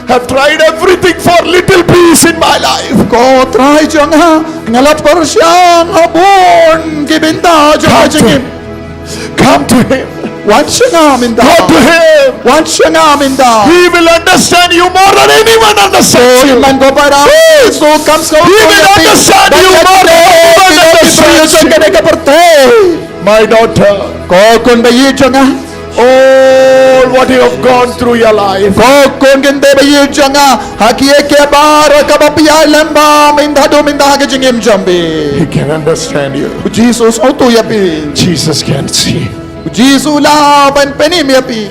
have tried everything for little peace in my life." Ko Trai jong nga, nga la pyrshang ha bun ki bynta jong ka jingim. Come to him. Wan sha nga mynta. Go to him. Wan sha nga mynta. He will understand you more than anyone understands you. Ko hynmen ko para. He will understand you more than anyone understands you. My daughter. Ko khun ba ïeit jong nga. All what you have gone through your life. Ko khun kynthei ba ïeit jong nga. Ha kiei kiei baroh kaba phi ïalam bad mynta haduh mynta ha ka jingim jong phi. He can understand you. U Jisu u sngewthuh ïa phi. Jesus can see. U Jisu u lah ban pynim ïa phi.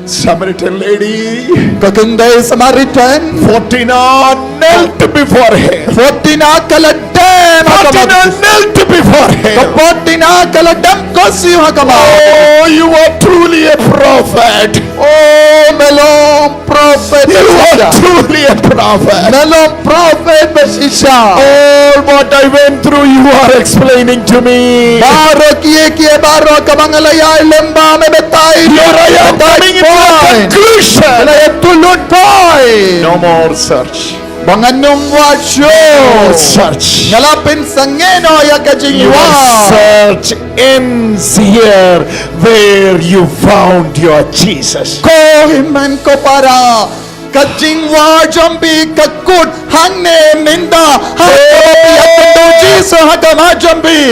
Samaritan lady. Ka kynthei Samaritan. Fourteen hour knelt before him. Fourteen hour ka la dem ha ka fourteen hour knelt before him. Ka fourteen hour ka la dem ko siew ha ka. Oh, you are truly a prophet. Oh, me long prophet. You are truly a prophet. Me long prophet ba shisha. All what I went through, you are explaining to me. Baroh kiei kiei baroh kaba nga la ïalam bad me batai. Here I am coming into a conclusion. Nga la ïathuh lut paid. No more search. Ba ngan ym wad shuh. No more search. Nga la pynsangeh noh ïa ka jingwad. Your search ends here where you found your Jesus. Ko hynmen ko para. Ka jingwad jong phi ka kut hangne mynta. Ha kaba phi ïakynduh Jisu ha khmat jong phi.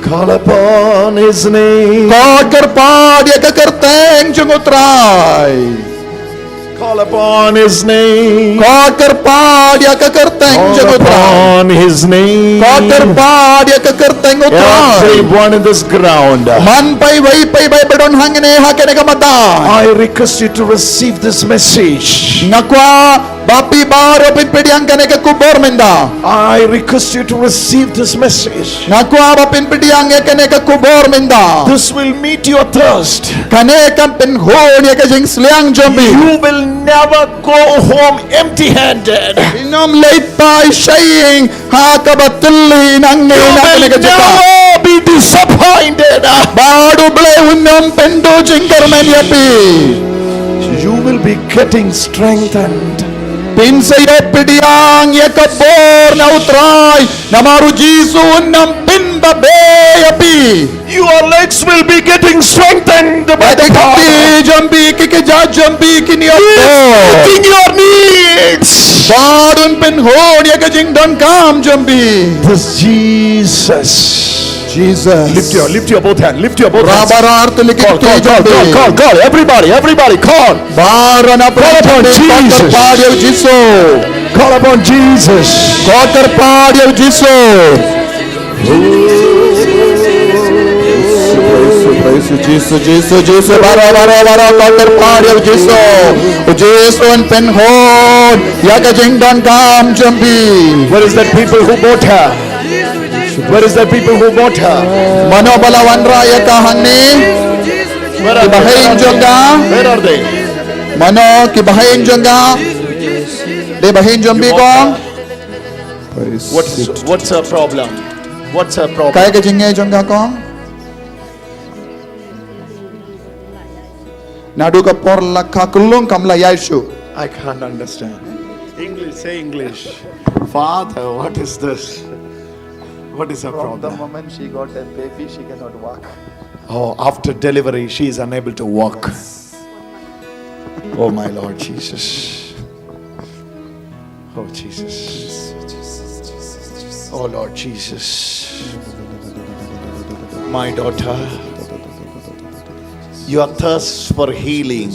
Call upon his name. Khot kyrpad ïa ka kyrteng jong u Trai. Call upon his name. Khot kyrpad ïa ka kyrteng jong u Trai. Call upon his name. Khot kyrpad ïa ka kyrteng u Trai. Everyone in this ground. Man phi wei phi ba don hangne ha kane ka madan. I request you to receive this message. Nga kwah ba phi baroh phin pdiang kane ka khubor mynta. I request you to receive this message. Nga kwah ba phin pdiang ïa kane ka khubor mynta. This will meet your thirst. Kane kan pynhun ïa ka jingsliang jong phi. You will never go home empty handed. Phin ym leit phai sha ïing ha kaba tylli nangne na kane ka jaka. You will never be disappointed. Bad U Blei un ym pynduh jingkyrmen ïa phi. You will be getting strengthened. Phin sa ïoh pdiang ïa ka bor na u Trai, namar u Jisu un ym pynbabe ïa phi. Your legs will be getting strengthened by the power. Ki kti jong phi, ki kjat jong phi kin ïoh bor. He's meeting your needs. Bad un pynhun ïa ka jingdonkam jong phi. This Jesus. Jesus. Lift your, lift your both hand. Lift your both hands. Rabar artylli ki kti jong phi. Call, call, call, call, call. Everybody, everybody, call. Baroh na pdeng jong phi, khot kyrpad ïa u Jisu. Call upon Jesus. Khot kyrpad ïa u Jisu. Praise you, praise you, Jisu, Jisu, Jisu. Baroh, baroh, baroh, khot kyrpad ïa u Jisu. U Jisu un pynhun ïa ka jingdonkam jong phi. Where is that people who brought her? Where is that people who brought her? Mano ba la wanrah ïa ka hangne? Where are they? Ki bahaiñ jong ka. Where are they? Mano ki bahaiñ jong ka? Dei bahaiñ jong phi kong? What's, what's her problem? What's her problem? Kaei ka jingeh jong ka kong? Naduh ka por la ka kyllung kam la ïaid shuh. I can't understand. English, say English. Father, what is this? What is her problem? From the moment she got a baby, she cannot walk. Oh, after delivery, she is unable to walk. Oh, my Lord Jesus. Oh, Jesus. Oh, Lord Jesus. My daughter, your thirst for healing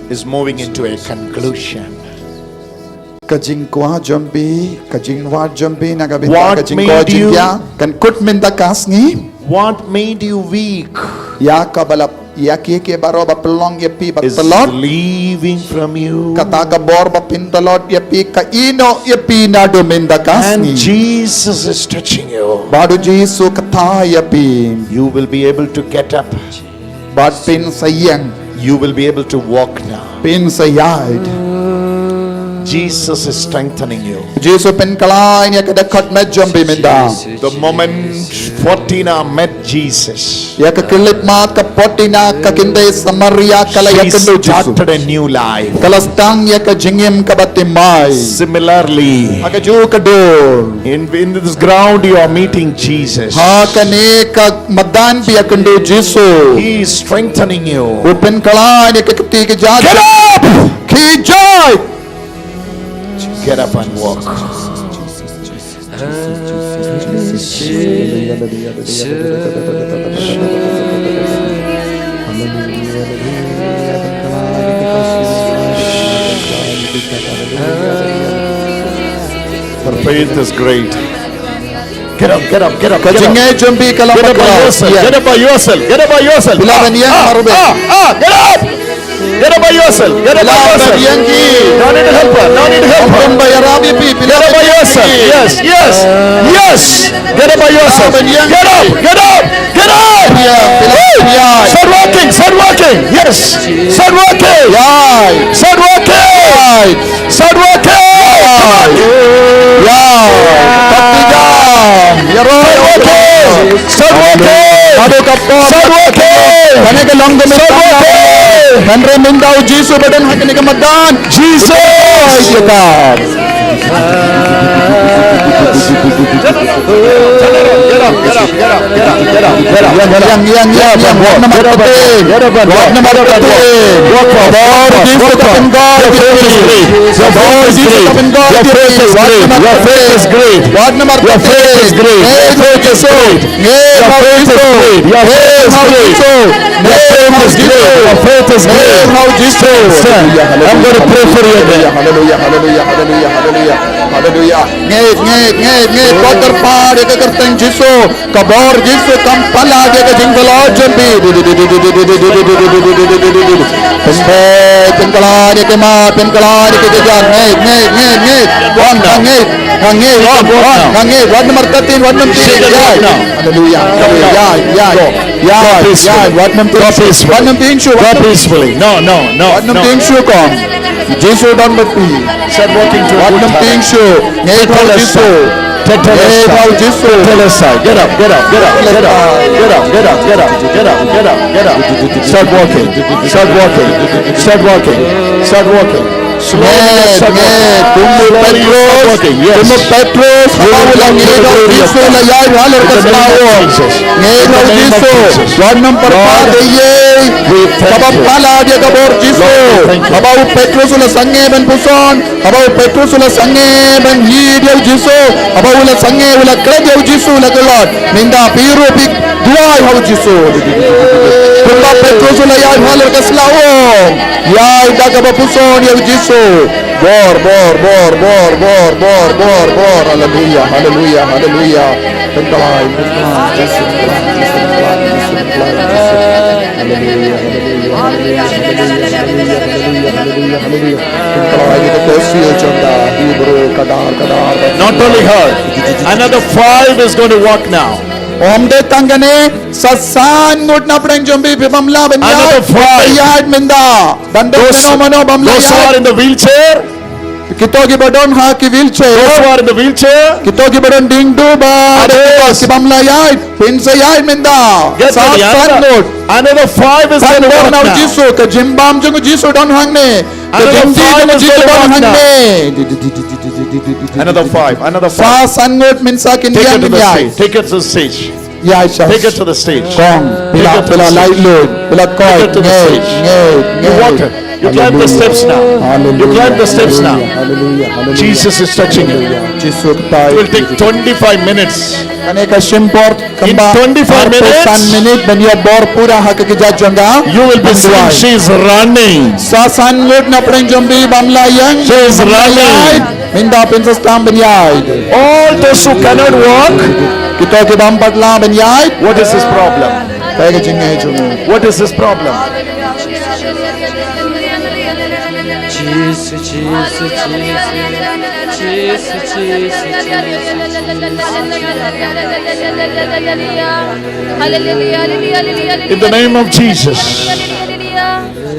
is moving into a conclusion. Ka jingkwah jong phi, ka jingwad jong phi na ka bynta ka jingkoit jingkhiah, kan kut mynta ka sngi. What made you weak? Ïa kaba la, ïa kiei kiei baroh ba pynlong ïa phi ba tlot, leaving from you. Kata ka bor ba pyntlot ïa phi ka ïehnoh ïa phi naduh mynta ka sngi. And Jesus is touching you. Bad u Jisu ka thaw ïa phi. You will be able to get up. Bad phin sa ïeng. You will be able to walk now. Phin sa ïaid. Jesus is strengthening you. Jisu u pynkhlaiñ ïa ka dkhot met jong phi mynta. The moment Fatima met Jesus, ïa ka khyllipmat ka Fatima, ka khyndai Samaria, ka la ïakynduh Jisu. She started a new life. Ka la sdang ïa ka jingim kaba thymmai. Similarly, ha kajuh ka dur, in, in this ground you are meeting Jesus. Ha kane ka madan phi ïakynduh Jisu. He is strengthening you. U pynkhlaiñ ïa ka kti ka jait. Get up! Khie jait! Get up and walk. Her faith is great. Get up, get up, get up. Ka jingngeit jong phi ka long bakla. Get up by yourself. Get up by yourself. Get up by yourself. Phi lah ban ïeng baroh. Ah, ah, get up. Get up by yourself. Get up by yourself. No need helper. No need helper. Get up by yourself. Yes, yes, yes. Get up by yourself. Get up, get up, get up. Start walking, start walking. Yes. Start walking. Start walking. Start walking. Come on. Start walking. Start walking. Start walking. Kane ka long ka, start walking. Hynrei mynta u Jisu ba don ha kane ka madan. Jesus. Ïa ka. Get up, get up, get up, get up, get up, get up. Ïeng, ïeng, ïeng, ïeng, ïeng. Wat namar kata. Wat namar kata. Ka bor Jisu ka pyngon. Ka bor Jisu ka pyngon. Your faith is great. Your faith is great. Wat namar kata. Your faith is great. Your faith is great. Your faith is great. Your faith is great. Your faith is great. Your faith is great. Stand. I'm gonna pray for you again. Hallelujah, hallelujah, hallelujah, hallelujah, hallelujah. Ngeit, ngeit, ngeit, ngeit. Wat kyrpad ïa ka kyrteng Jisu. Ka bor Jisu kam palat ïa ka jingtlot jong phi. Pynbeit, pynkhlaiñ ïa ka mat, pynkhlaiñ ïa ka kjat. Ngeit, ngeit, ngeit, ngeit, ngeit. Wan, ngeit, ngeit, wan, wan, ngeit. Wat namar thirteen, wat namar thirteen. Hallelujah, hallelujah. Ïaid, ïaid, ïaid. Wat namar thirteen, wat namar thirteen. Go peacefully. No, no, no, no. Wat namar thirteen, kom. Jisu don bad phi. Start walking to a good heart. Wat namar thirteen. Ngeit ha u Jisu. Tetelestai. Ngeit ha u Jisu. Tetelestai. Get up, get up, get up, get up. Get up, get up, get up, get up, get up, get up, get up. Start walking. Start walking. Start walking. Start walking. Slowly, start walking. Ngeit, ngeit. Kum u Petrus. Slowly, start walking. Yes. Kum u Petrus. Haba u la ngeit ha u Jisu, la ïaid halor ka sla um. In the name of Jesus. Ngeit ha u Jisu. In the name of Jesus. Wat nym pyrkhat ïa ei kaba palat ïa ka bor Jisu. Lord, we thank you. Haba u Petrus u la sangeh ban puson. Haba u Petrus u la sangeh ban ïeit ïa u Jisu. Haba u la sangeh, u la klet ïa u Jisu, u la klet. Mynta phi ruh phi duwai ha u Jisu. Kumba u Petrus u la ïaid halor ka sla um. Ïaid da kaba puson ïa u Jisu. Bor, bor, bor, bor. Haleluya, haleluya, haleluya. Pynkylla, pynkylla, Jisu pynkylla, Jisu pynkylla, Jisu pynkylla. Haleluya, haleluya, haleluya. Pynkylla ïa ka kosiew jong ka, Hebru, kadar, kadar. Not only her, another five is going to walk now. Ym dei tang kane, sa san ngut na pdeng jong phi, phi bym lah ban ïaid. Another five. Ïaid mynta. Those, those who are in the wheelchair, Kito kiba don ha ki wheelchair. Those who are in the wheelchair. Kito kiba don dieng duh bad kito ki bym lah ïaid, pynsa ïaid mynta. Get ready. Sat, sat ngut. Another five is going to walk now. Jisu, ka jingbam jong u Jisu don hangne. Ka jingdih jong u Jisu don hangne. Another five, another five. Sa san ngut mynta kin ïeng ïaid. Take it to the stage. Take it to the stage. Kong, phi la, phi la lait lut, phi la koit. Take it to the stage. You walk it. You climb the steps now. You climb the steps now. Jesus is touching you. It will take twenty-five minutes. Kane ka shim por kumba arphew san minit ban ïoh bor pura ha ka kjat jong ka. You will be seeing she is running. Sa san ngut na pdeng jong phi bym lah ïeng. She is running. Mynta phin sa sdang ban ïaid. All those who cannot walk. Kito ki bym pat lah ban ïaid. What is his problem? Kaei ka jingeh jong u? What is his problem? Jisu, Jisu, Jisu. In the name of Jesus,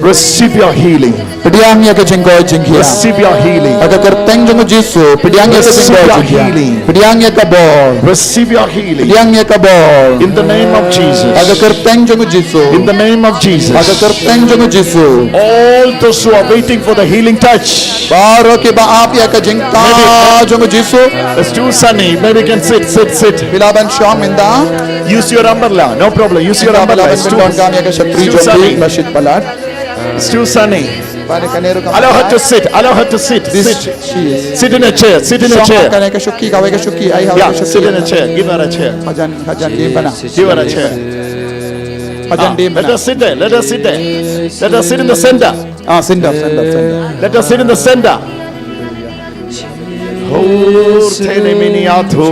receive your healing. Pdiang ïa ka jingkoit jingkhiah. Receive your healing. Ha ka kyrteng jong u Jisu, pdiang ïa ka jingkoit jingkhiah. Receive your healing. Pdiang ïa ka bor. Receive your healing. Pdiang ïa ka bor. In the name of Jesus. Ha ka kyrteng jong u Jisu. In the name of Jesus. Ha ka kyrteng jong u Jisu. All those who are waiting for the healing touch. Baroh kiba ap ïa ka jingtah jong u Jisu. It's too sunny. Maybe you can sit, sit, sit. Phi lah ban shong mynta. Use your umbrella. No problem. Use your umbrella. It's too, it's too sunny. It's too sunny. Allow her to sit. Allow her to sit. Sit. Sit in a chair. Sit in a chair. Yeah, sit in a chair. Give her a chair. Give her a chair. Ah, let us sit there. Let us sit there. Let us sit in the center. Ah, center, center, center. Let us sit in the center. Hor teneminiato.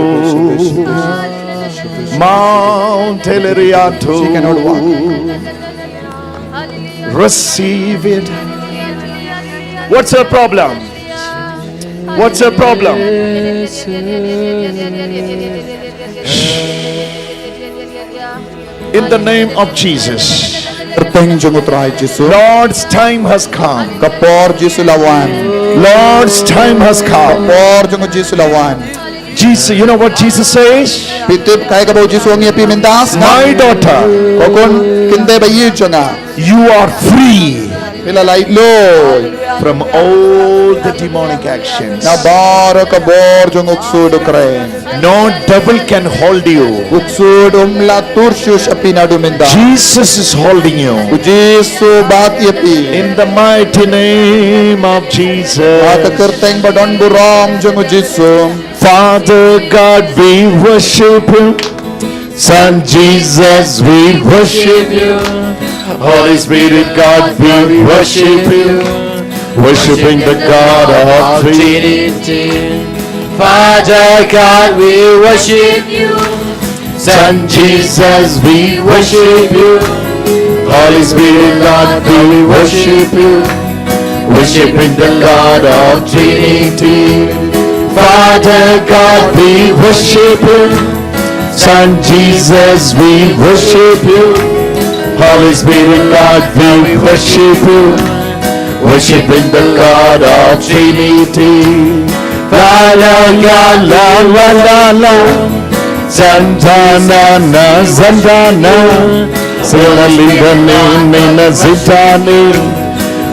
Mount Teleriato. She cannot walk. Receive it. What's your problem? What's your problem? In the name of Jesus. Kyrteng jong u Trai Jisu. Lord's time has come. Ka por Jisu la wan. Lord's time has come. Ka por jong u Jisu la wan. Jesus, you know what Jesus says? Phi tip kaei kaba u Jisu u ong ïa phi mynta? My daughter, ko khun kynthei ba ïeit jong nga, you are free. Phi la lait lut from all the demonic actions. Na baroh ka bor jong u ksuid u kren. No devil can hold you. U ksuid um lah tur shuh sha phi naduh mynta. Jesus is holding you. U Jisu bat ïa phi. In the mighty name of Jesus. Ha ka kyrteng ba don burom jong u Jisu. Father God, we worship you. Son Jesus, we worship you. Holy Spirit God, we worship you. Worshiping the God of Trinity. Father God, we worship you. Son Jesus, we worship you. Holy Spirit God, we worship you. Worshiping the God of Trinity. Father God, we worship you. Son Jesus, we worship you. Holy Spirit God, we worship you. Worshiping the God of Trinity. La la la la la la la. Zantana na zantana. Sela linda ni na zitani.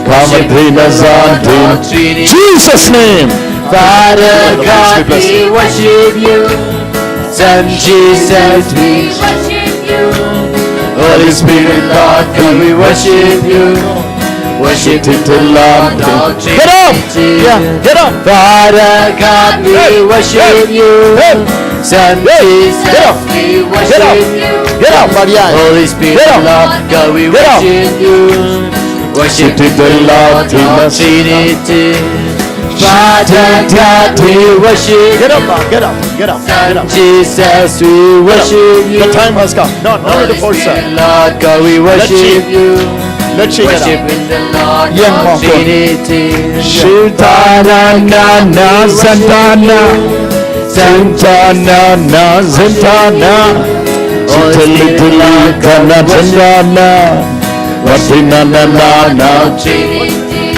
Kamadina zantin. Jesus' name. Father God, we worship you. Son Jesus, we worship you. Holy Spirit God, we worship you. Worship the Lord. Get up! Yeah, get up! Father God, we worship you. Son Jesus, we worship you. Get up! Holy Spirit Lord God, we worship you. Worship the Lord in the Trinity. Father God, we worship. Get up, man. Get up. Get up. Get up. Jesus, we worship you. The time has come. No, not the force, sir. Lord God, we worship you. Let's sing. Let's sing. Worship in the Lord God, Trinity. Shitana na na santana. Santana na santana. Shitalitala kana santana. Wasina na na na. Trinity.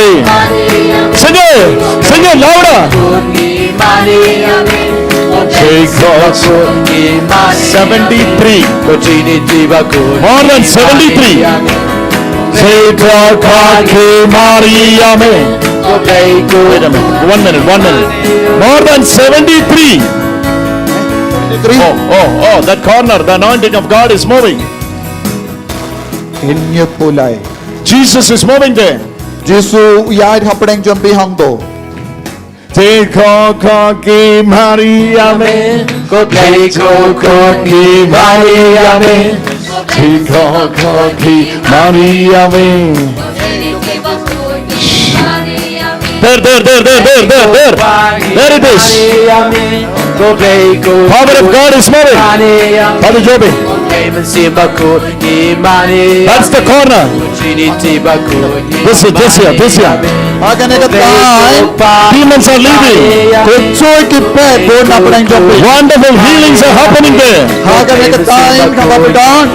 Sing it, sing it louder. Seventy-three. More than seventy-three. Wait a minute. One minute, one minute. More than seventy-three. Three. Oh, oh, oh, that corner, the anointing of God is moving. Inye pulai. Jesus is moving there. Jisu u ïaid hapdeng jong phi hangto. Te ko ko ki Maria me. Ko te ko ko ki Maria me. Te ko ko ki Maria me. There, there, there, there, there, there, there. There it is. Power of God is moving. Father Joby. That's the corner. This is, this here, this here. Demons are leaving. Ko cho Ki pep bun na pdeng jong phi. Wonderful healings are happening there. Ha kane ka time kaba phi don.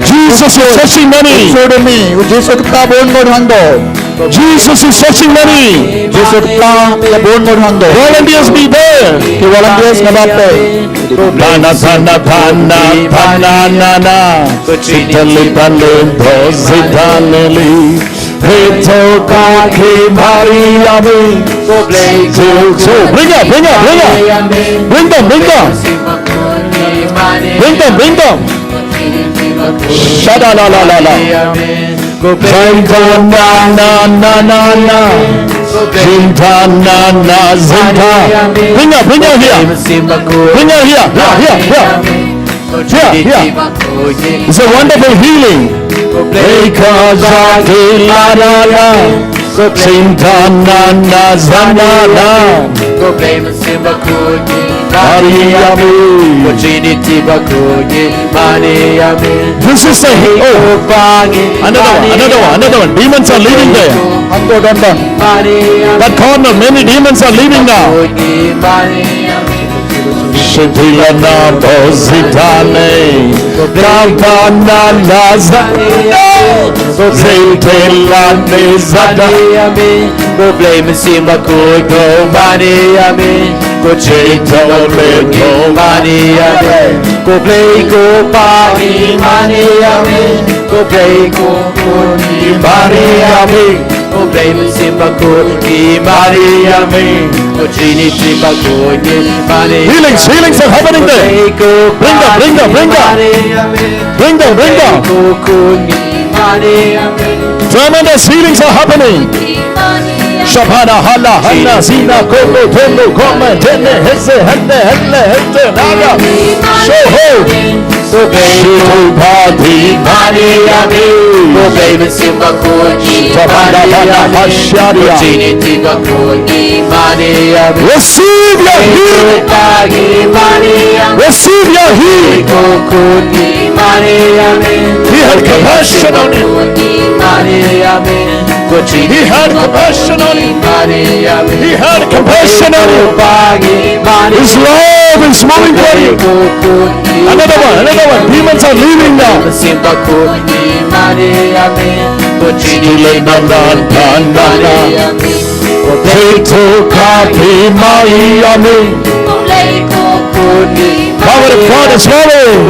Jesus is touching many. Jisu u dei, u Jisu u kyrpad bun ngut hangto. Jesus is touching many. Jisu u kyrpad ïa bun ngut hangto. Volunteers be there. Ki volunteers naba pep. Thana, thana, thana, thana, nana. Sitali, tali, do, sitali, li. Heto ka ki Maria mi. So, so, bring up, bring up, bring up. Bring them, bring them. Bring them, bring them. Shada la la la la. Zainta na na na na na. Zinta na na zinta. Bring up, bring up here. Bring up here. Here, here, here. Yeah, yeah. It's a wonderful healing. Because of the la la la. Zinta na na zana na. Maria mi. This is a he- oh, another one, another one, another one. Demons are leaving there. Hangto don don. That corner, many demons are leaving now. Shitila na bozitane. Kabana na zane. Zitila ne zada. Ko Blei Mynsiem Bakhuid ko ban ïa me. Ko Trinity Bakhuid ko ban ïa me. Ko Blei ko Pa i ban ïa me. Ko Blei ko Khun i ban ïa me. Ko Blei Mynsiem Bakhuid i ban ïa me. Ko Trinity Bakhuid i ban ïa me. Healings, healings are happening there. Bring them, bring them, bring them. Bring them, bring them. Tremendous healings are happening. Shabana hala hana zina koko tono koma tene hese hende hele hende nada. Shoho. Shubhadi mani ami. Shabana bana hasharia. Receive your healing. Receive your healing. He had compassion on you. He had compassion on you. He had compassion on you. His love is moving for you. Another one, another one. Demons are leaving now. Power of God is moving.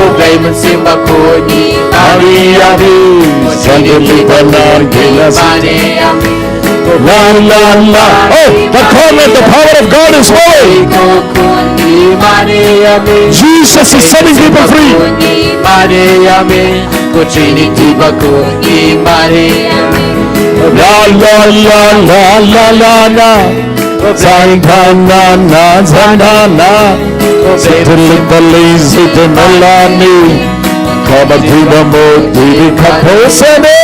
La, la, la. Oh, the power, the power of God is moving. Jesus is setting people free. Ko Trinity Bakhuid i ban ïa me. La la la la la la la. Zan dhan na na zan dhan na. Zitili tali zitili lani. Kaba dina mo dini kaposane.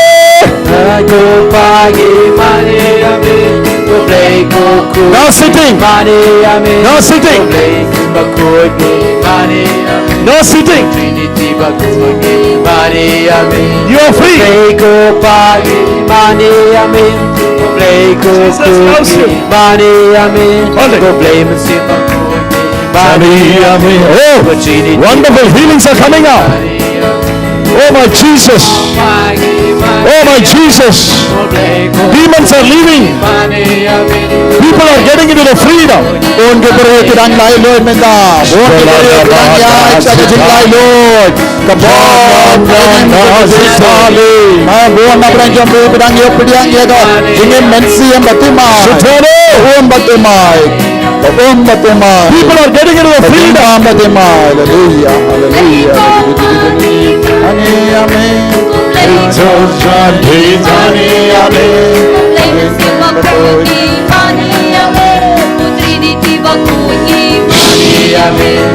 Now sitting. Now sitting. Now sitting. You are free. Jesus loves you. Hold it. Oh, wonderful healings are coming out. Oh my Jesus. Oh my Jesus. Demons are leaving. People are getting into the freedom. Bun ki briew ki dang laitluid mynta. Bun ki briew ki dang ïaid sha ka jinglaitluid. Ka bor ka jinglaitluid. Ha bun na pdeng jong phi ki dang ïoh pdiang ïa ka jingim mynsiem bad thymmai. Ka um bad thymmai. Ka um bad thymmai. People are getting into the freedom. Ka um bad thymmai. Hallelujah. Hallelujah. Ani amen. Ani amen.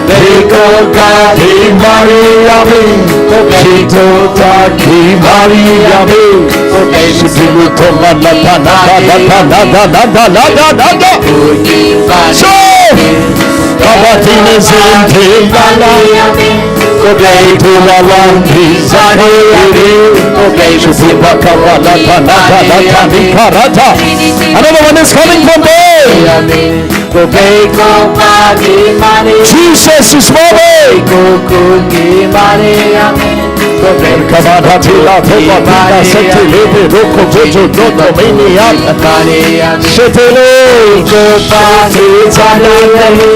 Biko ka ki Maria mi, ko biko ta ki Maria mi, ko biko to na na na na na na na na na na na. So, kaba tine zin ki Maria mi, ko biko la lang ki zani mi, ko biko si baka la na na na na na ni karata. Another one is coming from there. Ko bei ko pagi mani. Jesus is moving. Ko kungi mani amin. Ko bei ko kabada tila puma pina seti lebe roko bojo doto mini at. Mani amin. Setelo. Ko pagi mani.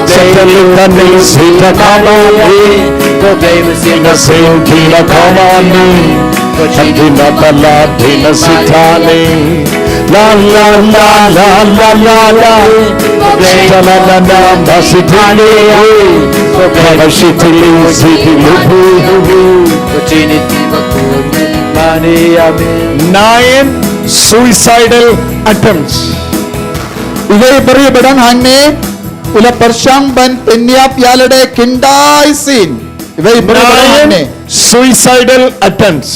Setelo kani sita kamani. Ko bei musina senti na kamani. Ko chini na pala dina sitani. La la la la la la la. Sita la la la masitani. Kama sitili sitili. Nine suicidal attempts. Iwei i briew ba don hangne u la pyrshang ban pynïap ïa lade khyndai sien. Iwei i briew ba don hangne. Nine suicidal attempts.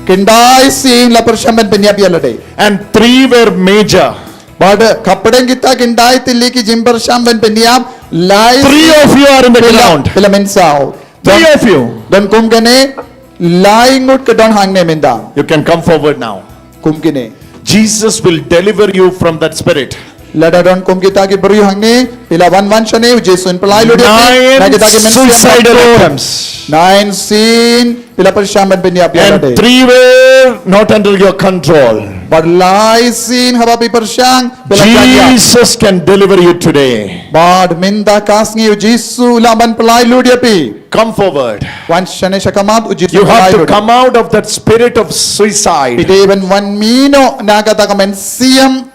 Khyndai sien la pyrshang ban pynïap ïa lade. And three were major. Bad hapdeng kita khyndai tylli ki jingpyrshang ban pynïap, lai. Three of you are in the ground. Phi la mynsaw. Three of you. Don kum kane, lai ngut ki don hangne mynta. You can come forward now. Kum kine. Jesus will deliver you from that spirit. Lada don kum kita ki briew hangne, phi la wan wan shane, u Jisu un pynlait lut ïa phi na kita ki mynsiem. Nine suicidal attempts. Nine sien phi la pyrshang ban pynïap ïa lade. And three were not under your control. Bad lai sien haba phi pyrshang, phi la jan ïa. Jesus can deliver you today. Bad mynta ka sngi u Jisu u lah ban pynlait lut ïa phi. Come forward. Wan shane sha khmat, u Jisu un pynlait lut. You have to come out of that spirit of suicide. Phi dei ban wan mih noh na kata ka mynsiem.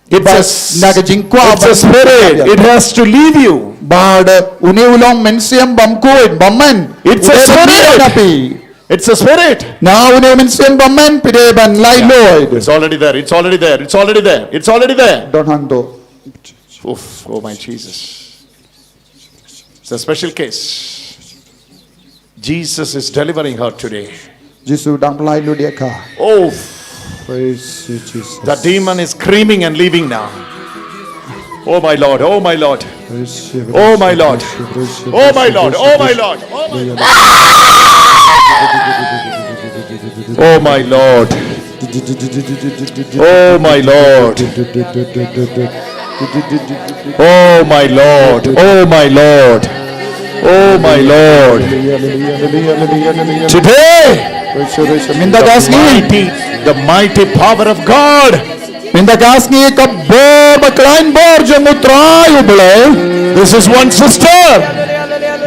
It's a s-, na ka jingkwah, it's a spirit. It has to leave you. Bad une u long mynsiem bym khuid, bym man. It's a spirit. It's a spirit. Na une u mynsiem bym man phi dei ban lait lut. It's already there. It's already there. It's already there. It's already there. Don hangto. Oof, oh my Jesus. It's a special case. Jesus is delivering her today. Jisu dang pynlait lut ïa ka. Oh, praise you, Jesus. The demon is screaming and leaving now. Oh my Lord, oh my Lord. Praise you, oh my Lord. Praise you, praise you, oh my Lord, oh my Lord. Oh my Lord. Oh my Lord. Oh my Lord. Oh my Lord. Oh my Lord. Oh my Lord. Today, the mighty, the mighty power of God. Mynta ka sngi ka bor ba khlaiñ bor jong U Trai U Blei. This is one sister.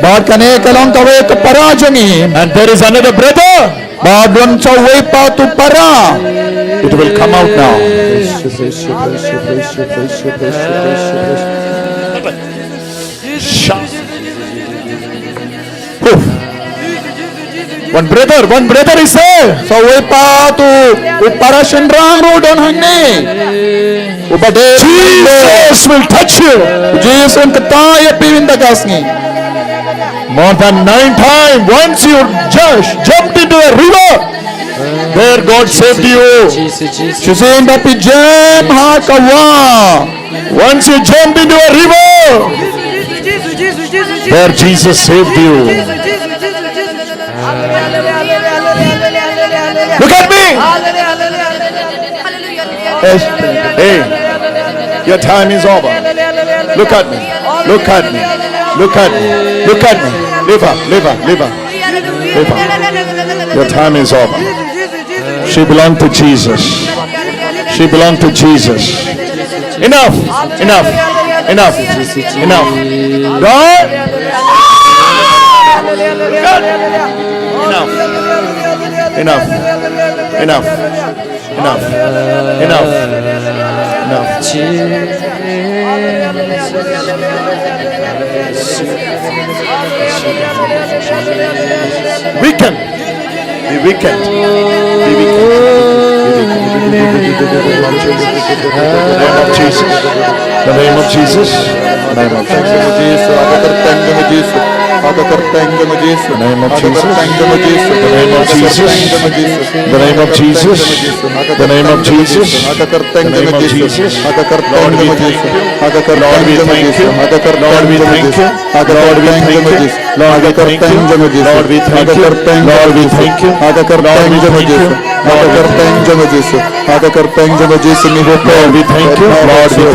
Bad kane ka long kawei ka para jong ngi. And there is another brother. Bad don sa uwei pat u para. It will come out now. Sha-, Oof. One brother, one brother is there. Sa uwei pat u, u para shynrang ruh don hangne. Uba dei. Jesus will touch you. Jisu un kyntait ïa phi mynta ka sngi. More than nine times, once you just jumped into the river, there God saved you. Shisien ba phi jem ha ka wah. Once you jump into a river, there Jesus saved you. Look at me. Yes. Hey, your time is over. Look at me. Look at me. Look at me. Look at me. Lift up, lift up, lift up. Lift up. Your time is over. She belonged to Jesus. She belonged to Jesus. Enough. Enough. Enough. Enough. God. Enough. Enough. Enough. Enough. Enough. Enough. Weaken. Be weakened. Be weakened. Be weakened. In the name of Jesus. The name of Jesus. The name of Jesus. Jisu, ha ka kyrteng jong u Jisu. Ha ka kyrteng jong u Jisu. The name of Jesus. Ha ka kyrteng jong u Jisu. The name of Jesus. The name of Jesus. The name of Jesus. Ha ka kyrteng jong u Jisu. Ha ka kyrteng jong u Jisu. Ha ka kyrteng jong u Jisu. Ha ka kyrteng jong u Jisu. Ha ka kyrteng jong u Jisu. Lord, we thank you. Lord, we thank you. Lord, we thank you. Lord, we thank you. Ha ka kyrteng jong u Jisu. Lord, we thank you. Ha ka kyrteng jong u Jisu. Ha ka kyrteng jong u Jisu. Ha ka kyrteng jong u Jisu. Ha ka kyrteng jong u Jisu ngi hukum. Lord, we thank you. Lord, we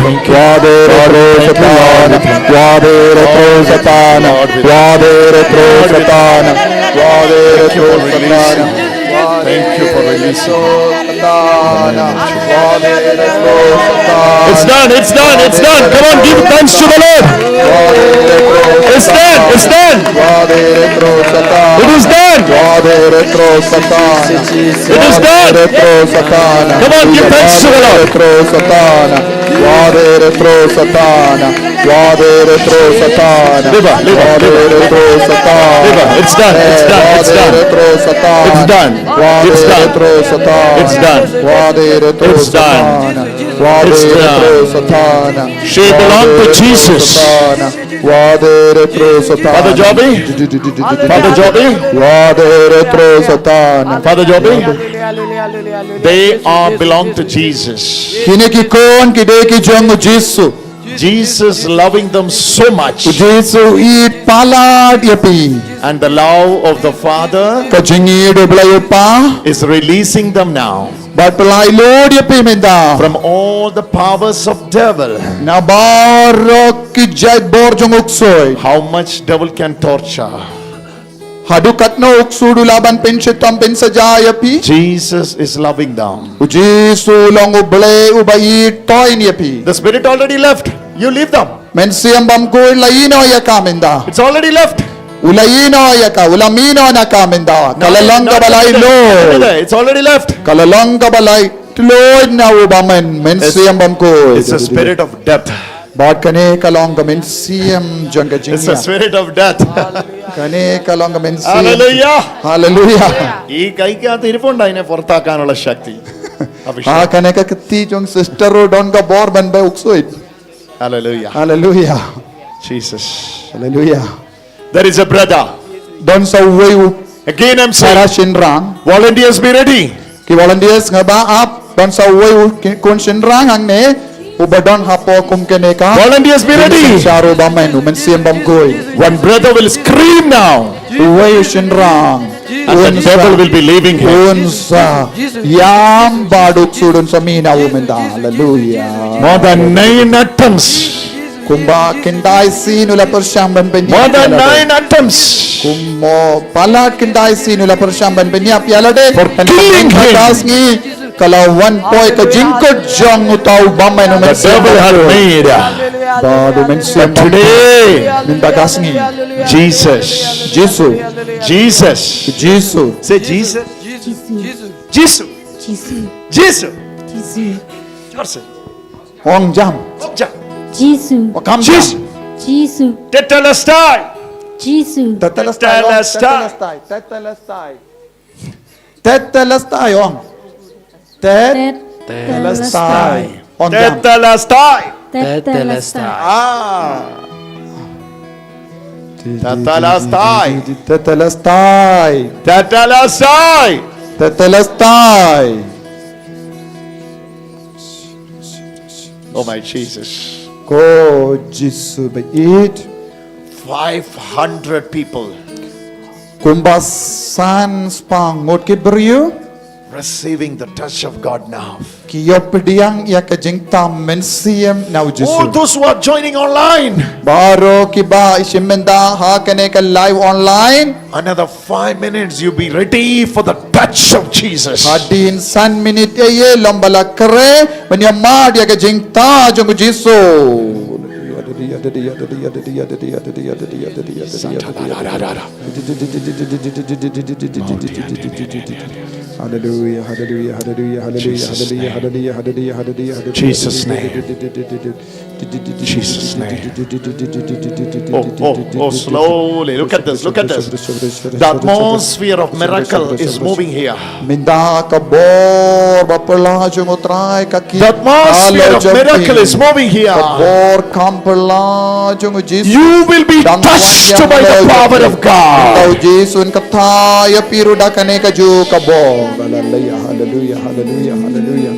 thank you. Wad ïa u Satan. Wad ïa u Satan. Wad ïa u Satan. Wad ïa u Satan. Thank you for releasing. It's done, it's done, it's done. Come on, give thanks to the Lord. It's done, it's done. It is done. It is done. Come on, give thanks to the Lord. Liba, liba, liba, liba. Liba, it's done, it's done, it's done. It's done. It's done. It's done. It's done. It's done. She belong to Jesus. Father Joby? Father Joby? Father Joby? They are belong to Jesus. Kine ki khun ki dei ki jong u Jisu. Jesus loving them so much. U Jisu u ïeit palat ïa phi. And the love of the Father Ka jingïeit u Blei u Kpa is releasing them now bad pynlait lut ïa phi mynta from all the powers of devil. Na baroh ki jait bor jong u ksuid. How much devil can torture? Haduh katno u ksuid u lah ban pynshitom pynsaja ïa phi? Jesus is loving them. U Jisu u long u Blei uba ïeit toin ïa phi. The spirit already left. You leave them. Mynsiem bymkhuid la ïehnoh ïa ka mynta. It's already left. U la ïehnoh ïa ka, u la mihnoh na ka mynta. Ka la long kaba lait lut. It's already left. Ka la long kaba lait lut na u bymman, mynsiem bymkhuid. It's a spirit of death. Bad kane ka long ka mynsiem jong ka jingïap. It's a spirit of death. Kane ka long ka mynsiem. Hallelujah. Hallelujah. I kai ka telephone dai ne porta kan la shakti. Ha kane ka kti jong sister u don ka bor ban bai u ksuid. Hallelujah. Hallelujah. Jesus. Hallelujah. There is a brother. Don sa uwei u. Again, I'm saying, para shynrang. Volunteers, be ready. Ki volunteers nga ba ap, don sa uwei u ki-, khun shynrang hangne, uba don hapoh kum kane ka. Volunteers, be ready. Sharu ba men, u mynsiem bymkhuid. One brother will scream now. Uwei u shynrang. And the devil will be leaving him. Un sa ïam bad u ksuid un sa mih na u mynta. Hallelujah. More than nine attempts. Kumba khyndai sien u la pyrshang ban pynïap. More than nine attempts. Kumba palat khyndai sien u la pyrshang ban pynïap ïa lade. For killing him. Ka la wan poi ka jingkut jong uta u bymman u mynsiem. The devil had made. Bad u mynsiem. But today, mynta ka sngi. Jesus. Jisu. Jesus. Jisu. Say Jesus. Jisu. Jisu. Jisu. Jisu. Jisu. Jorse. Ong jam. Ong jam. Jisu. Wakam jam. Jisu. Jisu. Tetelestai. Jisu. Tetelestai, ong. Tetelestai. Tetelestai. Tetelestai. Tetelestai, ong. Tet-, tetelestai. Tet-, tetelestai. Ong jam. Tetelestai. Tetelestai. Ah. Tetelestai. Tetelestai. Tetelestai. Tetelestai. Oh my Jesus. Ko Jisu baieit. Five hundred people. Kumba san spah ngut ki briew. Receiving the touch of God now. Ki ïoh pdiang ïa ka jingtam mynsiem na u Jisu. All those who are joining online. Baroh kiba i shim bynta ha kane ka live online. Another five minutes, you be ready for the touch of Jesus. Hadien san minit ïa ïa long ba la kren ban ïa mad ïa ka jingtam jong u Jisu. Hallelujah, hallelujah, hallelujah, hallelujah, hallelujah, hallelujah, hallelujah, hallelujah, hallelujah, hallelujah. Jesus' name. Jesus' name. Oh, oh, oh, slowly. Look at this, look at this. The atmosphere of miracle is moving here. Mynta ka bor ba pyrshah jong u Trai ka ki. The atmosphere of miracle is moving here. Ka bor kam pyrshah jong u Jisu. You will be touched by the power of God. Mynta u Jisu un kata ïa phi ruh da kane ka juh ka bor. Hallelujah, hallelujah, hallelujah, hallelujah.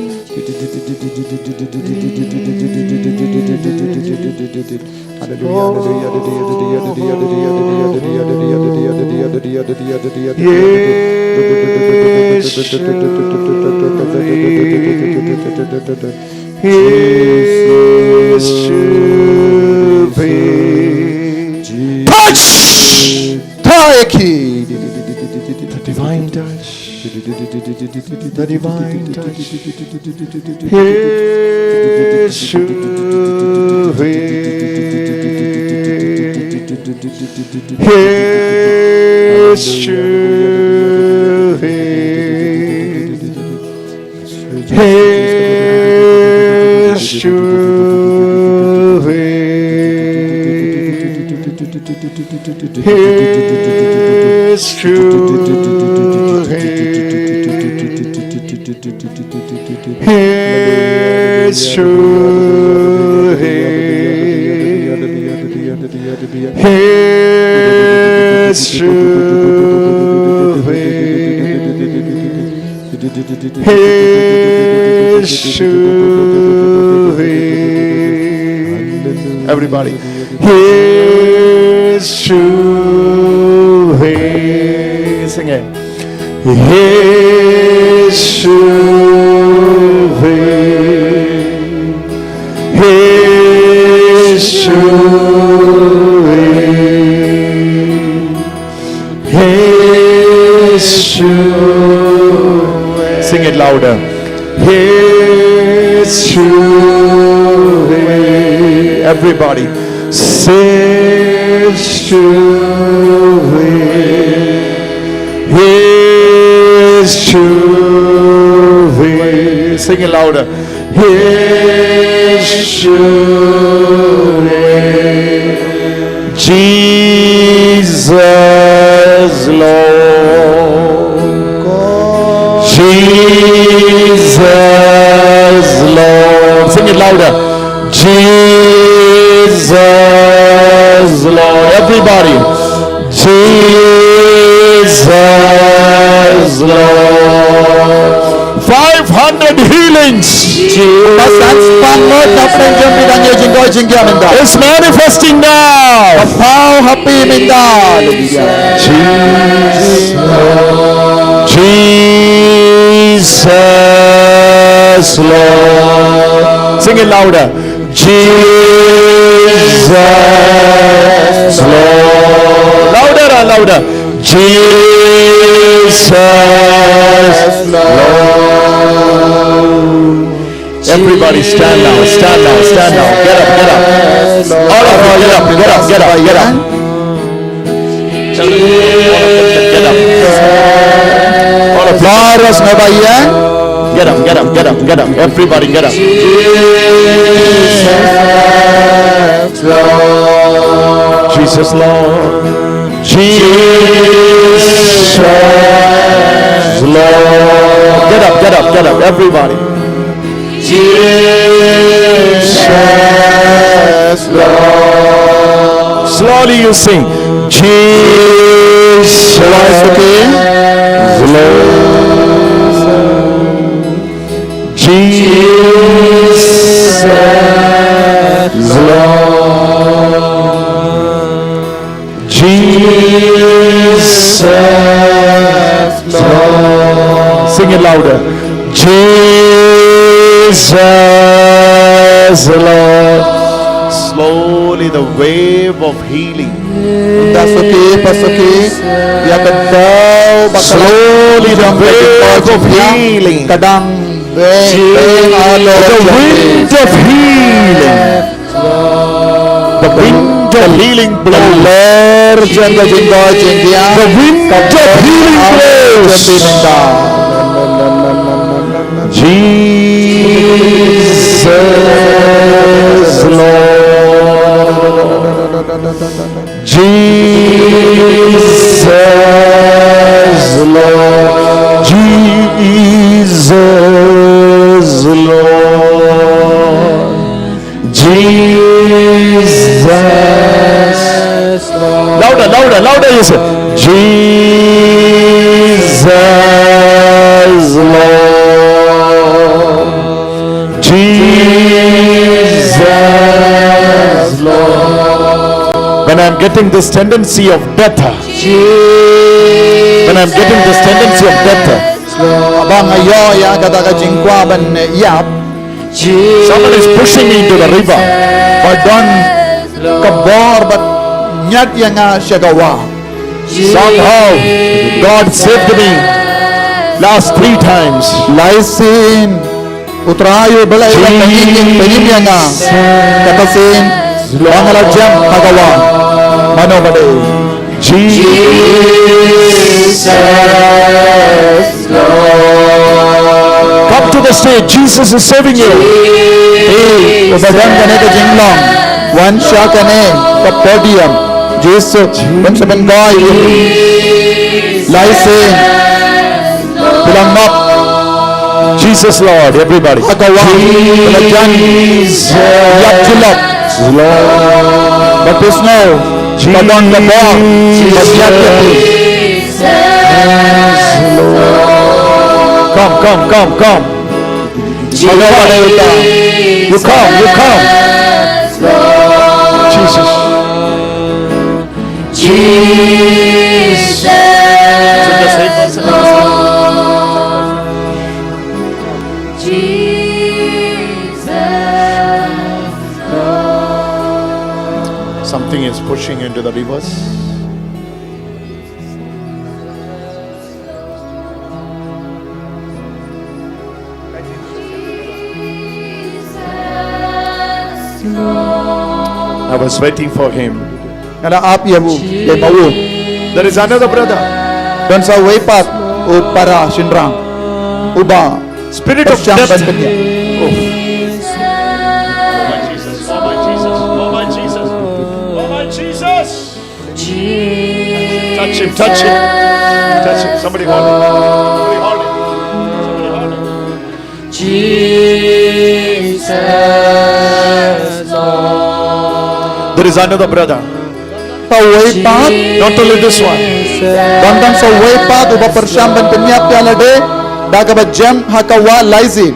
Yes, Touch! Touch! The divine touch. The divine touch. Everybody. Sing it. Sing it louder. Everybody. Sing it louder. Sing it louder. Everybody. Five hundred healings. Ka san spah ngut na pdeng jong phi dang ïoh jingkoit jingkhiah mynta. Is manifesting now. Ka phaw ha phi mynta. Sing it louder. Louder and louder. Everybody stand now, stand now, stand now. Get up, get up. All of you, get up, get up, get up, get up. All of you, get up. All of you. Get up, get up, get up, get up. Everybody get up. Jesus Lord. Jesus Lord. Get up, get up, get up, everybody. Slowly you sing. Jesus Lord. Jesus Lord. Jesus Lord. Sing it louder. Jesus Lord. Slowly the wave of healing. Ynda suki pa suki ïa ka daw ba ka slowly the wave of healing. Ka dang beng, beng halor the wind of healing. The wind of healing blows. Ka lyer jong ka jingkoit jingkhiah. The wind of healing blows. Jesus Lord. Jesus Lord. Jesus Lord. Jesus. Louder, louder, louder, you say. Jesus Lord. Jesus Lord. When I'm getting this tendency of death, when I'm getting this tendency of death, Haba nga ïoh ïa kata ka jingkwah ban ïap, someone is pushing me into the river. Ba don ka bor ba ñiad ïa nga sha ka wah. Somehow, God saved me last three times. Lai sien, U Trai u Blei u la pynïap ïa nga. Kata sien, ba nga la jem ha ka wah. Mano ba dei? Jesus. Come to the stage. Jesus is saving you. Te, uba don kane ka jinglong, wan sha kane ka podium. Jisu, ban sa ban koi. Lai sien, phi la ngop. Jesus Lord, everybody. Ha ka wah, phi la jan ïap jyllop. Lord. Bad phi sngew ba don ka bor ba ïap ïa phi. Come, come, come, come. You come, you come. Jesus. Jesus. Something is pushing into the rivers. I was waiting for him. Nga la ap ïa u, ïa ma u. There is another brother. Don sa uwei pat u para shynrang uba Spirit of death. Oh. Oh my Jesus, oh my Jesus, oh my Jesus, oh my Jesus. Touch him, touch him, touch him. Somebody hold him. Somebody hold him. Somebody hold him. Jesus Lord. There is another brother. Sa uwei pat. Not only this one. Don tang sa uwei pat uba pyrshang ban pynïap ïa lade da kaba jem ha ka wah lai sien.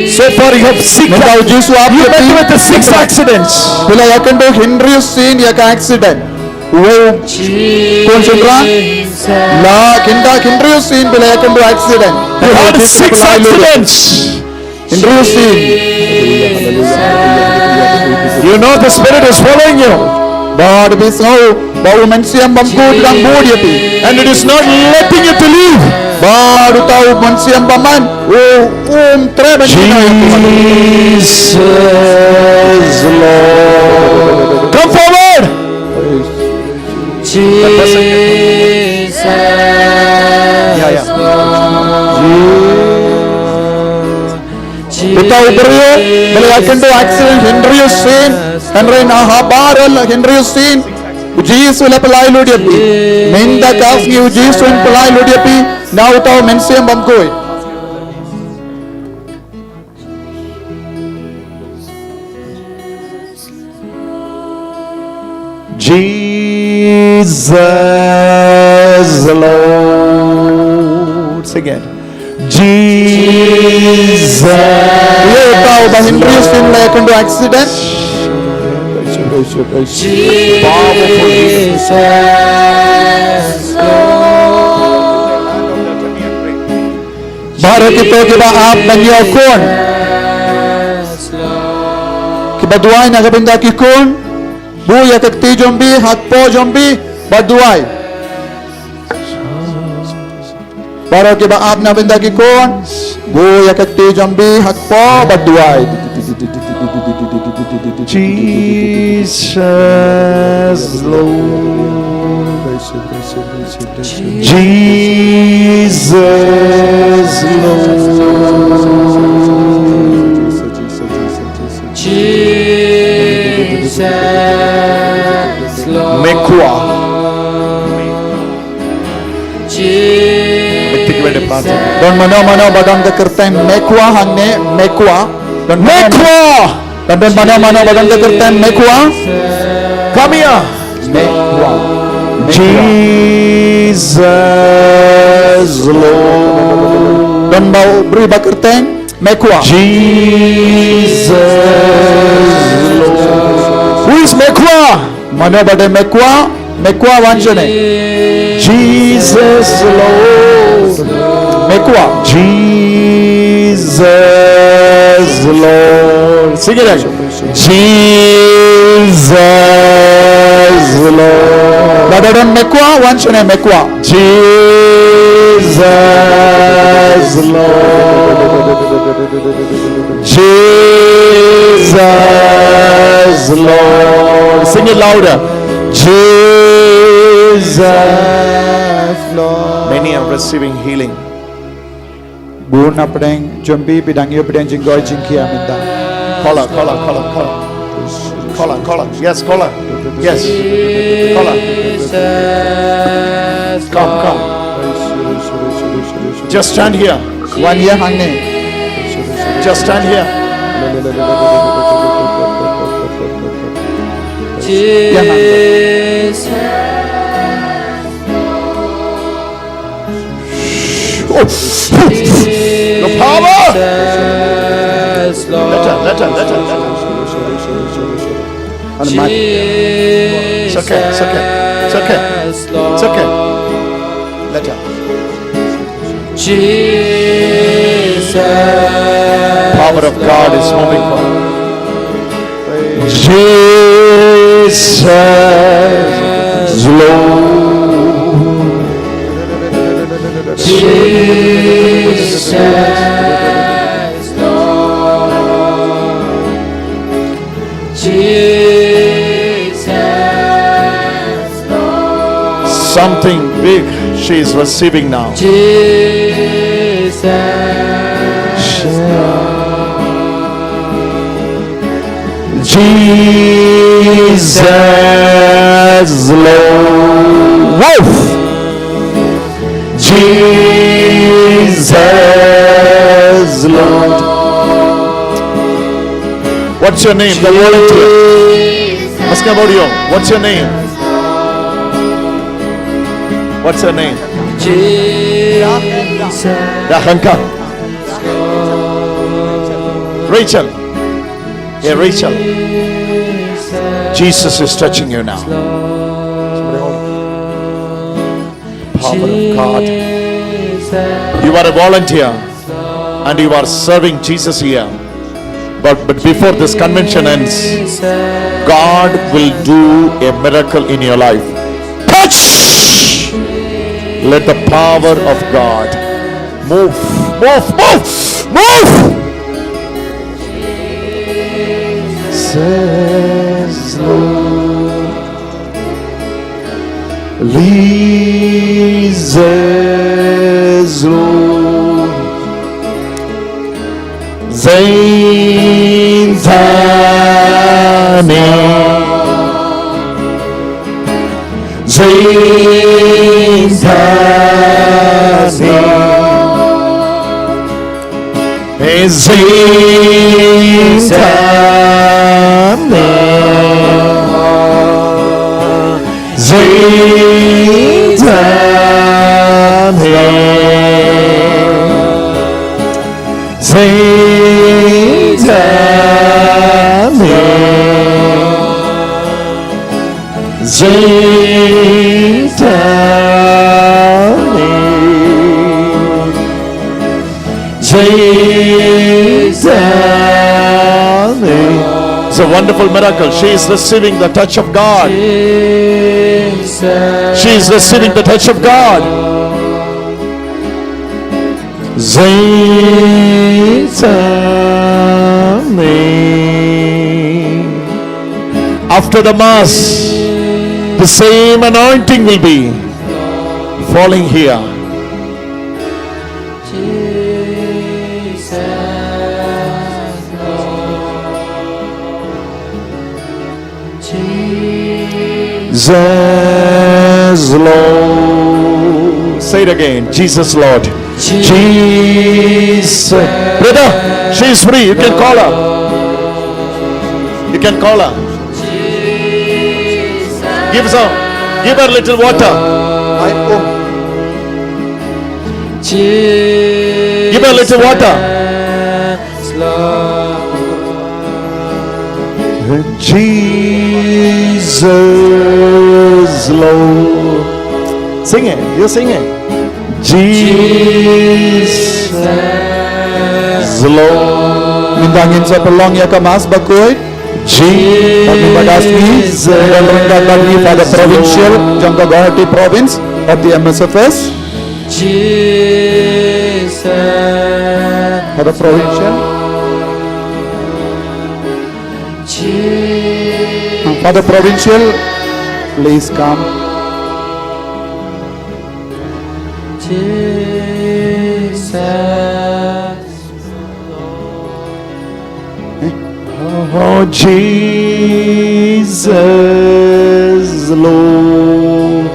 So far you have six. Mynta u Jisu u ap ïa phi. You met with the six accidents. Phi la ïakynduh hynriew sien ïa ka accident. Uwei u khun shynrang la kynduh hynriew sien, phi la ïakynduh accident. You had six accidents. Hynriew sien. You know the Spirit is following you. Bad phi sngew ba u Mynsiem Bakhuid u dang bud ïa phi. And it is not letting you to live. Bad uta u Mynsiem Bakhuid u, um treh ban. Jesus Lord. Come forward. Jesus. Yeah, yeah. Uta u briew ba la ïakynduh accident hynriew sien, hynrei na ha baroh hynriew sien u Jisu u la pynlait lut ïa phi. Mynta ka sngi u Jisu un pynlait lut ïa phi na uta u Mynsiem Bakhuid. Jesus Lord. Sing it. Jesus. Ye tau ba hynriew sien la ïakynduh accident. Powerful Jesus. Baroh kito kiba ap ban ïoh khun, kiba duwai na ka bynta ki khun, buh ïa ka kti jong phi ha kpoh jong phi bad duwai. Baroh kiba ap na bynta ki khun, buh ïa ka kti jong phi ha kpoh bad duwai. Jesus Lord. Jesus Lord. Jesus Lord. Mekwa. Don mano mano ba don ka kyrteng Mekwa hangne, Mekwa. Don mano, Mekwa. Don, don mano mano ba don ka kyrteng Mekwa. Come here. Mekwa. Jesus Lord. Don ba u briew ba kyrteng Mekwa. Jesus Lord. Who is Mekwa? Mano ba dei Mekwa? Mekwa wan shane. Jesus Lord. Mekwa. Jesus Lord. Sing it again. Jesus Lord. Ladadon mekwa, wan shane mekwa. Jesus Lord. Jesus Lord. Sing it louder. Jesus Lord. Many are receiving healing. Bun na pdeng jong phi, phi dang ïoh pdeng jingkoit jingkhiah mynta. Kola, kola, kola, kola. Kola, kola. Yes, kola. Yes. Kola. Come, come. Just stand here. Wan ïa hangne. Just stand here. Ïa hangne. Oh. The power. Let her, let her, let her, let her. It's okay, it's okay, it's okay, it's okay. Let her. Jesus. Power of God is moving forward. Jesus Lord. Jesus Lord. Jesus Lord. Something big she is receiving now. Jesus Lord. Jesus Lord. Woof. Jesus Lord. What's your name? The volunteer. Ask about you. What's your name? What's your name? Jesus. Rachel. Hey, Rachel. Jesus is touching you now. Power of God. You are a volunteer and you are serving Jesus here. But, but before this convention ends, God will do a miracle in your life. Touch! Let the power of God move, move, move, move! Says Lord. Lizzo. Zain Tane. Zain Tane. Zain Tane. Zain Tane. Zain Tane. Zain Tane. Zain Tane. It's a wonderful miracle. She is receiving the touch of God. She is receiving the touch of God. Zain Tane. After the mass, the same anointing will be falling here. Jesus Lord. Say it again. Jesus Lord. Jesus. Brother, she is free. You can call her. You can call her. Give some. Give her little water. Give her little water. Jesus Lord. Sing it. You sing it. Jesus Lord. Mynta ngin sa pynlong ïa ka Mass bakhuid. Jesus. Bad mynta ka sngi ngin don ryngkat bad ngi Father Provincial jong ka Guwahati Province of the M S F S. Jesus. Father Provincial. Father Provincial, please come. Jesus. Eh? Oh, Jesus, Lord.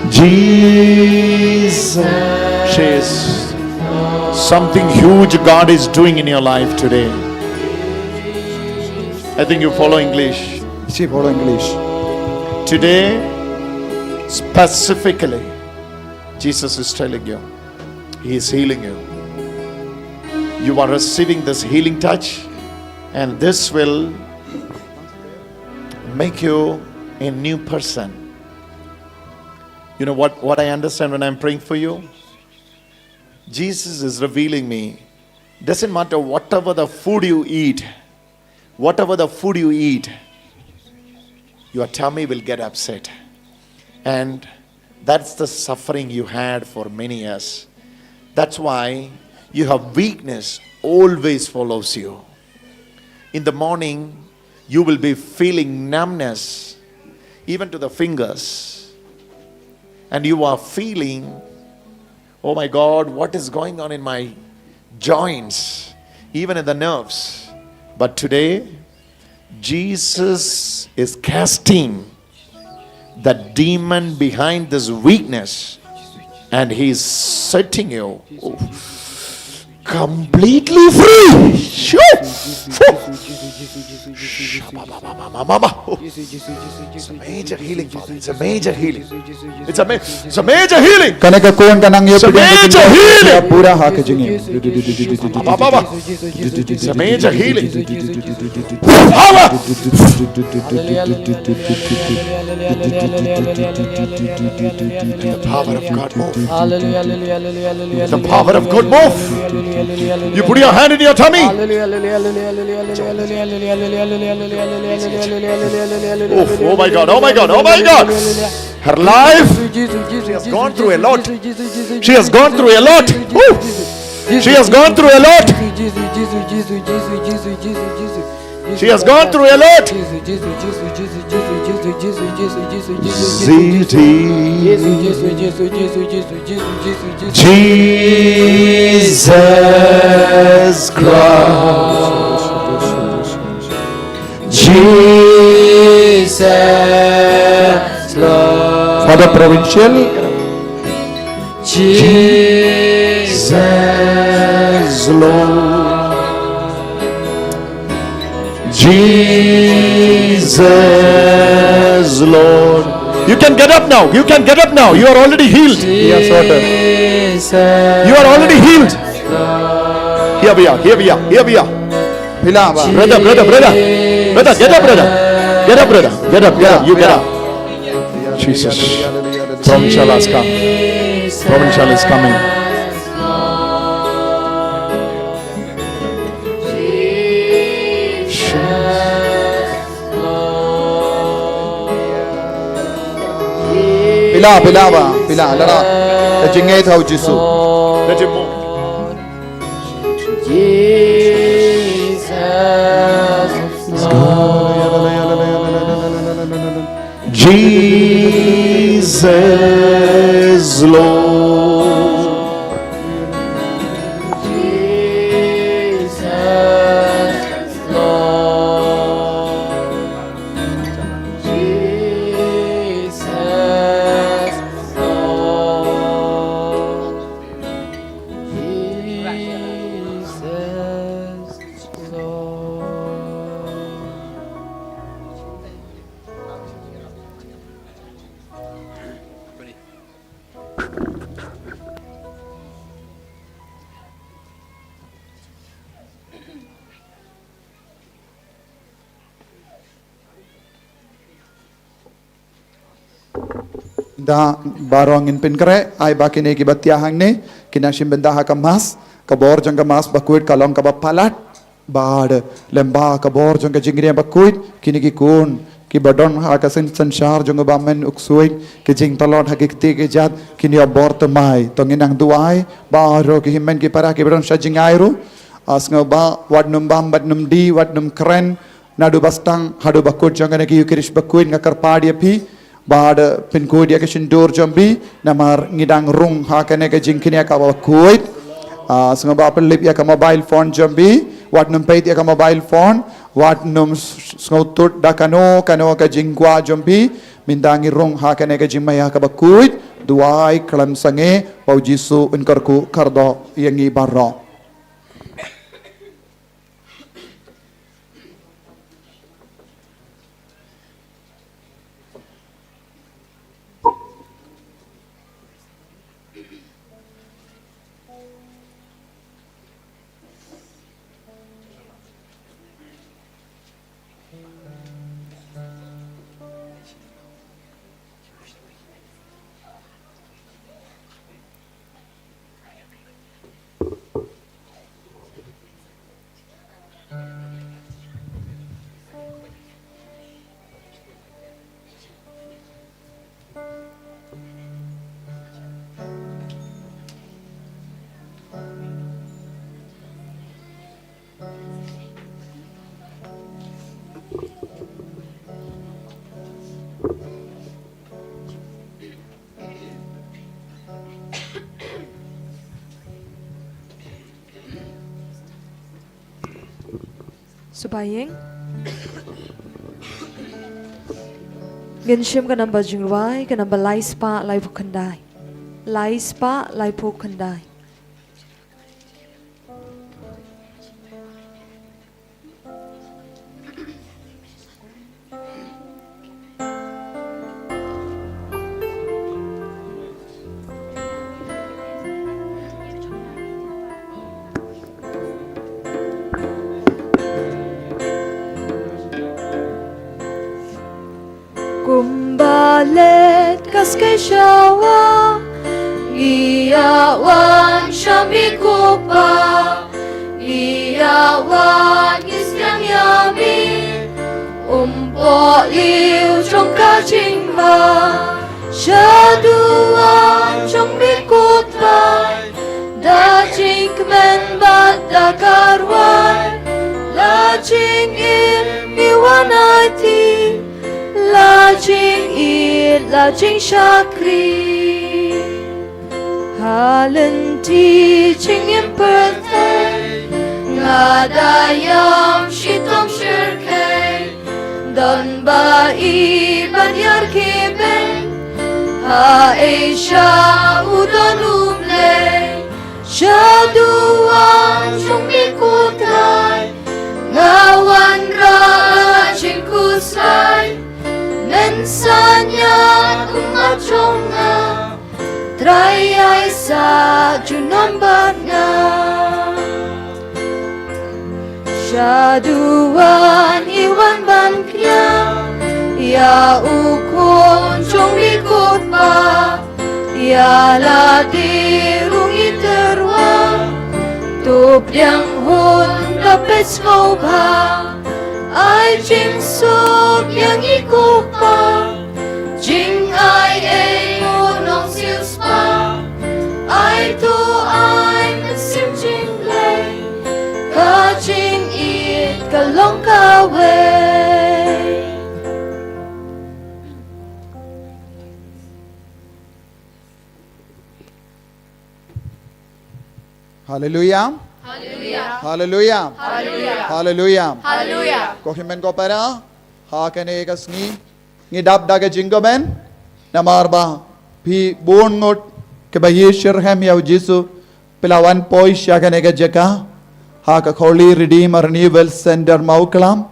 Jesus. Says, something huge God is doing in your life today. I think you follow English. She follow English. Today, specifically, Jesus is telling you, He is healing you. You are receiving this healing touch, and this will make you a new person. You know what, what I understand when I'm praying for you? Jesus is revealing me, doesn't matter whatever the food you eat, whatever the food you eat, your tummy will get upset. And that's the suffering you had for many years. That's why you have weakness always follows you. In the morning, you will be feeling numbness, even to the fingers. And you are feeling, "Oh my God, what is going on in my joints, even in the nerves?" But today, Jesus is casting the demon behind this weakness, and He is setting you completely free. Shoo! Shoo! It's a major healing, Father. It's a major healing. It's a, ma- it's a major healing. Kane ka khun ka nang ïa It's a major healing. Pura ha ka jingim. It's a major healing. Power. The power of God move. The power of God move. You put your hand in your tummy. Oh, oh my God, oh my God, oh my God. Her life, she has gone through a lot. She has gone through a lot. Woo. She has gone through a lot. She has gone through a lot. Jesus Christ. Jesus Lord. Father Provincial. Jesus Lord. Jesus Lord. You can get up now. You can get up now. You are already healed. Yes, Father. You are already healed. Here we are. Here we are. Here we are. Brother, brother, brother. Brother, get up, brother. Get up, brother. Get up, get up. You get up. Jesus. Provincial has come. Provincial is coming. Phi lah, phi lah ba, phi lah, lada ka jingngeit ha u Jisu. Let him move. Jesus Lord. Jesus Lord. Jesus Lord. Jesus Lord. Jesus Lord. Da baroh ngin pynkhreh, ai ba kine kiba thiah hangne kin nang shim bynta ha ka Mass. Ka bor jong ka Mass bakhuid ka long kaba palat. Bad lem bad ka bor jong ka jingkren bakhuid, kine ki khun kiba don ha ka syn-, synshar jong u Bamon u ksuid, ki jingtlot ha ki kti ki jait, kin ïoh bor thymmai. To ngin nang duwai, baroh ki hynmen ki para kiba don sha jngai ruh. Ah, sngewbha wat nym bam, wat nym die, wat nym kren, naduh ba sdang haduh ba kut jong kane ka Eukharist bakhuid, nga kyrpad ïa phi ba da pynkhuid ïa ka shyntur jong phi, namar ngi dang rung ha kane ka jingkñia kaba khuid. Ah, sngewbha pynlip ïa ka mobile phone jong phi, wat nym peit ïa ka mobile phone, wat nym s-, sngewthuh da kano kano ka jingkwah jong phi. Mynta ngi rung ha kane ka jingmaïa kaba khuid, duwai khlem sangeh ba u Jisu un kyrkhu kyrdoh ïa ngi baroh. Suba ïeng. Ngin shim ka namba jingrwai, ka namba lai spah laiphew khyndai. Lai spah laiphew khyndai. Kumba leit ka skei shawa, ngi ïa wan sha me ko Pa. Ngi ïa wan ngi stiang ïa me, um pohliew jong ka jingma. Shaduwan jong me ko Trai, da jingkmen bad da ka rwai, la jingim ngi wan aiti, la jingïeit la jingshakri. Ha lynti jingim pyrthei, nga da ïam shitom shyrkhei, don ba i ban ïar ki beiñ, ha Asia u don U Blei. Shaduwan jong me ko Trai, nga wanrah la jingkhuslai, men sa ñiad ummat jong nga, Trai ai sa junom bad nga. Shaduwan ngi wan ban kñia ïa u Khun jong me ko Pa, ïa lade ruh ngi tyrwa, to pdiang hun da peit sngewbha. Ai jingsuk ïa ngi ko Pa, jingai ei u nongsiewspah. Ai to ai mynsiem jingblei, ka jingïeit ka long kawei. Haleluya. Haleluya. Haleluya. Haleluya. Haleluya. Haleluya. Ko hynmen ko para, ha kane ka sngi ngi dap da ka jingkmen, namar ba phi bun ngut kiba ïeit shitrhem ïa u Jisu, phi la wan poi sha kane ka jaka, ha ka Holy Redeemer Renewal Center Mawklam.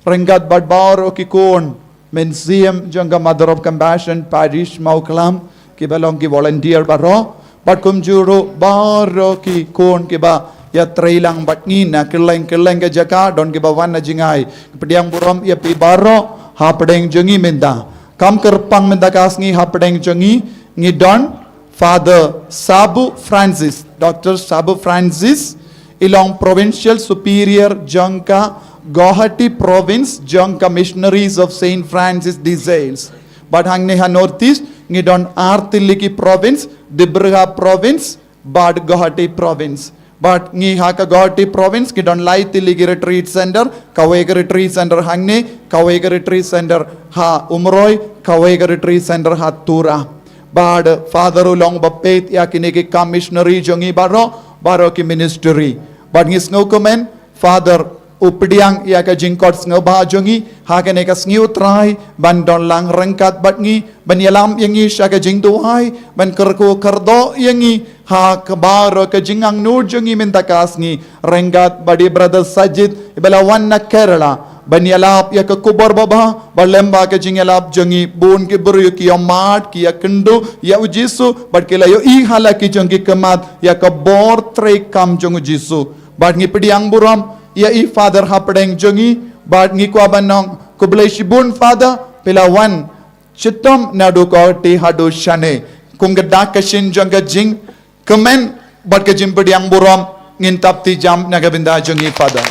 Ryngkat bad baroh ki khun mynsiem jong ka Mother of Compassion Parish Mawklam, kiba long ki volunteer baroh, bad kumjuh ruh baroh ki khun kiba ïatrei lang bad ngi na kylleng kylleng ka jaka, don kiba wan na jngai. Pdiang burom ïa phi baroh hapdeng jong ngi mynta. Kam kyrpang mynta ka sngi hapdeng jong ngi, ngi don Father Sabu Francis, Doctor Sabu Francis, i long Provincial Superior jong ka Guwahati Province jong ka Missionaries of Saint Francis de Sales. Bad hangne ha North East, ngi don ar tylli ki province, Dibrugarh Province, bad Guwahati Province. Bad ngi ha ka Guwahati Province, ngi don lai tylli ki retreat center, kawei ka retreat center hangne, kawei ka retreat center ha Umroi, kawei ka retreat center ha Tura. Bad Father u long ba peit ïa kine ki kam missionary jong ngi baroh, baroh ki ministry. Bad ngi sngewkmen, Father u pdiang ïa ka jingkot sngewbha jong ngi, ha kane ka sngi u Trai, ban don lang ryngkat bad ngi, ban ïalam ïa ngi sha ka jingduwai, ban kyrkhu kyrdoh ïa ngi, ha kaba baroh ka jingangnud jong ngi mynta ka sngi, ryngkat bad i Brother Sajid, iba la wan na Kerala, ban ïalap ïa ka khubor babha, bad lyngba ka jingïalap jong ngi bun ki briew ki ïohmad, ki ïakynduh ïa u Jisu, bad ki la ïohi ha la ki jong ki khmat, ïa ka bor treikam jong u Jisu. Bad ngi pdiang burom ïa i Father hapdeng jong ngi, bad ngi kwah ban ong, khublei shibun Father, phi la wan shitom naduh Guwahati haduh shane. Kum ka dak ka shin jong ka jingkmen bad ka jingpdiang burom, ngin tap ti jam na ka bynta jong ngi Father.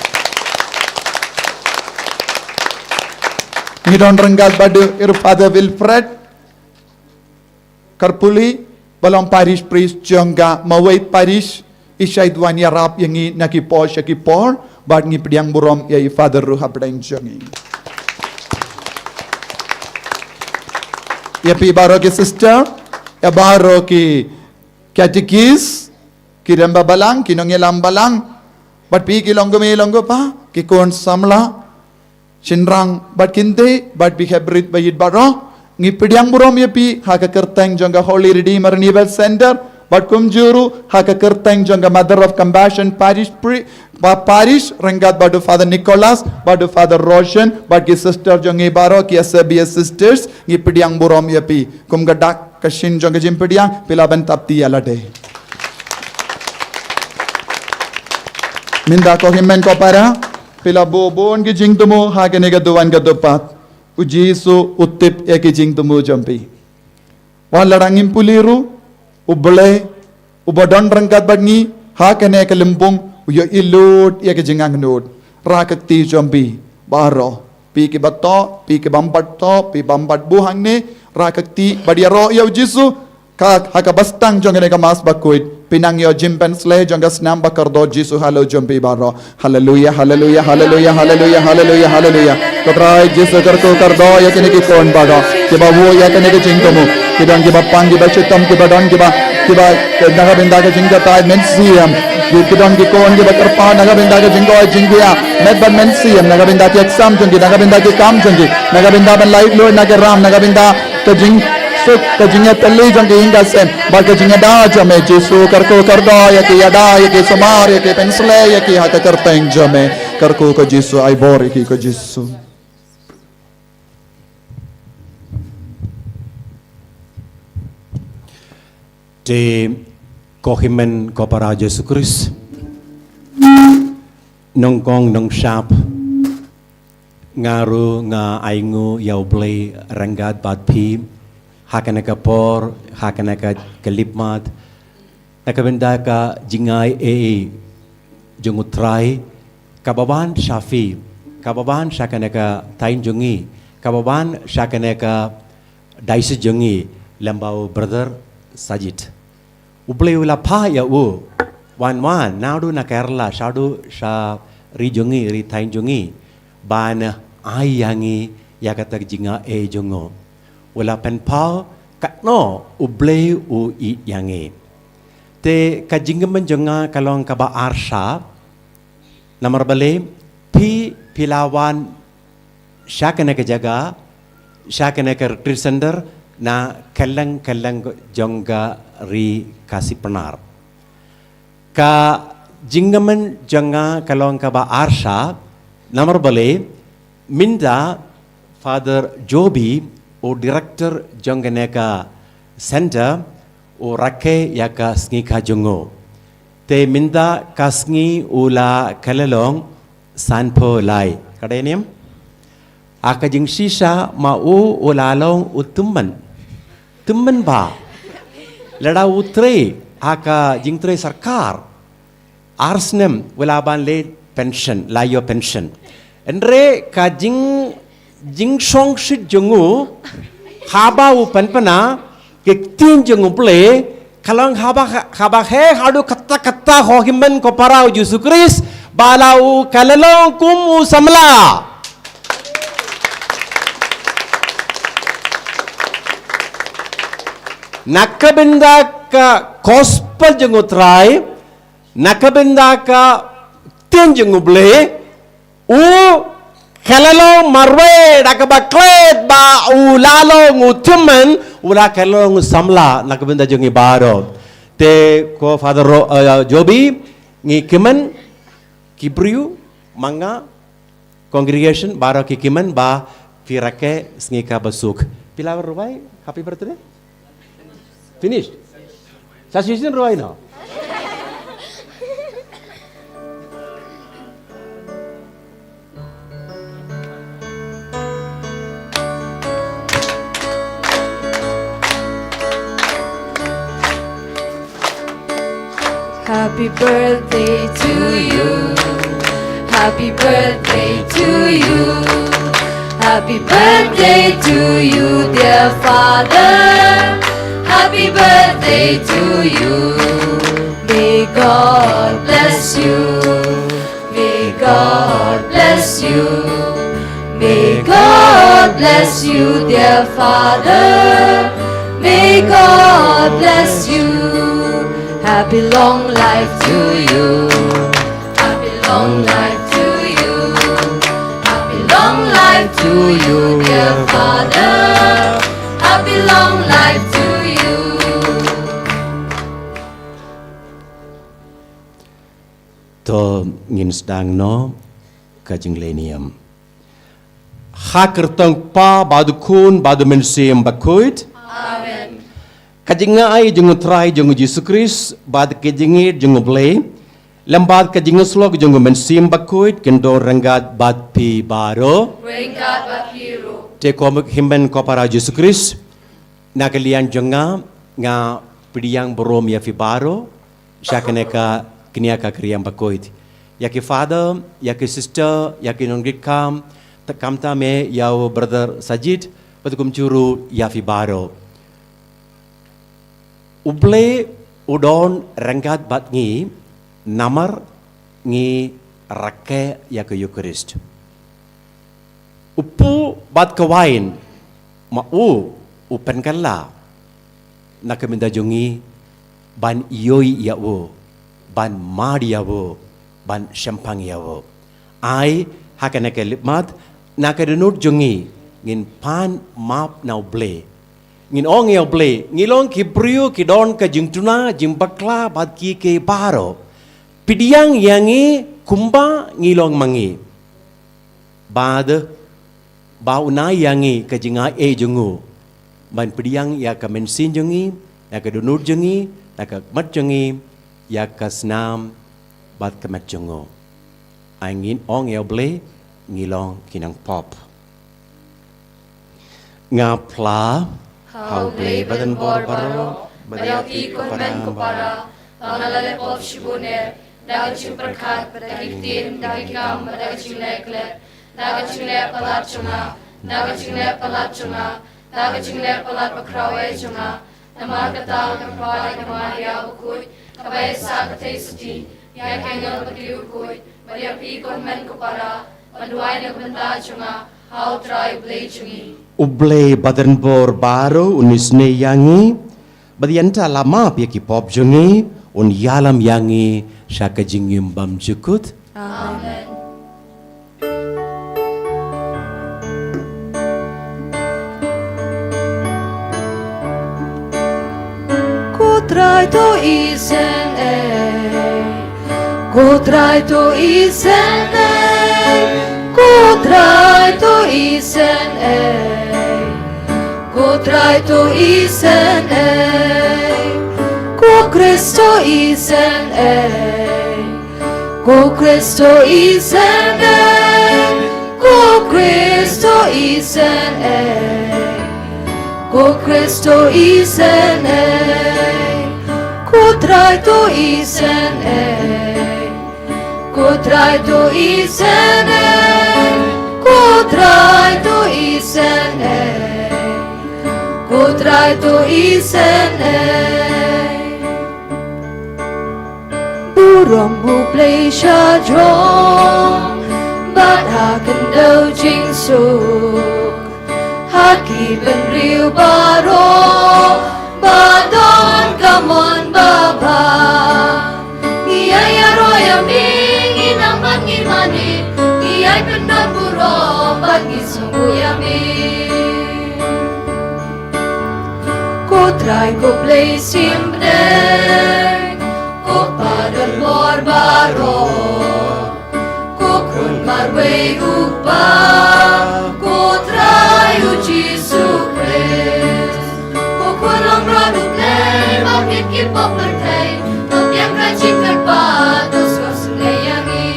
Ngi don ryngkat bad u Father Wilfred Karpuli, ba long parish priest jong ka Maweit Parish, i shait wan ïarap ïa ngi na ki por sha ki por, bad ngi pdiang burom ïa i Father ruh hapdeng jong ngi. Ïa phi baroh ki sister, ïa baroh ki catechist, ki rangbah balang, ki nongïalam balang, bad phi ki long kmie long kpa, ki khun samla, shynrang bad kynthei, bad phi hep rit ba ïeit baroh, ngi pdiang burom ïa phi ha ka kyrteng jong ka Holy Redeemer Renewal Center, bad kumjuh ruh ha ka kyrteng jong ka Mother of Compassion Parish Pri-, ba Parish, ryngkat bad u Father Nicholas, bad u Father Roshan, bad ki sister jong ngi baroh, ki S B S sisters, ngi pdiang burom ïa phi. Kum ka dak ka shin jong ka jingpdiang, phi lah ban tap ti ïa lade. Mynta ko hynmen ko para, phi la buh bun ki jingthmu ha kane ka duwan ka dewpat. U Jisu u tip ïa ki jingthmu jong phi. Wat la dang ngim pule ruh, U Blei uba don ryngkat bad ngi ha kane ka lympung, u ïohi lut ïa ka jingangnud. Rah ka kti jong phi baroh, phi kiba thoh, phi kibym pat thoh, phi bym pat buh hangne, rah ka kti bad ïaroh ïa u Jisu. Ka, ha kaba sdang jong kane ka Mass Bakhuid, phin nang ïoh jingpynshlei jong ka snam ba kordor Jisu halor jong phi baroh. Haleluya, haleluya, haleluya, haleluya, haleluya, haleluya. Ko Trai Jisu, kyrkhu kyrdoh ïa kine ki khun baroh kiba buh ïa kane ka jingthmu. Ki don kiba pang, kiba shitom, kiba don kiba, kiba, na ka bynta ka jingkyrpad mynsiem. Ki, ki don ki khun kiba kyrpad na ka bynta ka jingkoit jingkhiah. Met bad mynsiem, na ka bynta ki exam jong ki, na ka bynta ki kam jong ki, na ka bynta ban lait luid na ka ram, na ka bynta ka jingsuk, ka jingïatylli jong ki ïing ka sem bad ka jingïada jong me Jisu. Kyrkhu kyrdoh ïa ki, ïada ïa ki, sumar ïa ki, pynshlei ïa ki ha ka kyrteng jong me. Kyrkhu ko Jisu, ai bor ïa ki ko Jisu. Te ko hynmen ko para Jisu Khrist, nongkong nongshap, nga ruh nga ainguh ïa U Blei ryngkat bad phi ha kane ka por, ha kane ka khyllipmat, na ka bynta ka jingai ei jong U Trai kaba wan sha phi, kaba wan sha kane ka thaiñ jong ngi, kaba wan sha kane ka diocese jong ngi, lyngba u Brother Sajid. U Blei u la phah ïa u, wan wan naduh na Kerala shaduh sha ri jong ngi, ri thaiñ jong ngi, ban ai ïa ngi ïa kata ka jingai ei jong u. U la pynpaw katno U Blei u ïeit ïa ngi. Te ka jingkmen jong nga ka long kaba arshah. Namar balei? Phi, phi la wan sha kane ka jaka, sha kane ka retreat center na kylleng kylleng jong ka ri Khasi Pnar. Ka jingkmen jong nga ka long kaba arshah, namar balei? Mynta Father Joby, u director jong kane ka center, u rakhe ïa ka sngi kha jong u. Te mynta ka sngi u la kylla long sanphew lai. Ka dei niam? Ha ka jingshisha ma u u la long u tymmen. Tymmen ba lada u trei ha ka jingtrei sorkar, ar snem u la ban leit pension, la ïoh pension. Hynrei ka jing, jingshongshit jong u haba u pynpna ki ktien jong U Blei, ka long haba, haba heh haduh katta katta ha u hynmen ko para U Jisu Khrist, ba la u kylla long kum u samla. Na ka bynta ka gospel jong U Trai, na ka bynta ka ktien jong U Blei, u kylla long marwei da kaba klet ba u la long u tymmen, u la kylla long u samla na ka bynta jong ngi baroh. Te ko Father Ro-, eh, Jobi, ngi kmen ki briew, ma nga, congregation baroh ki kmen ba phi rakhe sngi kaba suk. Phi la rwai Happy Birthday? Finished? Sa shisien rwai noh. Happy birthday to you. Happy birthday to you. Happy birthday to you, dear father. Happy birthday to you. May God bless you. May God bless you. May God bless you, dear father. May God bless you. Happy long life to you. Happy long life to you. Happy long life to you, dear father. Happy long life to you. To ngin sdang noh ka jingleh niam. Ha ka kyrteng U Kpa bad U Khun bad U Mynsiem Bakhuid. Amen. Ka jingai jong U Trai jong U Jisu Khrist bad ka jingïeit jong U Blei lem bad ka jingïasyllok jong U Mynsiem Bakhuid kin don ryngkat bad phi baroh. Ryngkat bad phi ruh. Te ko hynmen ko para Jisu Khrist, na ka liang jong nga, nga pdiang burom ïa phi baroh sha kane ka kñia ka kyrïam bakhuid. Ïa ki father, ïa ki sister, ïa ki nongrit kam, te khamtam eh ïa u brother Sajid, bad kumjuh ruh ïa phi baroh. U Blei u don ryngkat bad ngi namar ngi rakhe ïa ka Eukharist. U pur bad ka wain, ma u, u pynkylla na ka bynta jong ngi ban ïohi ïa u, ban mad ïa u, ban shemphang ïa u. Ai, ha kane ka lipmat, na ka dohnud jong ngi, ngin pan map na U Blei. Ngin ong ïa U Blei, ngi long ki briew ki don ka jingduna, jingbakla, bad kiei kiei baroh. Pdiang ïa ngi kumba ngi long ma ngi. Bad ba un ai ïa ngi ka jingai jong u ban pdiang ïa ka mynsiem jong ngi, ïa ka dohnud jong ngi, ïa ka khmat jong ngi, ïa ka snam bad ka met jong u. Ai ngin ong ïa U Blei, ngi long ki nongpop. Nga phla ha U Blei Badan Bor baroh, bad ïa phi ko hynmen ko para, ba nga la leh pop shibun eh, da ka jingpyrkhat, da ki ktien, da ki kam, da ka jingleh khlem, da ka jingleh palat jong nga, da ka jingleh palat jong nga, da ka jingleh palat bakhraw eh jong nga. Namar kata nga khot ïa ka Maria bakhuid, kaba ïaisah ka theisotti, ïa ki angel bad ki riewkhuid, bad ïa phi ko hynmen ko para, ban duwai na ka bynta jong nga ha U Trai U Blei jong ngi. U Blei Badan Bor baroh un isynei ïa ngi, bad un ïa la map ïa ki pop jong ngi, un ïalam ïa ngi sha ka jingim bymjukut. Amen. Ko Trai to isynei, ko Trai to isynei, ko Trai to isynei, ko Trai to isynei, ko Khrist to isynei. Ko Khrist to isynei, Ko Kristo isynei, ko Kristo isynei, ko Trai to isynei, ko Trai to isynei, ko Trai to isynei, ko Trai to isynei. Burom U Blei shajrong, bad ha khyndew jingsuk, ha ki bynriew baroh, ba don ka mon babha. Ngi ïai ïaroh ïa me, ngi nang bad ngi mane, ngi ïai pyndon burom bad ngi sngewbha ïa me. Ko Trai ko Blei siem bneng, ko Pa don bor baroh, ko Khun marwei U Kpa, ko Trai U Jisu Khrist, ko Khun Langbrot U Blei, ba pynkhih pop pyrthei, ba biang ka jingkyrpad, to sngewsynei ïa ngi.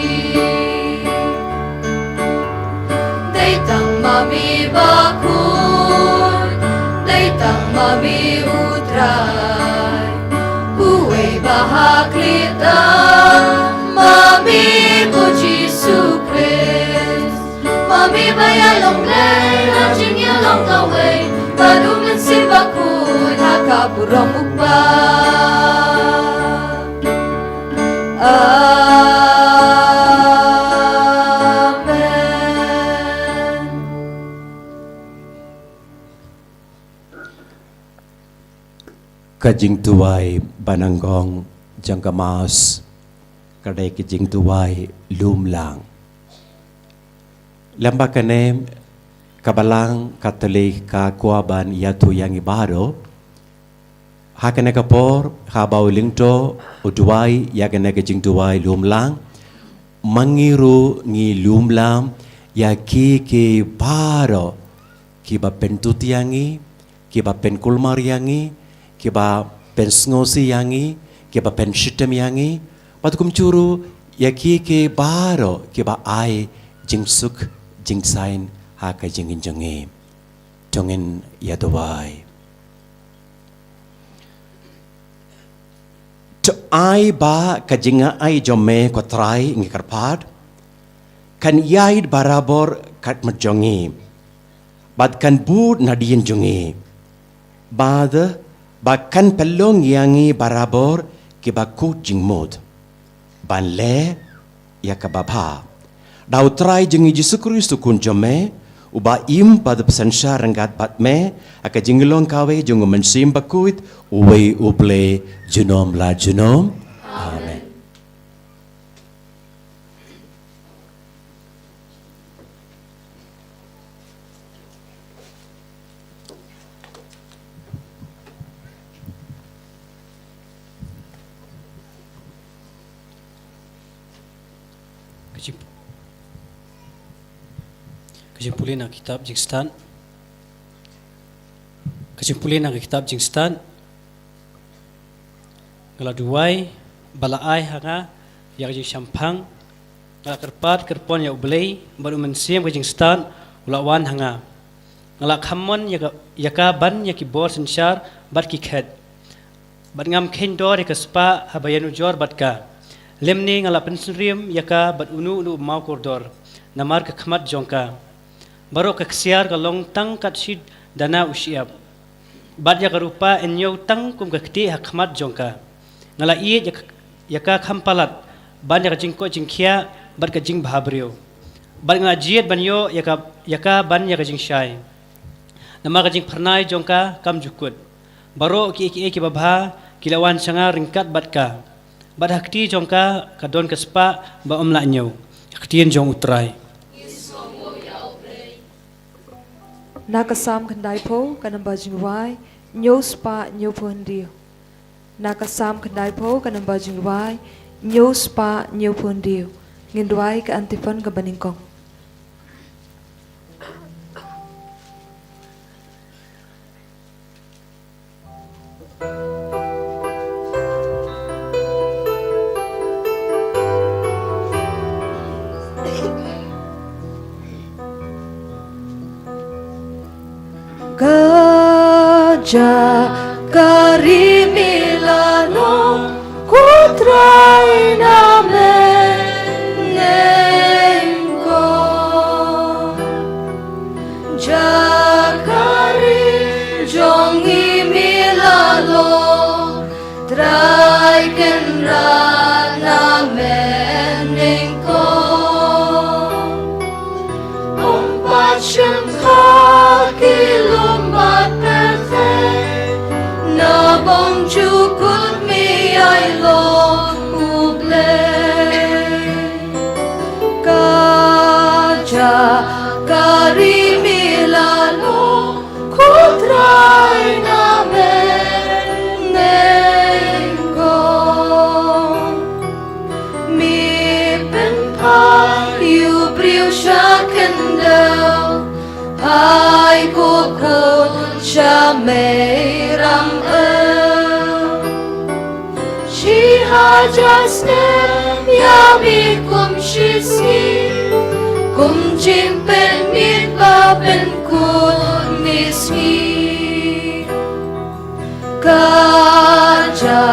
Dei tang ma me bakhuid, dei tang ma me U Trai, uwei ba ha khlieh tam, ma me ko Jisu Khrist, ma me ba ïalong Blei, ha jingïalong kawei, bad U Mynsiem Bakhuid, ha ka burom U Kpa. Amen. Ka jingduwai ba nyngkong jong ka Mass ka dei ka jingduwai lum lang. Lem bad kane, ka Balang Katholik ka kwah ban ïathuh ïa ngi baroh. Ha kane ka por, haba u lyngdoh u duwai ïa kane ka jingduwai lum lang, ma ngi ruh ngi lum lang ïa ki ki baroh kiba pynduh ïa ngi, kiba pynkulmar ïa ngi, kiba pynsngewsih ïa ngi, kiba pynshitom ïa ngi, bad kumjuh ruh ïa ki ki baroh kiba ai jingsuk jingsaiñ ha ka jingim jong ngi. To ngin ïa duwai. To ai ba ka jingai jong me ko Trai, ngi kyrpad, kan ïaid barabor katkum jong ngi, bad kan bud nadien jong ngi, bad ba kan pynlong ïa ngi barabor kiba kut jingmut ban leh ïa kaba bha. Da U Trai jong ngi Jisu Khrist U Khun jong me, uba im bad synshar ryngkat bad me ha ka jinglong kawei jong U Mynsiem Bakhuid, uwei U Blei junom la junom. Amen. Ka jing, ka jingpule na ka kitab Jingstad. Ka jingpule na ka kitab Jingstad. Nga la duwai ba la ai ha nga ïa ka jingshemphang. Nga la kyrpad kyrpon ïa U Blei bad U Mynsiem, ka jingstad u la wan ha nga. Nga la khammon ïa ka, ïa ka ban ïa ki bor synshar bad ki khet, bad ngam kheiñ dor ïa ka spah haba ïanujor bad ka. Lymne nga la pynsyriem ïa ka bad uno uno u mawkordor namar ka khmat jong ka. Baroh ka ksiar ka long tang kat shi dana u shyiap, bad ïa ka rupa yn ñiew tang kum ka ktieh ha khmat jong ka. Nga la ïeit ïa ka, ïa ka kham palat ban ïa ka jingkoit jingkhiah bad ka jingbhabriew, bad nga la jied ban ïoh ïa ka, ïa ka ban ïa ka jingshai. Namar ka jingphyrnai jong ka kam ju kut. Baroh kiei kiei kiba bha ki la wan sha nga ryngkat bad ka, bad ha kti jong ka ka don ka spah ba ym lah ñiew. Ka ktien jong U Trai. Na ka Salm khyndaiphew ka namba jingrwai hynñiew spah hynñiewphew hynriew. Na ka Salm khyndaiphew ka namba jingrwai hynñiew spah hynñiewphew hynriew. Ngin rwai ka antiphon kaba nyngkong. Ka ja ka ri mi la long, ko Trai na mynnyngkong. Ja ka ri jong i mi la long, Trai Kynrad na mynnyngkong. Ym pat shim ha ki lum bad pyrthei, na bynta jukut mi ai long U Blei. Ka ja ka ri mi la long, ko Trai na mynnyngkong. Mi pynphai ïa u briew sha khyndew, phai ko khun sha mei ram ew. Shi hajar snem ïa mi kum shi sngi, kum jingpynmih ba pynkut mi sngi. Ka ja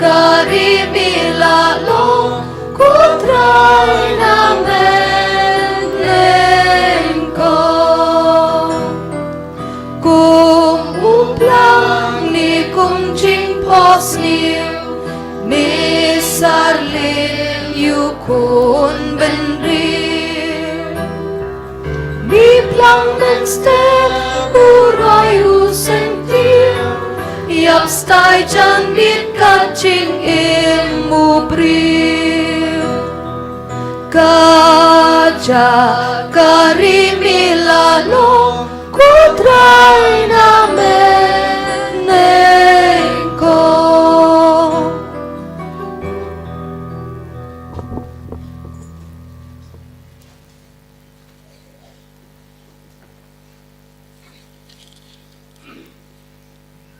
ka ri mi la long, ko Trai na mynnyngkong. Kum u plang ne kum jingphohsniew, mi sar leit ïa u khun bynriew. Mi plang mynstep u roi u syntiew, ïap stai jan bit ka jingim u briew. Ka ja ka ri mi la long, ko Trai na mynnyngkong.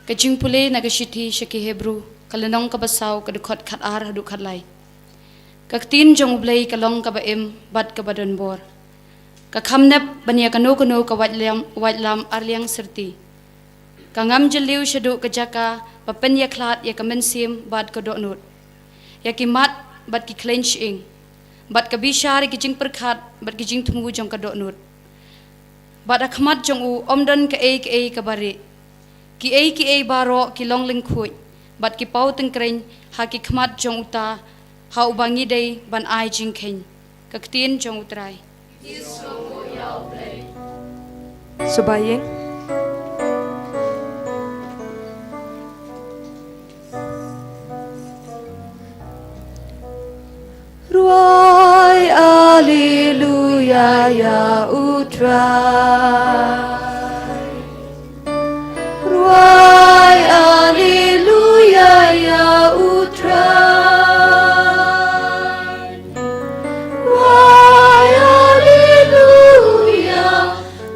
Ka jingpule na ka shithi sha ki Hebru, ka lynnong kaba saw, ka dkhot khatar haduh khatlai. Ka ktien jong U Blei ka long kaba im bad kaba don bor, ka kham nep ban ïa kano kano ka waitlam, waitlam ar liang syrti. Ka ngam jylliew shaduh ka jaka ba pynïakhlad ïa ka mynsiem bad ka dohnud, ïa ki mat bad ki khleiñ shyieng, bad ka bishar ïa ki jingpyrkhat bad ki jingthmu jong ka dohnud. Bad ha khmat jong u ym don kaei kaei kaba rieh. Kiei kiei baroh ki long lyngkhuid, bad ki paw tyngkreiñ ha ki khmat jong uta ha uba ngi dei ban ai jingkheiñ. Ka ktien jong U Trai. Sngewbha ïing. Rwai alleluia ïa U Trai. Rwai alleluia ïa U Trai. Rwai alleluia,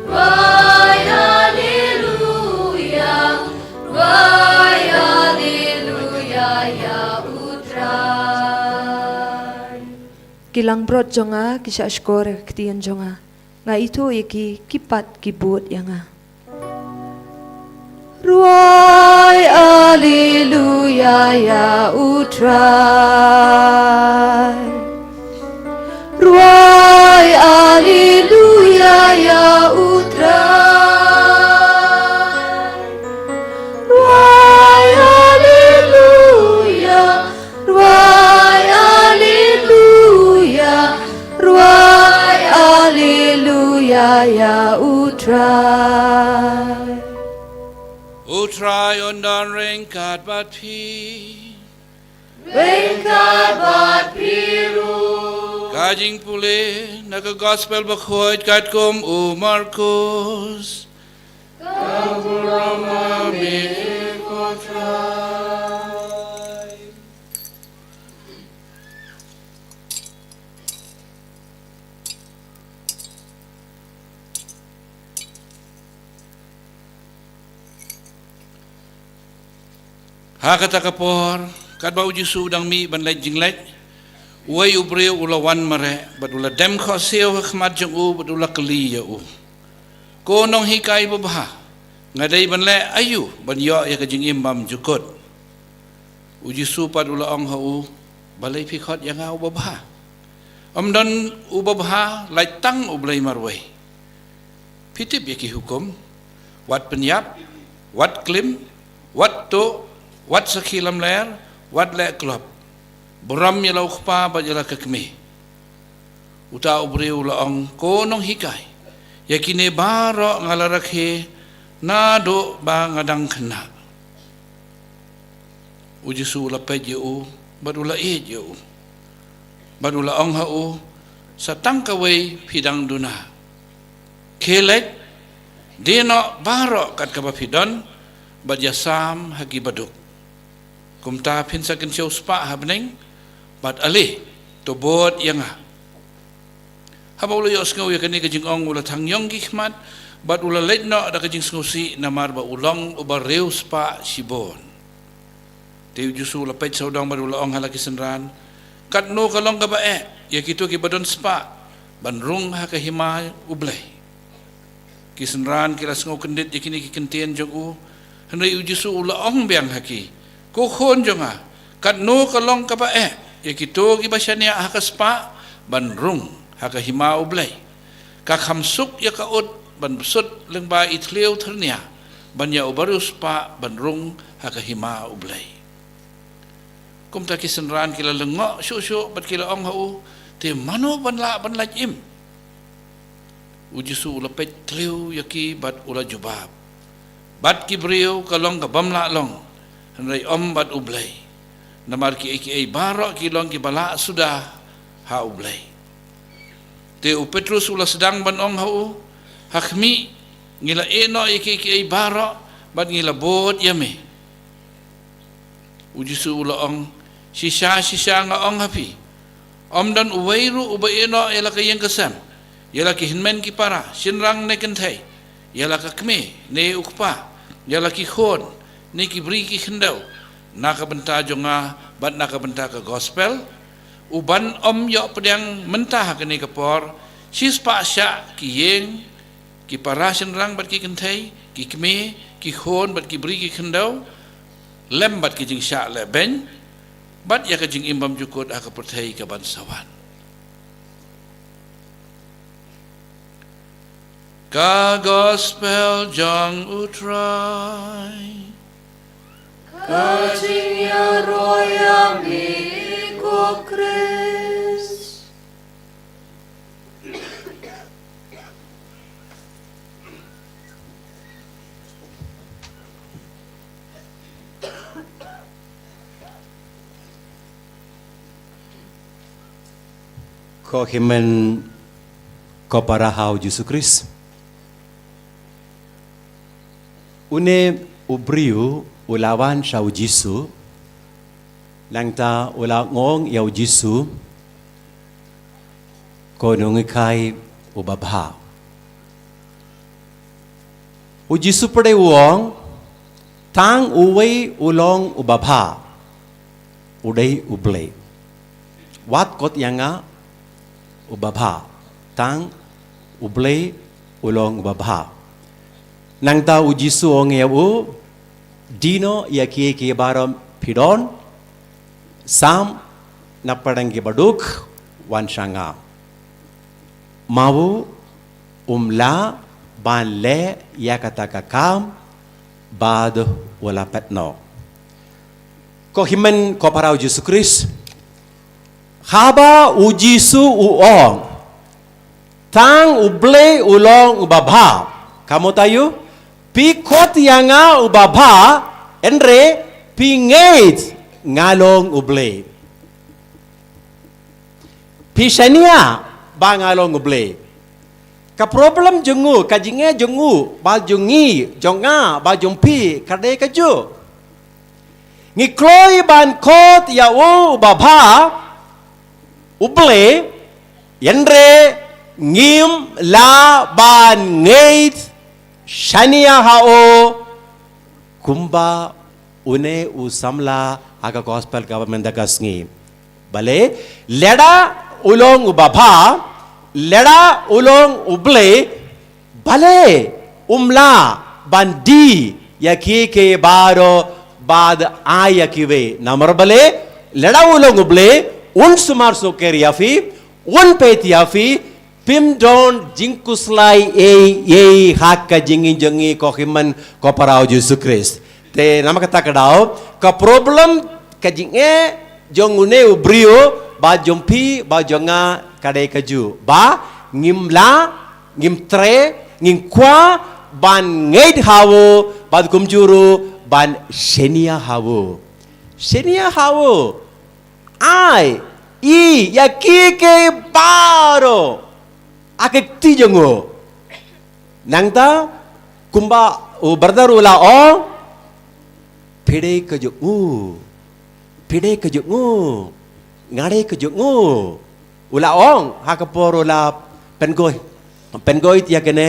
rwai alleluia, rwai alleluia ïa U Trai. Ki langbrot jong nga ki shah shkor ïa ka ktien jong nga. Nga ithuh ïa ki, ki pat ki bud ïa nga. Rwai alleluia ïa U Trai. Rwai alleluia ïa U Trai. Rwai alleluia, rwai alleluia, rwai alleluia ïa U Trai. U Trai un don ryngkat bad phi. Ryngkat bad phi ruh. Ka jingpule na ka Gospel Bakhuid katkum u Markus. Ka burom ma me, ko Trai. Ha kata ka por, katba u Jisu u dang mih ban leit jingleit, uwei u briew u la wan mareh, bad u la dem khohsiew ha khmat jong u, bad u la kylli ïa u, Ko nonghikai babha, Nga dei ban leh aïu ban ïoh ïa ka jingim bymjukut? U Jisu pat u la ong ha u, balei phi khot ïa nga u babha? Ym don u babha, lait tang U Blei marwei. Phi tip ïa ki hukum: wat pynïap, wat klim, wat tuh, wat sakhi lamler, wat leh klop. Burom ïa la u kpa bad ïa la ka kmie. Uta u briew u la ong, ko nonghikai, ïa kine baroh nga la rakhe naduh ba nga dang khynnah. U Jisu u la peit ïa u bad u la ïeit ïa u, bad u la ong ha u, sa tang kawei phi dang duna. Khie leit, die noh baroh kat kaba phi don, bad ïasam ha ki baduk. Kumta phin sa kynshew spah ha bneng, bad ale, to bud ïa nga. Haba u la ïohsngew ïa kane ka jingong, u la thang ïong ki khmat, bad u la leit noh da ka jingsngewsih, namar ba u long uba riewspah shibun. Te u Jisu u la peit sawdong bad u la ong ha la ki synran, katno ka long kaba eh ïa kito kiba don spah ban rung ha ka hima U Blei. Ki synran ki la sngew kyndit ïa kine ki kyntien jong u. Hynrei u Jisu u la ong biang ha ki, ko khun jong nga, katno ka long kaba eh ïa kito kiba shaniah ha ka spah ban rung ha ka hima U Blei. Ka kham suk ïa ka ut ban bsut lyngba i thliew thyrnia ban ïa uba riewspah ban rung ha ka hima U Blei. Kumta ki synran ki la lyngngoh shuh shuh bad ki la ong ha u, te mano ban lah ban lait im? U Jisu u la peit thliew ïa ki bad u la jubab, bad ki briew ka long ka bym lah long, hynrei ym bad U Blei. Namar kiei kiei baroh ki long kiba lah suda ha U Blei. Te u Petrus u la sdang ban ong ha u, ha khmih, ngi la ïeh noh ïa kiei kiei baroh bad ngi la bud ïa me. U Jisu u la ong, shisha shisha nga ong ha phi, ym don uwei ruh uba ïeh noh ïa la ka ïing ka sem, ïa la ki hynmen ki para, shynrang ne kynthei, ïa la ka kmie ne u kpa, ïa la ki khun ne ki bri ki khyndew, na ka bynta jong nga bad na ka bynta ka gospel, u ban ym ïoh pdiang mynta ha kane ka por shispah shah ki ïing, ki para shynrang bad ki kynthei, ki kmie, ki khun bad ki bri ki khyndew, lem bad ki jingshah lehbeiñ, bad ïa ka jingim bymjukut ha ka pyrthei ka ban sa wan. Ka gospel jong U Trai. Ka jingïaroh ïa me ko Khrist. Ko hynmen ko para ha U Jisu Khrist. Une u briew u la wan sha U Jisu, nangta u la ong ïa U Jisu, ko nonghikai u babha. U Jisu pat u ong, tang uwei u long u babha, u dei U Blei. Wat khot ïa nga u babha, tang U Blei u long u babha. Nangta U Jisu u ong ïa u, die noh ïa kiei kiei baroh phi don, sam na pdeng ki baduk, wan sha nga. Ma u um lah ban leh ïa kata ka kam bad u la peit noh. Ko hynmen ko para U Jisu Khrist. Haba U Jisu u ong, tang U Blei u long u babha, ka mut aïu? Phi khot ïa nga u babha, hynrei phi ngeit nga long U Blei. Phi shaniah ba nga long U Blei. Ka problem jong u, ka jingeh jong u, ba jong ngi, jong nga, ba jong phi, ka dei kajuh. Ngi kloi ban khot ïa u babha, U Blei, hynrei ngim lah ban ngeit shaniah ha u kumba une u samla ha ka gospel kaba mynta ka sngi. Balei, lada u long u babha, lada u long U Blei, balei um lah ban die ïa ki ki baroh bad ai ïa kiwei. Namar balei, lada u long U Blei, un sumar sukher ïa phi, un peit ïa phi, phim don jingkhuslai ei ei ha ka jingim jong ngi ko hynmen ko para u Jisu Khrist. Te namar kata ka daw, ka problem ka jingeh jong une u briew, ba jong phi, ba jong nga ka dei kajuh. Ba ngim lah, ngim treh, ngim kwah ban ngeit ha u, bad kumjuh ruh ban shaniah ha u. Shaniah ha u. Ai, i, ïa ki ki baroh ha ka kti jong u. Nangta, kumba u brother u la ong, phi dei ka jong u. Phi dei ka jong u. Nga dei ka jong u. U la ong, ha ka por u la pynkhuid. Pynkhuid ïa kane.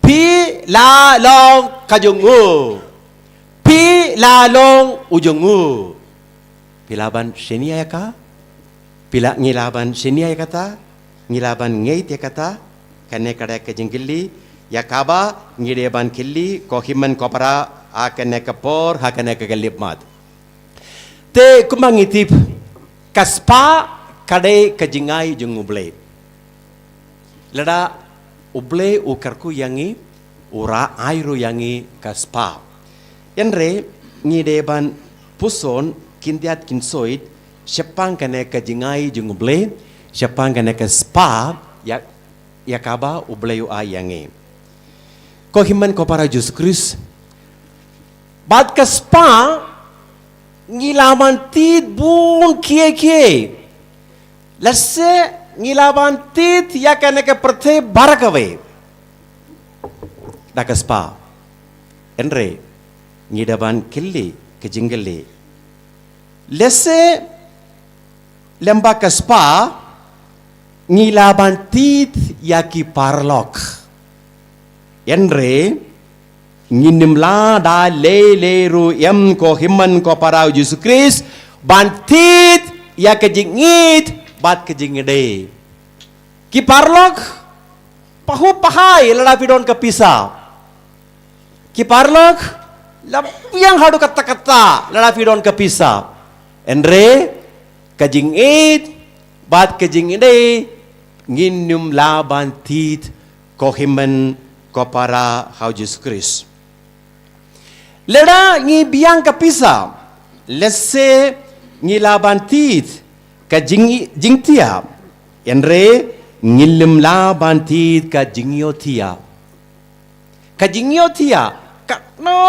Phi la long ka jong u. Phi la long u jong u. Phi lah ban shaniah ïa ka? Phi lah, ngi lah ban shaniah ïa kata? Ngi lah ban ngeit ïa kata? Kane ka dei ka jingkylli ïa kaba ngi dei ban kylli ko hynmen ko para ha kane ka por, ha kane ka khyllipmat. Te kumba ngi tip, ka spah ka dei ka jingai jong U Blei. Lada U Blei u kyrkhu ïa ngi, u la ai ruh ïa ngi ka spah. Hynrei ngi dei ban puson khyndiat khynsoit shaphang kane ka jingai jong U Blei, shaphang kane ka spah ïa, ïa kaba U Blei u ai ïa ngi. Ko hynmen ko para Jisu Khrist, bad ka spah ngi lah ban thied bun khie khie. Lehse ngi lah ban thied ïa kane ka pyrthei baroh kawei da ka spah. Hynrei ngi dei ban kylli ka jingkylli. Lehse lyngba ka spah ngi lah ban thied ïa ki paralok. Hynrei ngin ym lah da lei lei ruh em ko hynmen ko para u Jisu Khrist ban thied ïa ka jingïeit bad ka jingïadei. Ki paralok, pahuh pahai lada phi don ka pisa. Ki paralok, la biang haduh katta katta lada phi don ka pisa. Hynrei ka jingïeit bad ka jingïadei ngin ym lah ban thied ko hynmen ko para ha u Jisu Khrist. Lada ngi biang ka pisa, lehse ngi lah ban thied ka jing, jingthiah. Hynrei ngin ym lah ban thied ka jingïohthiah. Ka jingïohthiah, katno,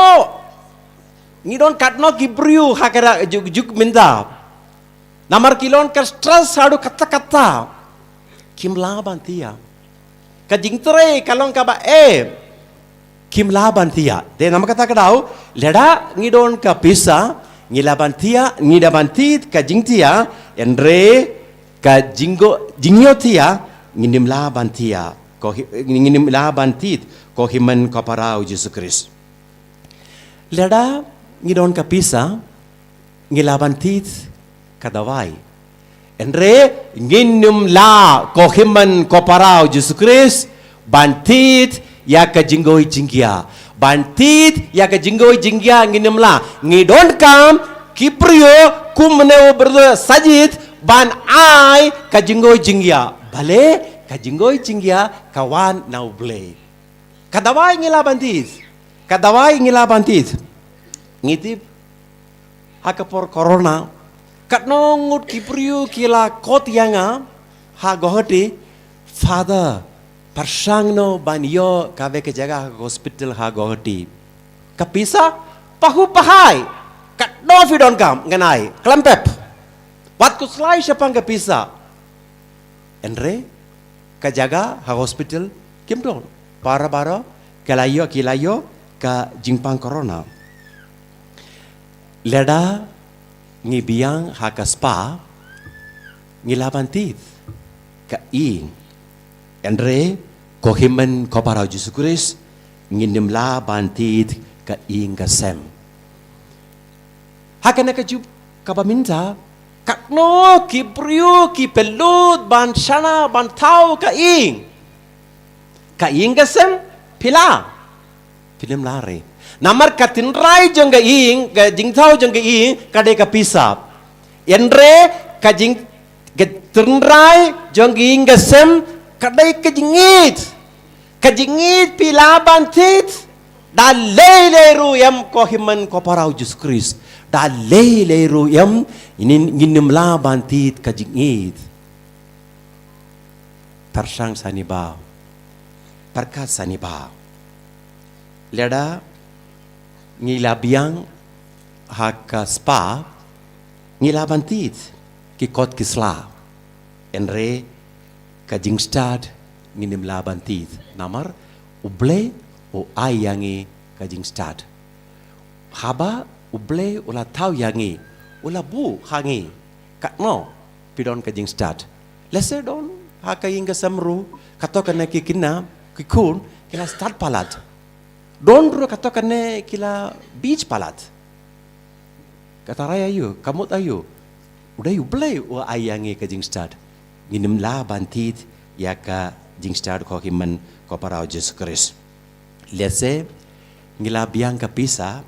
ngi don katno ki briew ha ka juk juk mynta. Namar ki long ka stress haduh katta katta. Kim lah ban thiah. Ka jingtrei ka long kaba eh. Kim lah ban thiah. Te namar kata ka daw, lada ngi don ka pisa, ngi lah ban thiah, ngi lah ban thied ka jingthiah, hynrei ka jinggo, jingïohthiah, ngin ym lah ban thiah. Ko hi, ngin ym lah ban thied ko hynmen ko para u Jisu Khrist. Lada ngi don ka pisa, ngi lah ban thied ka dawai. Hynrei ngin ym lah ko hynmen ko para u Jisu Khrist ban thied ïa ka jingngoi jingïa. Ban thied ïa ka jingngoi jingïa ngin ym lah. Ngi donkam ki briew kum une u brother Sajid ban ai ka jingngoi jingïa. Balei ka jingngoi jingïa ka wan na u Blei. Ka dawai ngi lah ban thied. Ka dawai ngi lah ban thied. Ngi tip ha ka por corona, katno ngut ki briew ki la khot ïa nga ha Guwahati, Father, pyrshang noh ban ïoh kawei ka jaka ha hospital ha Guwahati. Ka pisa, pahuh pahai, katno phi donkam, ngan ai, khlem pep. Wat khuslai shaphang ka pisa. Hynrei ka jaka ha hospital kim don. Para baroh ki la ïoh, ki la ïoh ka jingpang corona. Lada ngi biang ha ka spah, ngi lah ban thied ka ïing. Hynrei ko hynmen ko para u Jisu Khrist, ngin ym lah ban thied ka ïing ka sem. Ha kane ka juk kaba mynta, katno ki briew ki pynlut ban shna ban thaw ka ïing. Ka ïing ka sem phi lah. Phin ym lah re. Namar ka tynrai jong ka ïing, ka jingthaw jong ka ïing, ka dei ka pisa. Hynrei ka jing, ka tynrai jong ka ïing ka sem, ka dei ka jingïeit. Ka jingïeit phi lah ban thied. Da lei lei ruh ïa ka hima ka para u Jisu Khrist. Da lei lei ruh ïa ngin, ngin ym lah ban thied ka jingïeit. Pyrshang sani ba. Pyrkhat sani ba. Lada ngi la biang ha ka spah, ngi lah ban thied ki kot ki sla. Hynrei ka jingstad ngin ym lah ban thied. Namar U Blei u ai ïa ngi ka jingstad. Haba U Blei u la thaw ïa ngi, u la buh ha ngi. Katno phi don ka jingstad? Lehse don ha ka ïing ka sem ruh, kato kane ki khynnah, ki khun, ki la stad palat. Don ruh kato kane ki la bieit palat. Ka tharai aïu, ka mut aïu? U dei U Blei u ai ïa ngi ka jingstad. Ngin ym lah ban thied ïa ka jingstad ka hima ka para u Jisu Khrist. Lehse ngi la biang ka pisa,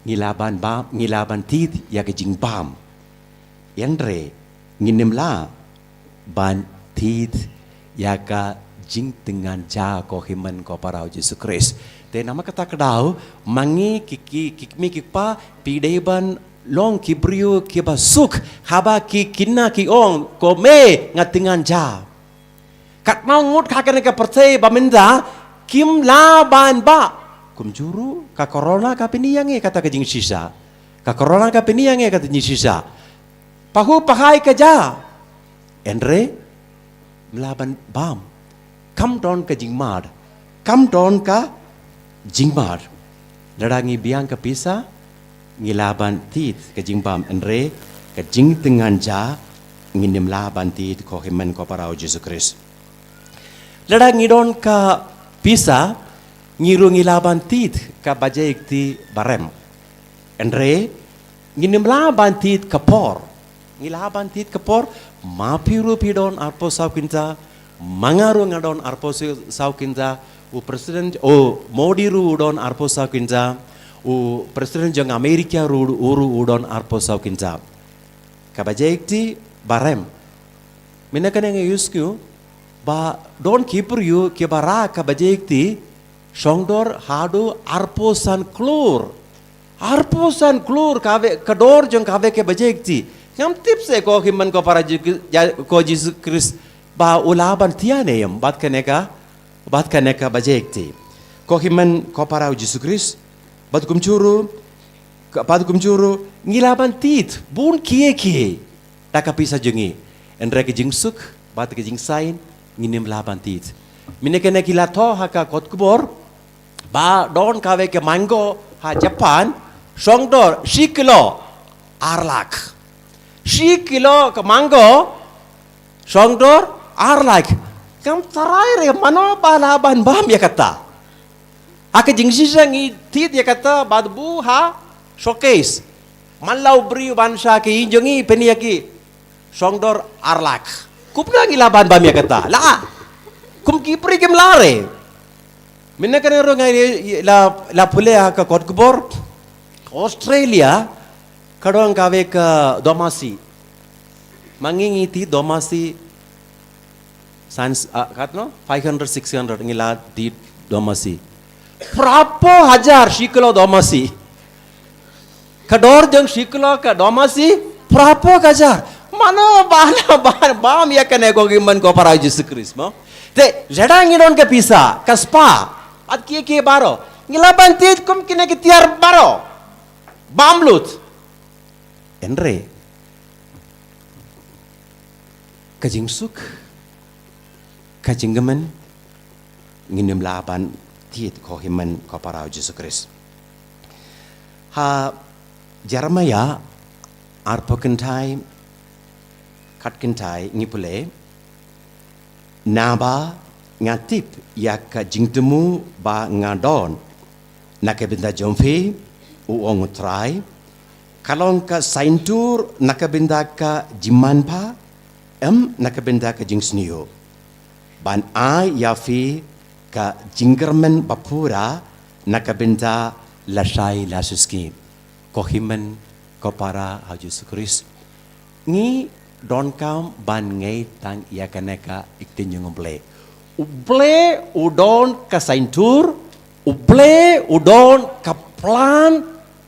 ngi lah ban bam, ngi lah ban thied ïa ka jingbam. Hynrei ngin ym lah ban thied ïa ka jingtyngan ja ka hima ka para u Jisu Khrist. Te namar kata ka daw, ma ngi ki, ki, ki kmie ki kpa, phi dei ban long ki briew kiba suk, haba ki khynnah ki ong, ko mei nga tyngan ja. Katno ngut ha kane ka pyrthei ba mynta kim lah ban bam. Kumjuh ruh ka corona ka pyni ïa ngi kata ka jingshisha. Ka corona ka pyni ïa ngi kata jingshisha. Pahuh pahai ka ja. Hynrei ym lah ban bam. Kam don ka jingmad. Kam don ka jingmad. Lada ngi biang ka pisa, ngi lah ban thied ka jingbam, hynrei ka jingtyngan ja ngin ym lah ban thied ka hima ka para u Jisu Khrist. Lada ngi don ka pisa, ngi ruh ngi lah ban thied ka bajai kti barem. Hynrei ngin ym lah ban thied ka por. Ngi lah ban thied ka por, ma phi ruh phi don arphew saw kynta, ma nga ruh nga don arphew saw kynta, u president, u Modi ruh u don arphew saw kynta, u president jong America ruh, u ruh u don arphew saw kynta. Ka bajai kti barem. Mynne kane nga ïohsngew ba don ki briew kiba rah ka bajai kti shongdor haduh arphew san klur. Arphew san klur kawei ka dor jong kawei ka bajai kti. Ngam tip seh ka hima ka para Ji-, Ja-, ka Jisu Khrist ba u lah ban thiah ne em bad kane ka, bad kane ka bajai kti. Ka hima ka para u Jisu Khrist, bad kumjuh ruh, ka, bad kumjuh ruh, ngi lah ban thied bun kiei kiei da ka pisa jong ngi. Hynrei ka jingsuk bad ka jingsain ngin ym lah ban thied. Mynne kane ki la thoh ha ka kot khubor ba don kawei ka mango ha Japan, shongdor shi kilo ar lak. Shi kilo ka mango shongdor ar lak. Kam tharai re mano ba lah ban bam ïa kata. Ha ka jingshisha ngi thied ïa kata bad buh ha showcase. Man la u briew ban sha ki ïing jong ngi, pyni ïa ki shongdor ar lak. Kumno ngi lah ban bam ïa kata? La. Kum ki briew kim lah re. Mynne kane ruh nga la, la pule ha ka kot khubor. Australia ka don kawei ka doh masi. Ma ngi ngi thied doh masi. Science, ah, katno? Five hundred, six hundred ngi la thied doh masi. Phraphew hajar shi kilo doh masi. Ka dor jong shi kilo ka doh masi, phraphew hajar. Mano ba lah ban bam ïa kane ka hima ka para u Jisu Khrist mo? Te lada ngi don ka pisa, ka spah, bad kiei kiei baroh, ngi lah ban thied kum kine ki tiar baroh. Bam lut. Hynrei ka jingsuk, ka jingkmen, ngin ym lah ban thied ka hima ka para u Jisu Khrist. Ha Jeremiah arphew kynthai, khatkynthai ngi pule, naba nga tip ïa ka jingthmu ba nga don na ka bynta jong phi, u ong u Trai, ka long ka saiñtur na ka bynta ka jingmanbha, em na ka bynta ka jingsniew. Ban ai ïa phi ka jingkyrmen bapura Na ka bynta lashai lashisngi, ko hynmen ko para ha u Jisu Khrist, ngi donkam ban ngeit tang ïa kane ka ktien jong U Blei. U Blei u don ka saiñdur, U Blei u don ka plan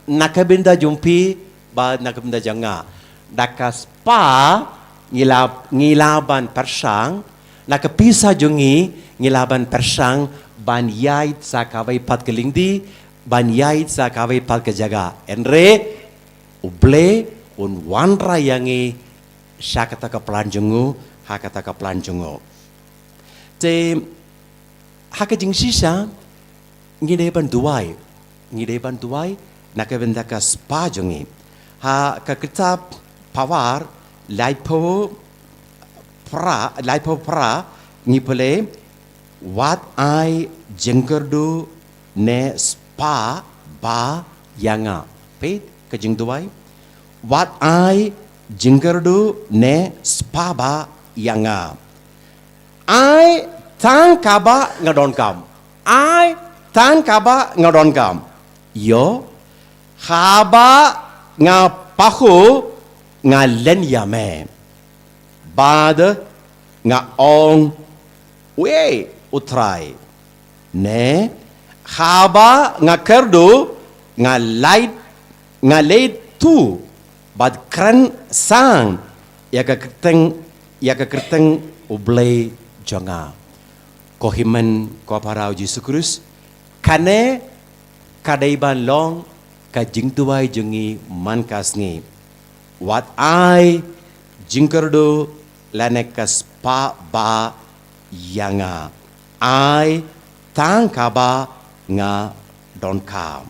na ka bynta jong phi bad na ka bynta jong nga. Da ka spah ngi lah, ngi lah ban pyrshang, na ka pisa jong ngi ngi lah ban pyrshang ban ïaid sa kawei pat ka lynti, ban ïaid sa kawei pat ka jaka. Hynrei U Blei un wanrah ïa ngi sha kata ka plan jong u, ha kata ka plan jong u. Te ha ka jingshisha ngi dei ban duwai, ngi dei ban duwai na ka bynta ka spah jong ngi. Ha ka kitab Pawar laiphew phra, laiphew phra, ngi pule, wat ai jingkyrduh ne spah ba ïa nga. Peit ka jingduwai. Wat ai jingkyrduh ne spah ba ïa nga. Ai tang kaba nga donkam. Ai tang kaba nga donkam. Ïoh, haba nga pahuh nga len ïa me. Bad nga ong, wei U Trai. Ne haba nga kyrduh nga leit, nga leit tuh bad kren sang ïa ka kyrteng, ïa ka kyrteng U Blei jong nga. Ko hynmen ko para ha u Jisu Khrist, kane ka dei ban long ka jingduwai jong ngi man ka sngi. Wat ai jingkyrduh lane ka spah ba ïa nga. Ai tang kaba nga donkam.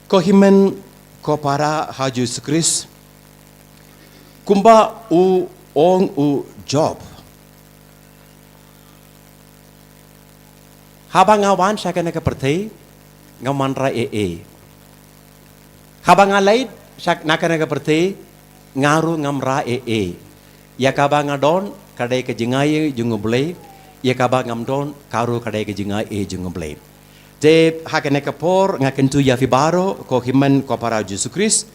Ko hynmen ko para ha u Jisu Khrist, kumba u ong u Job. Haba nga wan sha kane ka pyrthei, ngam wanrah ei ei. Haba nga leit sha na kane ka pyrthei, nga ruh ngam rah ei ei. Ïa kaba nga don ka dei ka jingai ei jong U Blei, ïa kaba ngam don ka ruh ka dei ka jingai ei jong U Blei. Te ha kane ka por nga kyntu ïa phi baroh ko hynmen ko para ha u Jisu Khrist,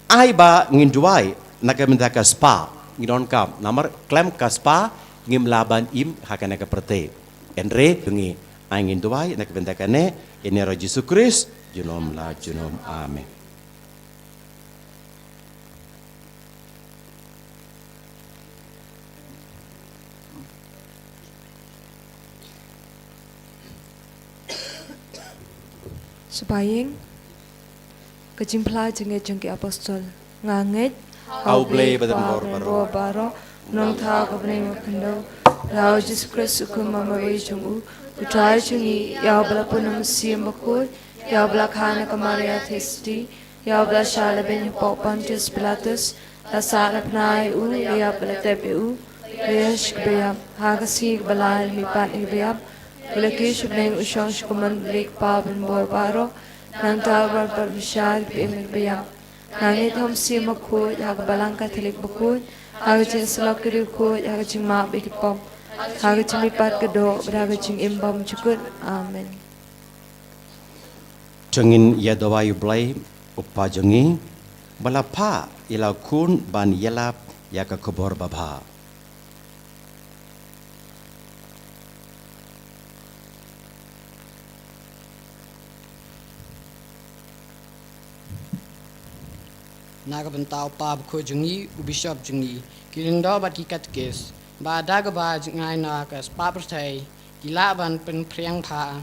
ai ba ngin duwai na ka bynta ka spah ngi donkam, namar khlem ka spah ngim lah ban im ha kane ka pyrthei. Hynrei ngi, ai ngin duwai na ka bynta kane, ïa ïing u Jisu Khrist junom la junom. Amen. Shipang, ka jingphla jingngeit jong ki apostol. Nga ngeit ha U Blei ba don bor baroh, Nongthaw ka bneng ba khyndew, ha u Jisu Khrist u kum ha marwei jong u, u Trai jong ngi, ïa uba la pun ha u Mynsiem Bakhuid, ïa uba la kha na ka Maria Theisotti, ïa uba la shah lehbeiñ hapoh Pontius Pilatus, la sahnarphna ïa u, la ïap, la tep ïa u, la ïaid sha kaba ïap, ha ka sngi kaba lai la mihpat na kiba ïap, u la kiew sha bneng, u shong sha ka mon U Blei u Kpa ba don bor baroh, nangta u wan pat bishar ïa kiba im bad kiba ïap. Nga ngeit ha u Mynsiem Bakhuid, ha ka Balang Katholik bakhuid, ha ka jingïasyllok ki riewkhuid, ha ka jingmap ïa ki pop, ha ka jingmihpat ka doh, bad ha ka jingim bymjukut. Amen. To ngin ïa duwai ïa U Blei, U Kpa jong ngi, ba la phah ïa la u Khun ban ïalap ïa ka khubor babha. Na ka bynta u Kpa bakhuid jong ngi, u Bishop jong ngi, ki lyngdoh bad ki katekis, ba da kaba jngai na ka spah pyrthei, ki lah ban pynphriang bha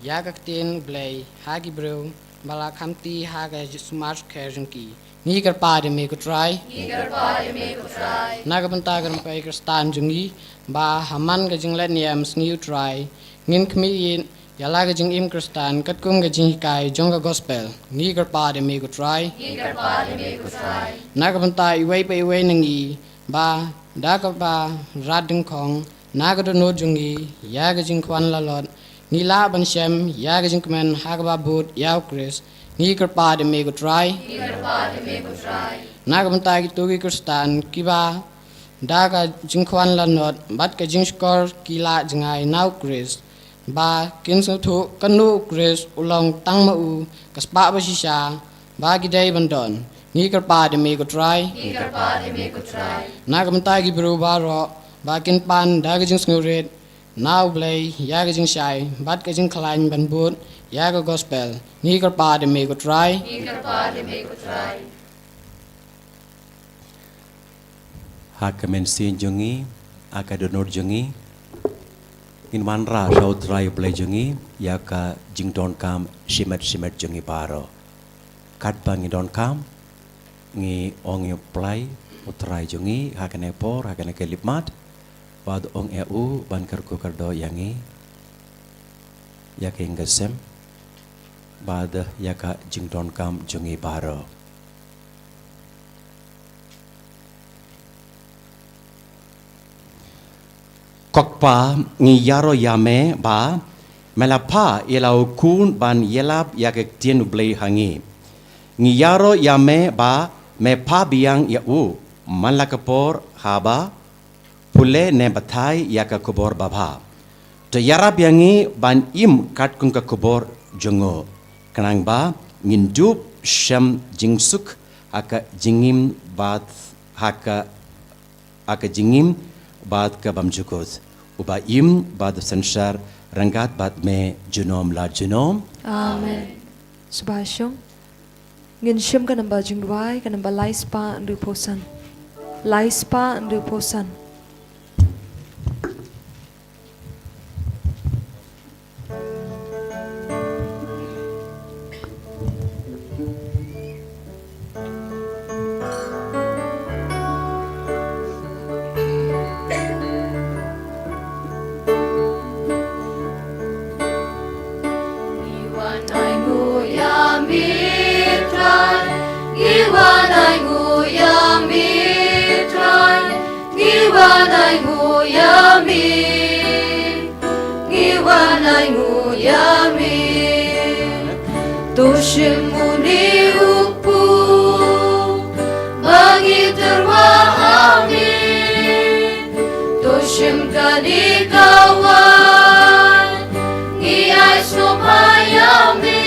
ïa ka ktien U Blei ha ki briew ba la khamti ha ka sumar kher jong ki. Ngi kyrpad ïa me ko Trai. Ngi kyrpad ïa me ko Trai. Na ka bynta ka rympei Khristan jong ngi, ba ha man ka jingleit niam sngi U Trai, ngin khmih ïa ïa la ka jingim Khristan katkum ka jinghikai jong ka gospel. Ngi kyrpad ïa me ko Trai. Ngi kyrpad ïa me ko Trai. Na ka bynta iwei pa iwei na ngi, ba da kaba rat dyngkhong na ka dohnud jong ngi ïa ka jingkwah lalot, ngi lah ban shem ïa ka jingkmen ha kaba bud ïa U Khrist. Ngi kyrpad ïa me ko Trai. Ngi kyrpad ïa me ko Trai. Na ka bynta kito ki Khristan kiba da ka jingkwah lalot bad ka jingshukor ki la jngai na U Khrist. ba kin sngewthuh kano u Khrist u long tang ma u ka spah ba shisha ba ki dei ban don. Ngi kyrpad ïa me ko Trai. Ngi kyrpad ïa me ko Trai. Na ka bynta ki briew baroh ba kin pan da ka jingsngewrit na U Blei ïa ka jingshai bad ka jingkhlaiñ ban bud ïa ka gospel. Ngi kyrpad ïa me ko Trai. Ngi kyrpad ïa me ko Trai. Ha ka mynsiem jong ngi, ha ka dohnud jong ngi, ngin wanrah sha U Trai U Blei jong ngi ïa ka jingdonkam shimet shimet jong ngi baroh. Katba ngi donkam, ngi ong ïa U Blei U Trai jong ngi ha kane ka por, ha kane ka khyllipmat, bad ong ïa u ban kyrkhu kyrdoh ïa ngi, ïa ka ïing ka sem bad ïa ka jingdonkam jong ngi baroh. Ko Kpa, ngi ïaroh ïa me ba me la phah ïa la u Khun ban ïalap ïa ka ktien U Blei ha ngi. Ngi ïaroh ïa me ba me phah biang ïa u man la ka por haba pule ne batai ïa ka khubor babha. To ïarap ïa ngi ban im katkum ka khubor jong u, khnang ba ngin dup shem jingsuk ha ka jingim bad ha ka, ha ka jingim bad ka bymjukut. Uba im bad synshar ryngkat bad me junom la junom. Amen. Sngewbha shong. Ngin shim ka namba jingduwai, ka namba lai spah hynriewphew san. Lai spah hynriewphew san. Ngi wan ainguh ïa me Trai, ngi wan ainguh ïa me Trai, ngi wan ainguh ïa me, ngi wan ainguh ïa me. To shim une u kpu ba ngi tyrwa ha me. To shim kane ka waiñ, ngi ai sngewbha ïa me.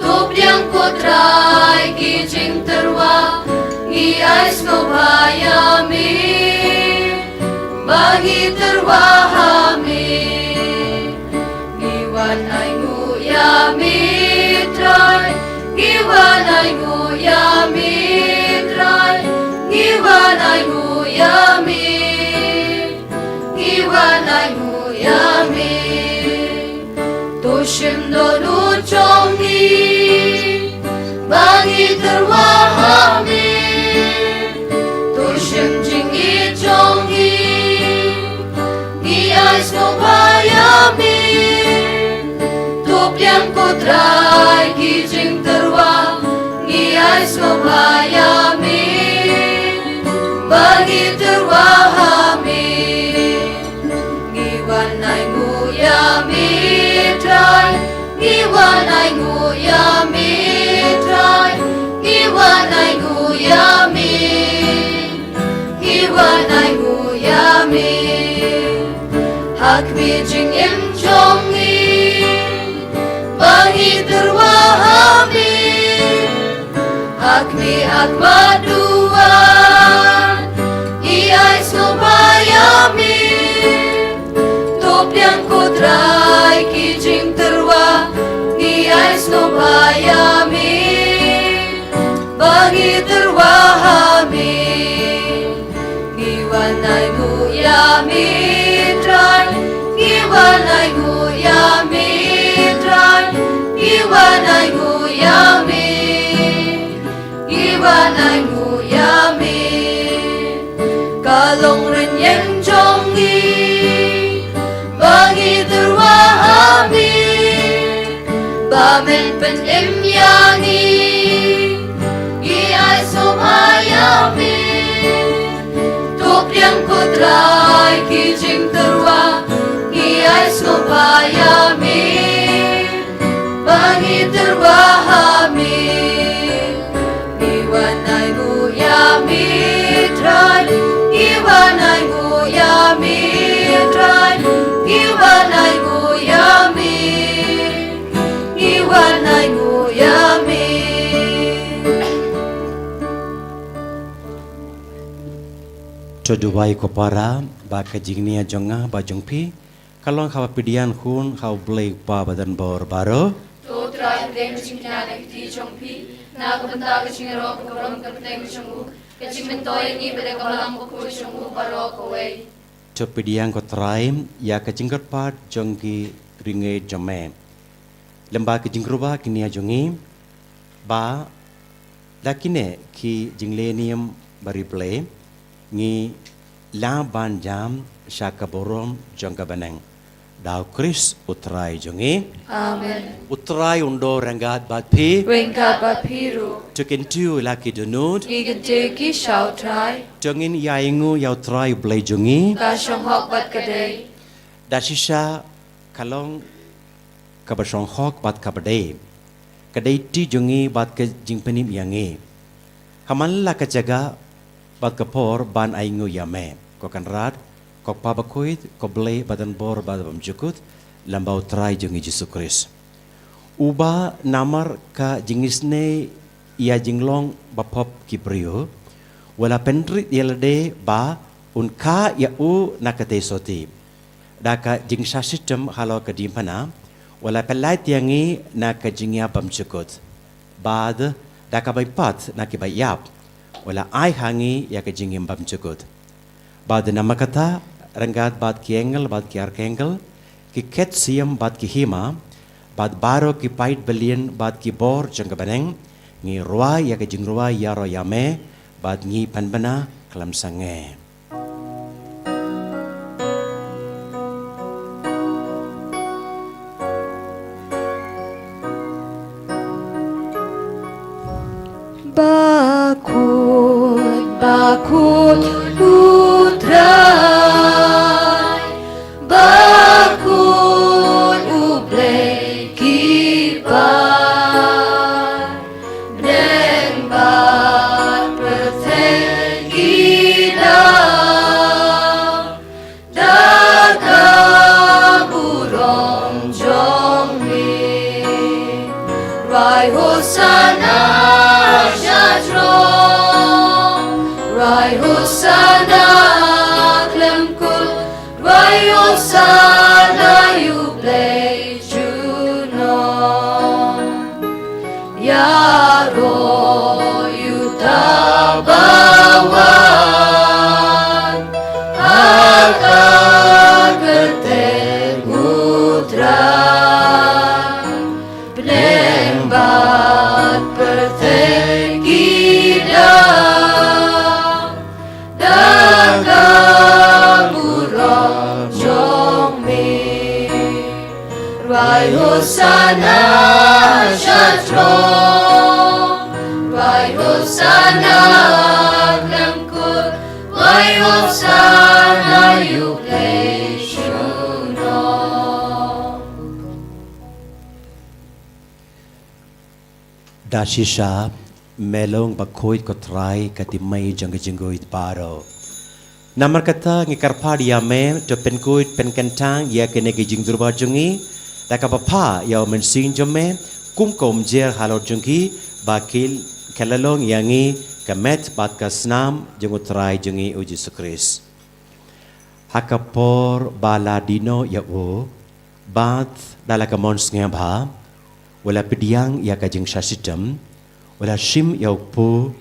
To pdiang ko Trai ki jingtyrwa, ngi ai sngewbha ïa me. Ba ngi tyrwa ha me. Ngi wan ainguh ïa me Trai, ngi wan ainguh ïa me Trai, ngi wan ainguh ïa me, ngi wan ainguh ïa me. To shim dohnud jong ngi ba ngi tyrwa ha me. To shim jingïeit jong ngi, ngi ai sngewbha ïa me. To pdiang ko Trai ki jingtyrwa, ngi ai sngewbha ïa me. Ba ngi tyrwa ha me. Ngi wan ainguh ïa me Trai, ngi wan ainguh ïa me Trai, ngi wan ainguh ïa me, ngi wan ainguh ïa me. Ha khmih jingim jong ngi ba ngi tyrwa ha me. Ha khmih ha khmat duwan ngi ai sngewbha ïa me. To pdiang ko Trai ki jingtyrwa, ngi ai sngewbha ïa me. Ba ngi tyrwa ha me. Ngi wan ainguh ïa me Trai, ngi wan ainguh ïa me Trai, ngi wan ainguh ïa me, ngi wan ainguh ïa me. Ka long rynïeng jong ngi ba ngi tyrwa ha me. Ba men pynim ïa ngi, ngi ai sngewbha ïa me. To pdiang ko Trai ki jingtyrwa, ngi ai sngewbha ïa me. Ba ngi tyrwa ha me. Ngi wan ainguh ïa me Trai, ngi wan ainguh ïa me Trai, ngi wan Ai ngu ïa mi, ngi wan ai ngu ïa mi. To duwai ko para, ba ka jingnia jong nga bad jong phi ka long kaba pdiang khun ha U Blei U Kpa badonbor baroh. To Trai, pdiang jingkñia na ka kti jong phi na ka bynta ka jingïaroh ka burom ka bteng jong u, ka jingmyntoi ïa ngi bad ïa ka balang bakhuid jong u baroh kawei. To pdiang ko Trai ïa ka jingkyrpad jong ki riewngeit jong me. Lem bad ka jingrwai kñia jong ngi, ba da kine ki jingleh niam bariewblei, ngi lah ban jam sha ka burom jong ka bneng. Da U Khrist U Trai jong ngi. Amen. U Trai un don ryngkat bad phi. Ryngkat bad phi ruh. To kyntiew la ki dohnud. Ngi kyntiew ki sha U Trai. To ngin ïa ainguh ïa U Trai U Blei jong ngi. Ka shong hok bad ka dei. Da shisha ka long kaba shong hok bad kaba dei. Ka dei kti jong ngi bad ka jingpynim ïa ngi. Ha man la ka jaka bad ka por ban ainguh ïa me, ko Kynrad, ko Kpa bakhuid, ko Blei badonbor bad bymjukut, lem bad U Trai jong ngi Jisu Khrist. Uba namar ka jingisynei ïa jinglong bapop ki briew, u la pynrit ïa lade ba un kha ïa u na ka tei sotti. Da ka jingshah shitom halor ka diengphna, u la pyllait ïa ngi na ka jingïap bymjukut. Bad da kaba ïapat na kiba ïap, u la ai ha ngi ïa ka jingim bymjukut. Bad namar kata, ryngkat bad ki angel bad ki arkangel, ki khet siem bad ki hima, bad baroh ki paid byllian bad ki bor jong ka bneng, ngi rwai ïa ka jingrwai ïaroh ïa me, bad ngi pynbna khlem sangeh. Bakhuid, bakhuid U Trai, bakhuid U Blei ki paid, bneng bad pyrthei ki dap da ka burom jong me. Rwai Hosana sha throne, rwai Hosana khlem kut, rwai Hosana ïa U Blei junom. Ïaroh ïa uta ba wan ha ka kyrteng U Trai. Bneng bad pyrthei ki dap da ka burom jong me. Rwai Hosana sha throne, rwai Hosana khlem kut, rwai Hosana ïa U Blei junom. Da shisha, me long bakhuid ko Trai, ka tymmen jong ka jingkhuid baroh. Namar kata ngi kyrpad ïa me, to pynkhuid pynkyntang ïa kine ki jingdurbar jong ngi da kaba phah ïa U Mynsiem jong me, kum ka umjer halor jong ki, ba kin kylla long ïa ngi ka met bad ka snam jong U Trai jong ngi U Jisu Khrist. Ha ka por ba la die noh ïa u, bad da la ka mon sngewbha, u la pdiang ïa ka jingshah shitom, u la shim ïa u kpu,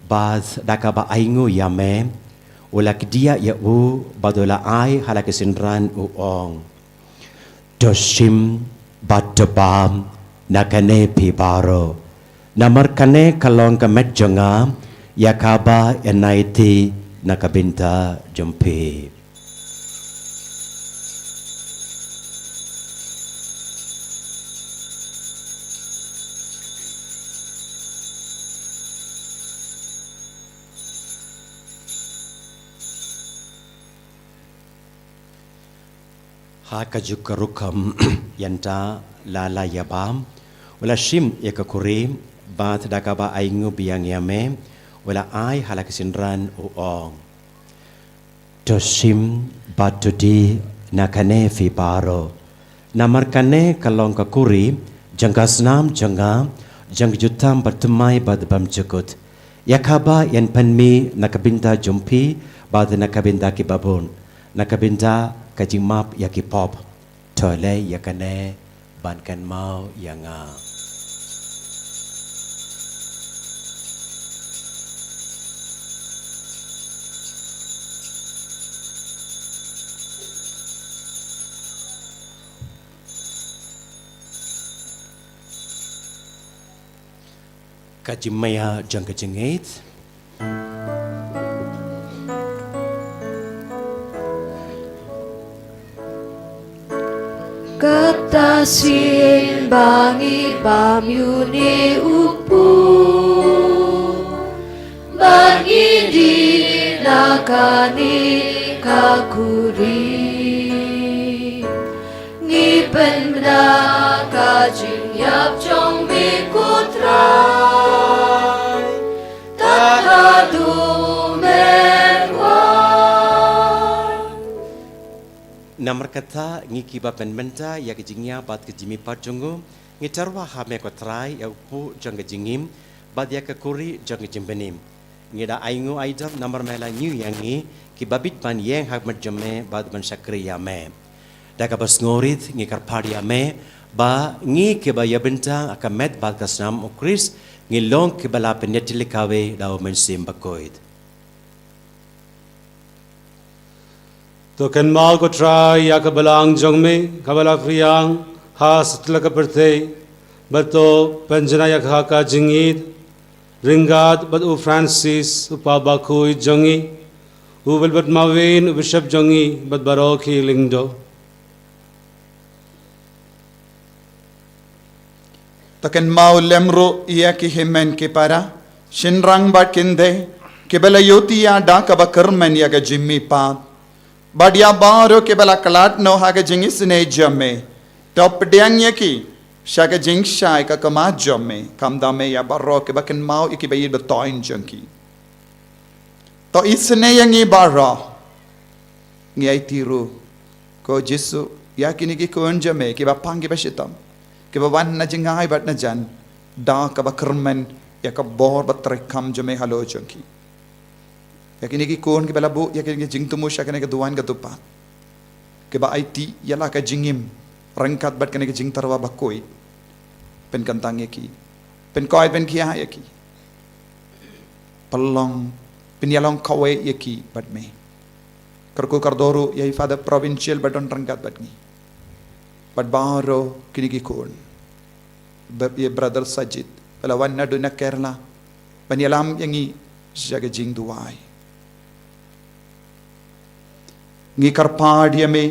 bad da kaba ainguh ïa me, u la kdiah ïa u, bad u la ai ha la ki synran u ong: To shim bad to bam na kane phi baroh, namar kane ka long ka met jong nga, ïa kaba yn aiti na ka bynta jong phi. Ha kajuh ka rukom, ïa kata la la ïa bam, u la shim ïa ka khuri, bad da kaba ainguh biang ïa me, u la ai ha la ki synran u ong: To shim bad to die na kane phi baroh. Namar kane ka long ka kuri jong ka snam jong nga, jong ka jutang bathymmai bad bymjukut. Ïa kaba yn pynmih na ka bynta jong phi bad na ka bynta kiba bun, na ka bynta ka jingmap ïa ki pop. To leh ïa kane ban kynmaw ïa nga. Ka jingmaïa jong ka jingngeit. Kata sien ba ngi bam ïa une u pud, ba ngi dih na kane ka kuri. Ngi pynbna ka jingïap jong me ko Trai, tad haduh men wan. Namar kata ngi kiba pynbna ïa ka jingïap bad ka jingmihpat jong u, ngi tyrwa ha me ko Trai ïa u kpu jong ka jingim bad ïa ka kuri jong ka jingbymnim. Ngi da ainguh aidam namar me la ñiew ïa ngi kiba bit ban ïeng ha khmat jong me bad ban shakri ïa me. Da kaba sngewrit ngi kyrpad ïa me ba ngi kiba ïabynta ha ka met bad ka snam u Khrist ngi long kiba la pynïatylli kawei da u Mynsiem Bakhuid. To kynmaw ko Trai ïa ka balang jong me kaba la pdiang ha satlak ka pyrthei, bad to pynjanai ïa ka ha ka jingïeit ryngkat bad u Francis u Pope bakhuid jong ngi, u Wilbert Mawin u Bishop jong ngi bad baroh ki lyngdoh. To kynmaw lem ruh ïa ki hynmen ki para, shynrang bad kynthei, kiba la ïohi ïa da kaba kyrmen ïa ka jingmihpat, bad ïa baroh kiba la khlad noh ha ka jingisynei jong me. To pdiang ïa ki sha ka jingshai ka khmat jong me, khamtam me ïa baroh kiba kynmaw ïa kiba ïeit ba thoiñ jong ki. To isynei ïa ngi baroh. Ngi aiti ruh ko Jisu ïa kine ki khun jong me kiba pang kiba shitom, kiba wan na jingai bad na jan, da kaba kyrmen ïa ka bor bad treikam jong me halor jong ki. Ïa kine ki khun kiba la buh ïa kine ki jingthmu sha kane ka duwan ka dupat, kiba aiti ïa la ka jingim ryngkat bad kane ka jingtyrwa bakhuid, pynkyntang ïa ki, pynkoit pynkhia ïa ki, pynlong, pynïalong kawei ïa ki bad me. Kyrkhu kyrdoh ruh ïa i Father Provincial ba don ryngkat bad ngi, bad baroh kine ki khun, bad ïa Brother Sajid ba la wan naduh na Kerala ban ïalam ïa ngi sha ka jingduwai. Ngi kyrpad ïa me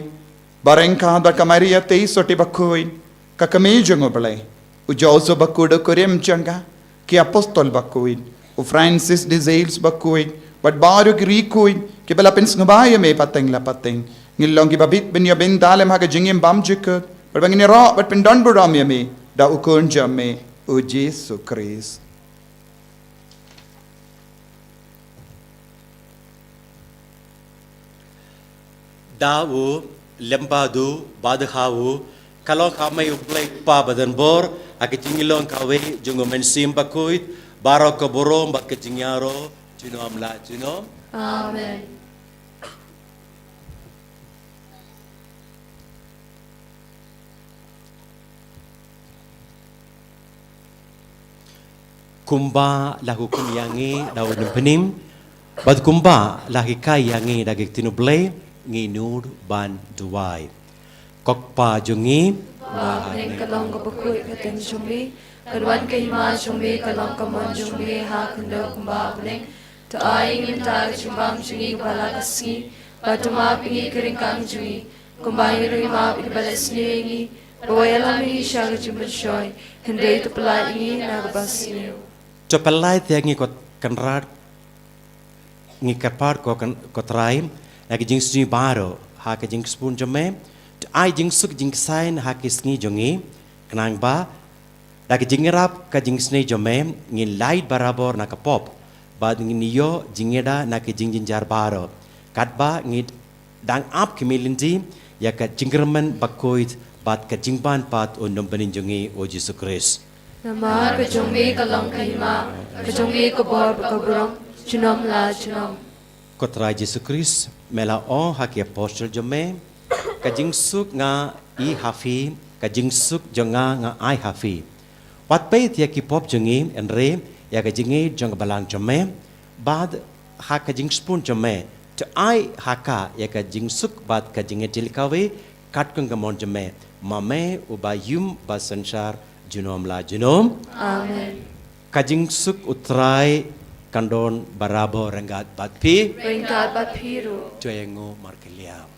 ba ryngkat bad ka Maria Theisotti bakhuid, ka kmie jong U Blei, u Joseph bakhuid u kurim jong ka, ki apostol bakhuid, u Francis de Sales bakhuid, bad baroh ki riewkhuid kiba la pynsngewbha ïa me pateng la pateng, ngin long kiba bit ban ïabynta lem ha ka jingim bymjukut, bad ba ngin ïaroh bad pyndonburom ïa me da u Khun jong me, u Jisu Khrist. Da u lem bad u bad ha u, ka long ha me U Blei Kpa badonbor, ha ka jingïalong kawei jong u Mynsiem Bakhuid, baroh ka burom bad ka jingïaroh junom la junom. Amen. Kumba la hukum ïa ngi da u nongpynim, bad kumba la hikai ïa ngi da ki ktien U Blei, ngin nud ban duwai. Ko Kpa jong ngi ba ha bneng, ka long kaba khuid ka kyrteng jong me, kan wan ka hima jong me, kan long ka mon jong me ha khyndew kumba ha bneng. To ai ïa ngi mynta ka jingbam jong ngi kaba la ka sngi, bad to map ïa ngi ki ryngkang jong ngi, kumba ngi ruh ngi map ïa kiba leh sniew ïa ngi, bad wat ïalam ïa ngi sha ka jingpynshoi, hynrei to pyllait ïa ngi na kaba sniew. To pyllait ïa ngi ko Kynrad, ngi kyrpad ko Kyn-, ko Trai, na ki jingsniew baroh ha ka jingkyrkhu jong me, to ai jingsuk jingkyrmen ha ki sngi jong ngi, khnang ba da ka jingïarap ka jingisynei jong me, ngin lait barabor na ka pop, bad ngin ïoh jingïada na ki jingjynjar baroh, katba ngi dang ap ki mih lynti, ïa ka jingkyrmen bakhuid bad ka jingban pat u nongpynim jong ngi u Jisu Khrist. Namar ka jong me ka long ka hima, ka jong me ka bor bad ka burom, junom la junom. Ko Trai Jisu Khrist, me la ong ha ki apostol jong me, ka jingsuk nga i ha phi, ka jingsuk jong nga nga ai ha phi. Wat peit ïa ki pop jong ngi, hynrei ïa ka jingïeit jong ka balang jong me, bad ha ka jingsbun jong me, to ai ha ka ïa ka jingsuk bad ka jingïeit jong ka balang, katkum ka mon jong me, ma me uba ïum bad synshar junom la junom. Amen. Ka jingsuk u Trai kan don barabor ryngkat bad phi. Ryngkat bad phi ruh. To ïanguh markylliang.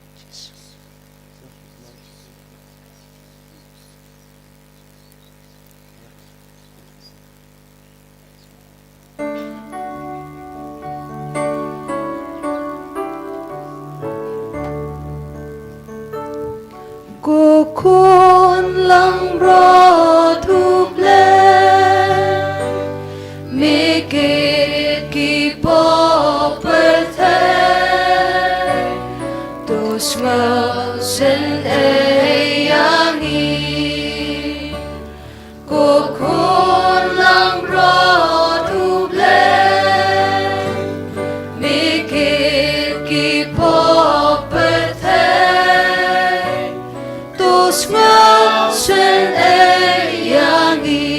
Ko Khun langbrot U Blei, me kit ki pop pyrthei, to sngewsynei ïa ngi. Ko Khun langbrot U Blei, me kit ki pop pyrthei, to sngewsynei ïa ngi.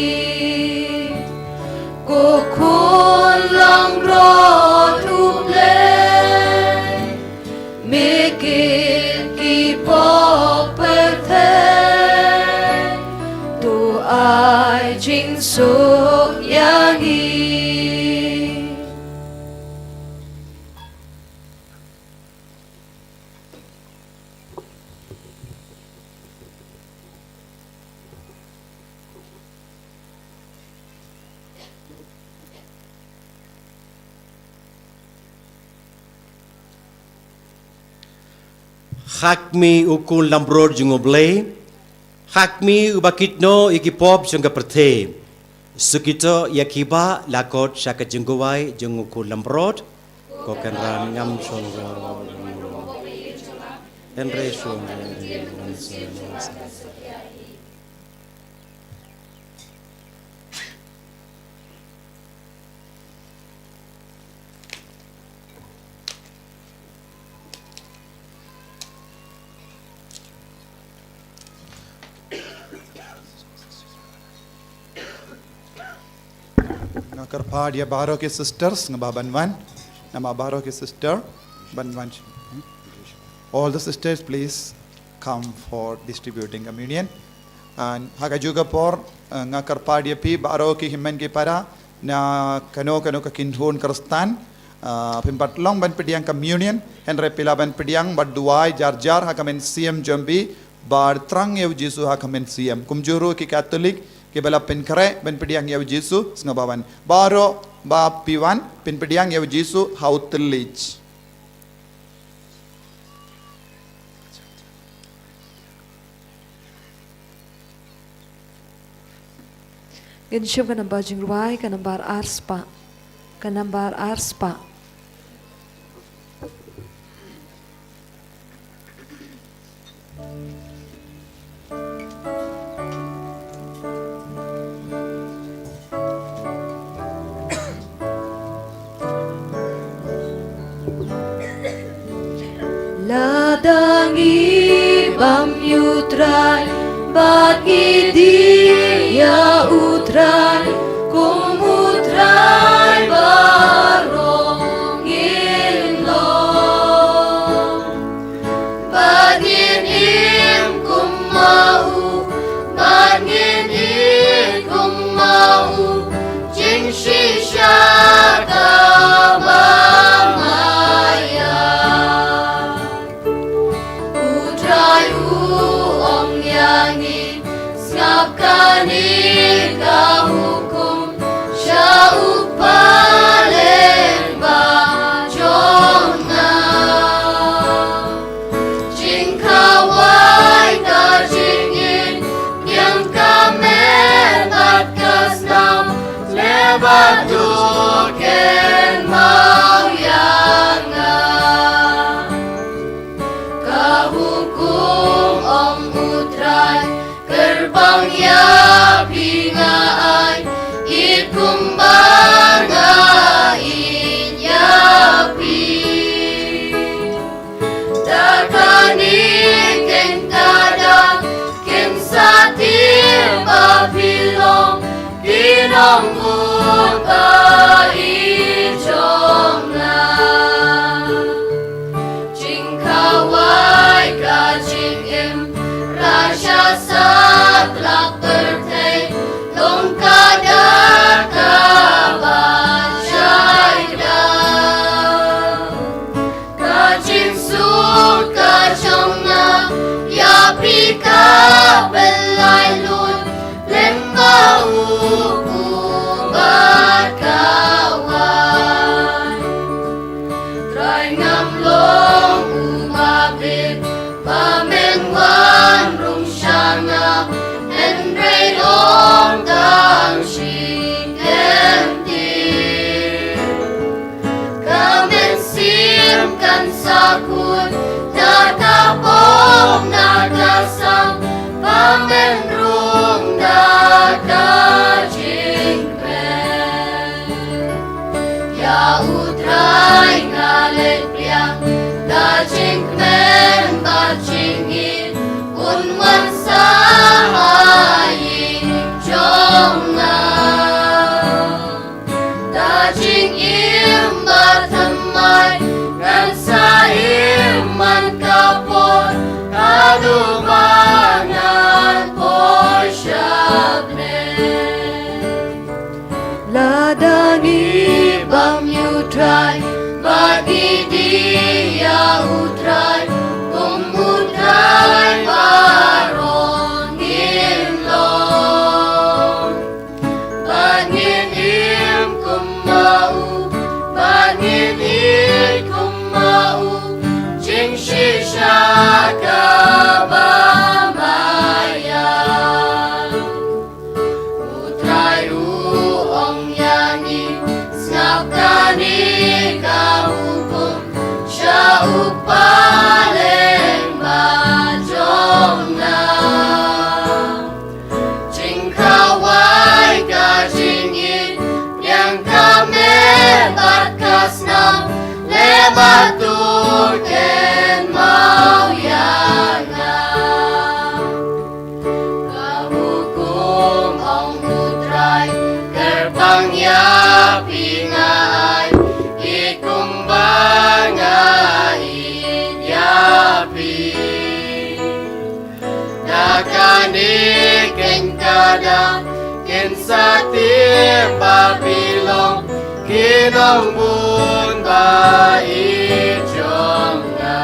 Ko Khun langbrot U Blei, me kit ki pop pyrthei, to ai jingsuk ïa ngi. Ha kmie, U Khun langbrot jong U Blei, ha kmie uba kit noh ïa ki pop jong ka pyrthei. Suk ïa ki ba la khot sha ka jingduwai jong U Khun langbrot. Ko Kynrad, ngam shong, hynrei shong. Nga kyrpad ïa baroh ki sisters, nga ba ban wan. Namar baroh ki sister ban wan. All the sisters, please come for distributing communion. And ha kajuh ka por, eh, nga kyrpad ïa phi baroh ki hynmen ki para na kano kano ka kynhun Khristan, eh, phim pat long ban pdiang communion, hynrei phi lah ban pdiang bad duwai jar jar ha ka mynsiem jong phi, bad thrang ïa U Jisu ha ka mynsiem. Kumjuh ruh ki Katholik kiba la pynkhreh ban pdiang ïa U Jisu, sngewbha wan. Baroh ba phi wan, phin pdiang ïa U Jisu ha u thylliej. Ngin shim ka nambar jingrwai, ka nambar ar spah. Ka nambar ar spah. Lada ngi bam ïa U Trai, bad ngi die ïa U Trai, kum U Trai baroh ngin long. Bad ngin im kum ma u, bad ngin ïeit kum ma u, jingshisha kaba maïa. U Trai u ong ïa ngi, sngap kane Kumba nga ïeit ïa phi. Da kane keiñ ka daw kin sa tip ba phi long ki nongbud ba ïeit jong nga. Jingkhawai ka jingim, rasha satlak pyrthei, long ka da kaba jai da. Ka jingsuk ka jong nga ïa phi ka pynlait lut, lyngba u kpu bad ka waiñ. Trai, ngam long uba bit ba men wan rung sha nga, hynrei ong tang shi kyntien. Ka mynsiem kan sa kut na ka pop na ka sam, ba men rung da ka jingkmen. Ïa U Trai nga leit pliang, da jingkmen bad jingïeit un wan sa ha ïing jong nga. Da jingim bad thymmai ngan sa im man ka por, haduh ba ngan poi sha bneng. Lada ngi bam ïa U Trai bad ngi die ïa U Trai, kum U Trai baroh ngin long. Bad ngin im kum ma u, bad ngin ïeit kum ma u, jingshisha kaba maïa. U Trai u ong ïa ngi, sngap kane ka hukum sha u kpa lyngba jong nga. Jingkhawai ka jingïeit, ïeng ka met bad ka snam, leh bad to kynmaw ïa nga. Ka hukum ong U Trai, kyrpang ïa phi nga ai, ïeit kumba nga ïeit ïa phi. Da kane keiñ ka daw kin sa tip ba phi long ki nongbud ba ïeit jong nga.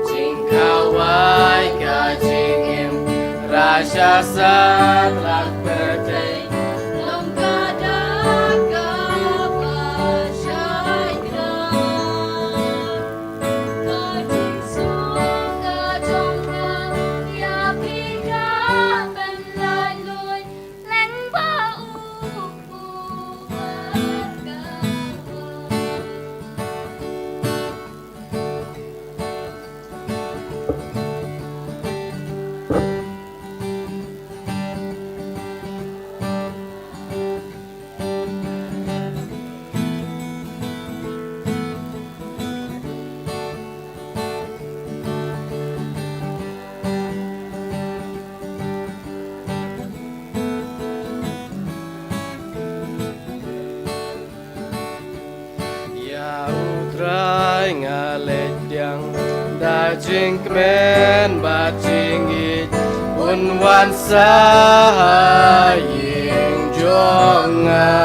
Jingkhawai ka jingim, rasha satlak pyrthei, long ka da kaba shai da. Ïa U Trai nga leit pdiang da jingkmen bad jingïeit, un wan sa ha ïing jong nga.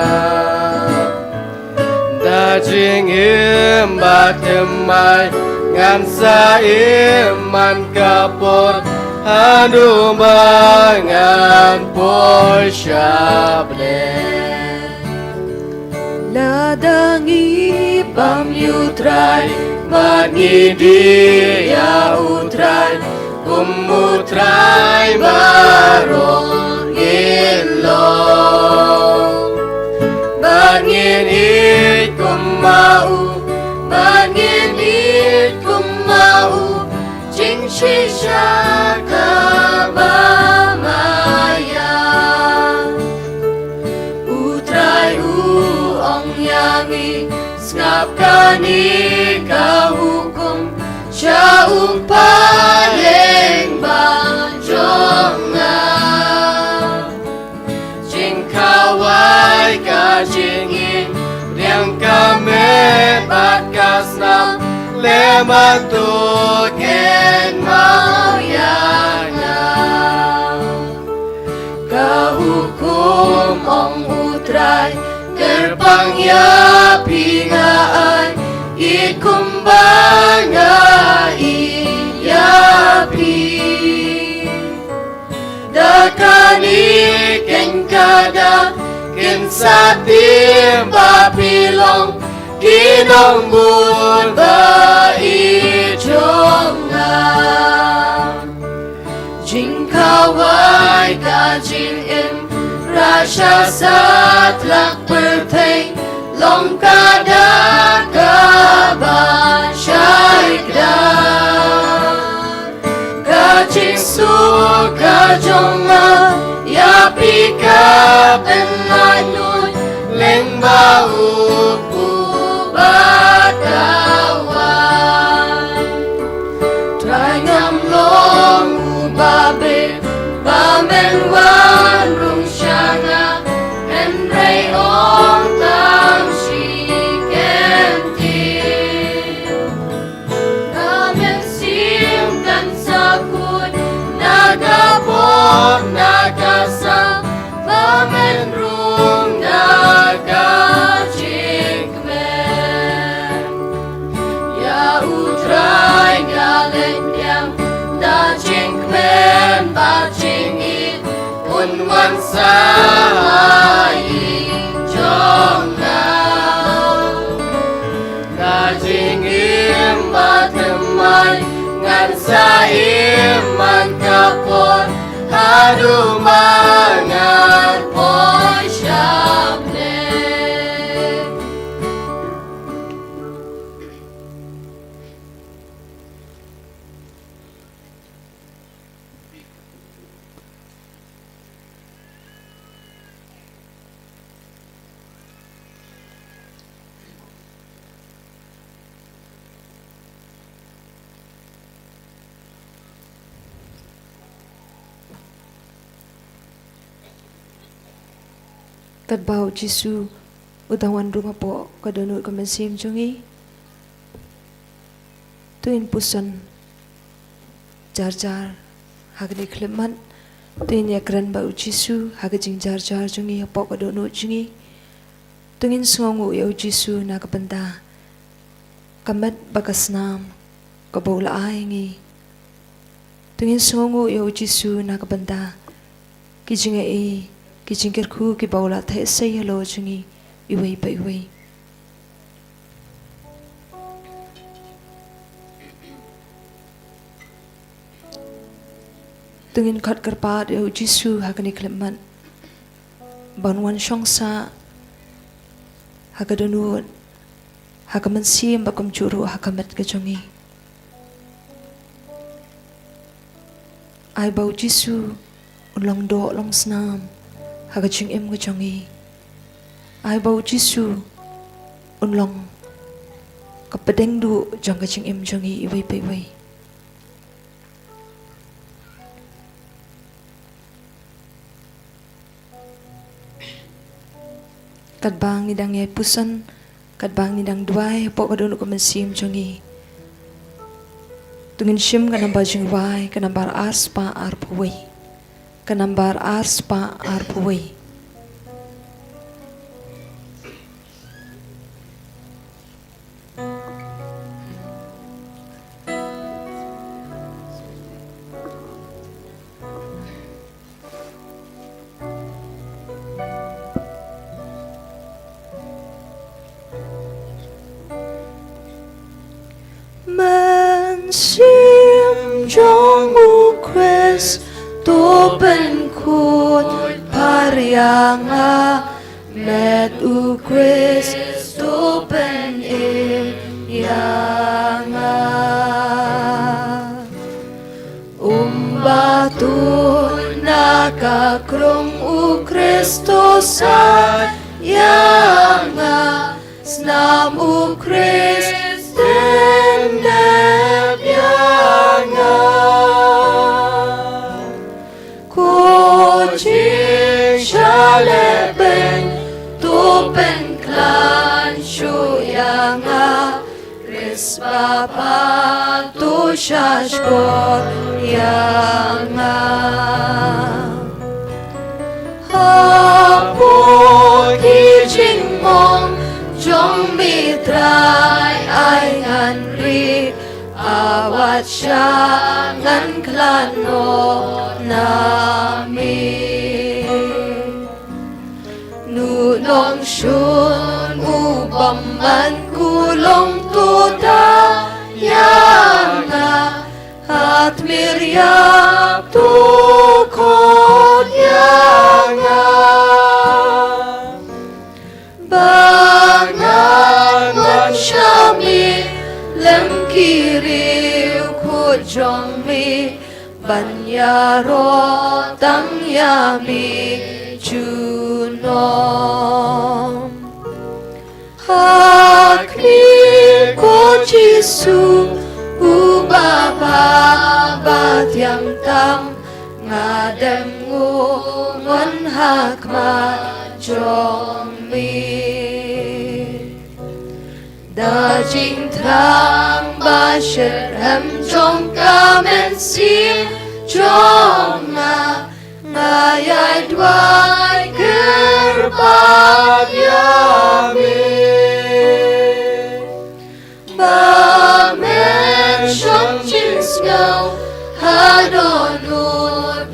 Da jingim bad thymmai ngan sa im man ka por, haduh ba ngan poi sha bneng. Lada ngi bam ïa U Trai bad ngi die ïa U Trai, kum U Trai baroh ngin long. Bad ngin ïeit kum ma u, bad ngin ïeit kum ma u, jingshisha kaba maïa. Kane ka hukum sha u paidbah jong nga. Jingkhawai ka jingim, pdiang ka met bad ka snam, leh ma to kynmaw ïa nga. Ka hukum ong U Trai, kyrpang ïa phi nga ai, ïeit kumba nga ïeit ïa phi. Da kane keiñ ka dak, kin sa tip ba phi long ki nongbud ba ïeit jong nga. Jingkhawai ka jingim, rasha satlak pyrthei, long ka dak kaba shai kdar. Ka jingsuk ka jong nga ïa phi ka pynlait lut, lyngba u kpu bad ka waiñ. Trai ngam long uba bit ba men wan rung sha nga, hynrei ong tang shi kyntien. Ka mynsiem kan sa kut na ka pop na ka sam, ba men rung da ka jingkmen. Ïa U Trai nga leit biang da jingkmen bad jingïeit, un wan sa ha ïing jong nga. Ka jingim bathymmai ngan sa im man ka por, haduh ba ngan poi sha pdeng. Katba U Jisu u dang wan rung hapoh ka dohnud ka mynsiem jong ngi, to ngin puson jar jar ha kane ka khyllipmat. To ngin ïakren bad U Jisu ha ka jingjar jar jong ngi hapoh ka dohnud jong ngi. To ngin sngewnguh ïa U Jisu na ka bynta ka met bad ka snam kaba u la ai ïa ngi. To ngin sngewnguh ïa U Jisu na ka bynta ki jingai, ki jingkyrkhu kiba u la theh sei halor jong ngi iwei pa iwei. To ngin khot kyrpad ïa U Jisu ha kane ka khyllipmat ban wan shong sah ha ka dohnud, ha ka mynsiem bad kumjuh ruh ha ka met ka jong ngi. Ai ba U Jisu un long doh long snam ha ka jingim ka jong ngi. Ai ba U Jisu un long ka pdeng duh jong ka jingim jong ngi iwei pa iwei. Katba ngi dang ïai puson, katba ngi dang duwai hapoh ka dohnud ka mynsiem jong ngi, to ngin shim ka nambar jingrwai, ka nambar ar spah arphew wei. Ka nambar ar spah arphew wei. Mynsiem jong U Khrist to pynkhuid pher ïa nga, met U Khrist to pynim ïa nga. Umba tun na ka krung U Khrist to said ïa nga, Snam u Khrist, dep ïa nga. Ko jingsha lehbeiñ, to pynkhlaiñ shuh ïa nga. Khrist Baba, to shahshkor ïa nga. Hapoh ki jingmong jong me, Trai, ai ngan ri, wat shah ngan khlad noh na me. Nu nongshun u bymman, u long to da ïa nga, ha tmier ïap to khot ïa nga. Ba ngan wan sha me lem ki riewkhuid jong me, ban ïaroh tang ïa me junom. Ha khmih, ko Jisu, uba bha ba thiang tam, nga dem nguh ngon ha khmat jong me. Da jingthrang ba shitrhem jong ka mynsiem jong nga, nga ïai duwai kyrpad ïa me. Ba men shong jingsngew ha dohnud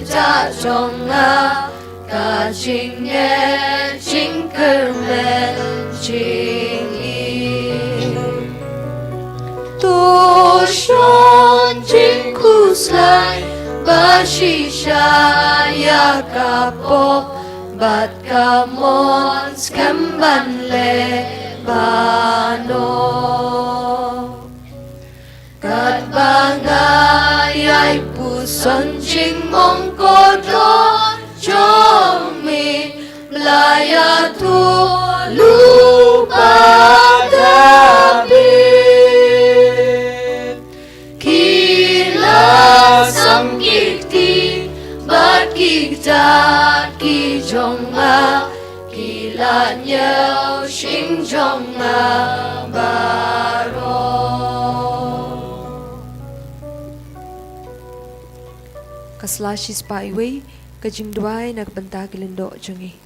jong nga, ka jingngeit jingkyrmen jong me. To shon jingkhuslai ba shisha ïa ka pop, bad ka mon skhem ban leh ba noh. Katba nga ïai puson jingmong kordor jong me, Blei ïathuhlypa da bit. Ki la sam ki kti bad ki kjat ki jong nga, ki la ñiew shynrang jong nga baroh. Ka sla shispah iwei, ka jingduwai na ka bynta ki lyngdoh jong ngi.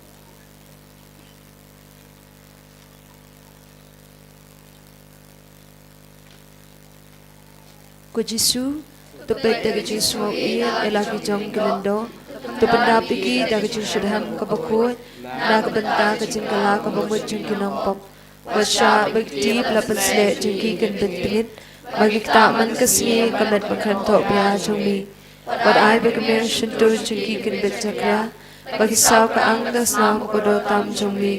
Ko Jisu, to peit da ka jingsngewsih ïa la ki jong ki lyngdoh, to pyndap ïa ki da ka jingshitrhem kaba khuid na ka bynta ka jingkylla kaba mut jong ki nongpop. Wat shah ba ki kti ba la pynsleh jong ki kin bit pyngngit, ba ki ktah man ka sngi ka met ba khlem thoh bia jong me. Wat ai ba ki miang shyntur jong ki kin bit jakria, ba ki saw ka ang ka snam kaba doh tam jong me.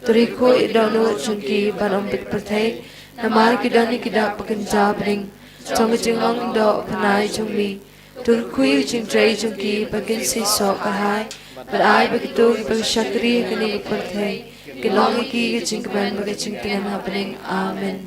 To ri khuid ïa dohnud jong ki ban ym bit pyrthei, namar ki don ïa ki dak ba kynja bneng jong ka jinglong doh pynai jong me. To ri khuid ïa ka jingtrei jong ki ba kin seisoh kyrhai, bad ai ba kito kiba shakri ha kane ka pyrthei kin long ïa ki ka jingkmen bad ka jingtngen ha bneng. Amen.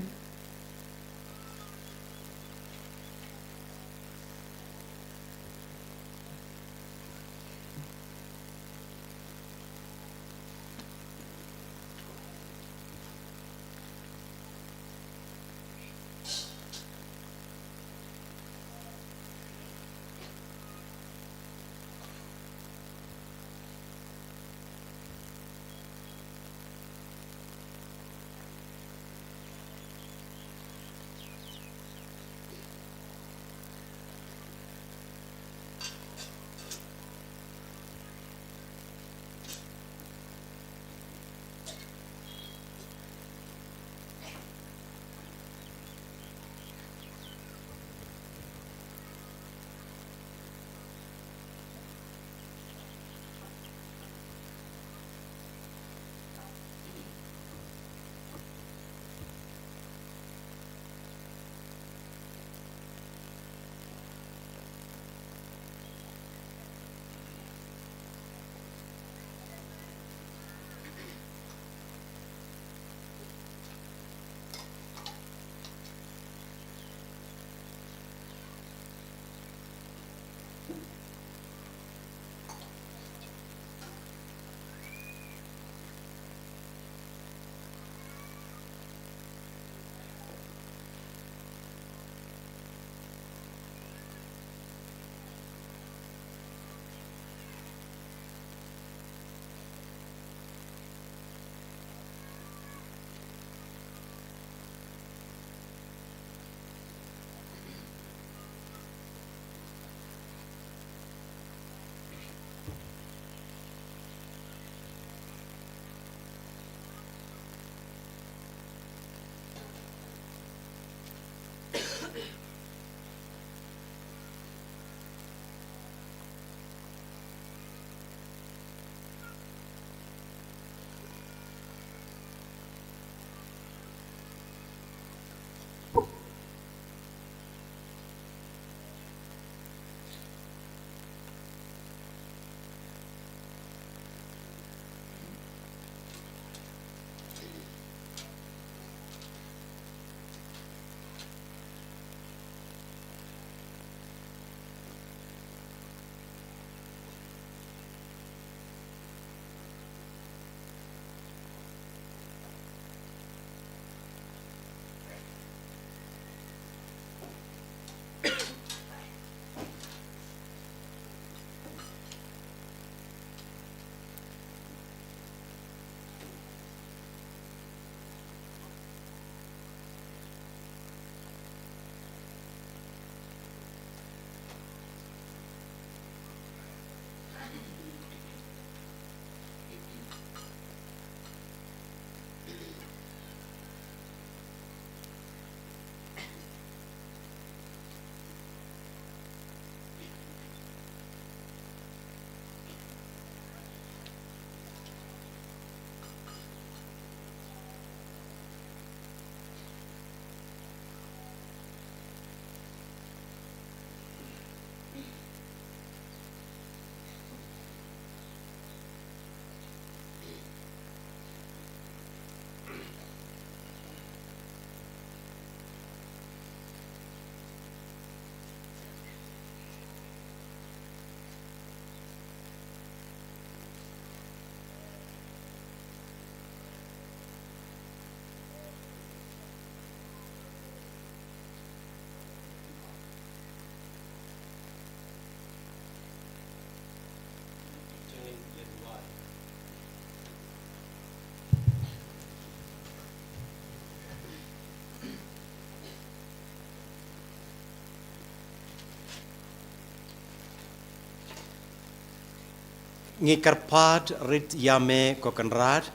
Ngi kyrpad rit ïa me ko Kynrad,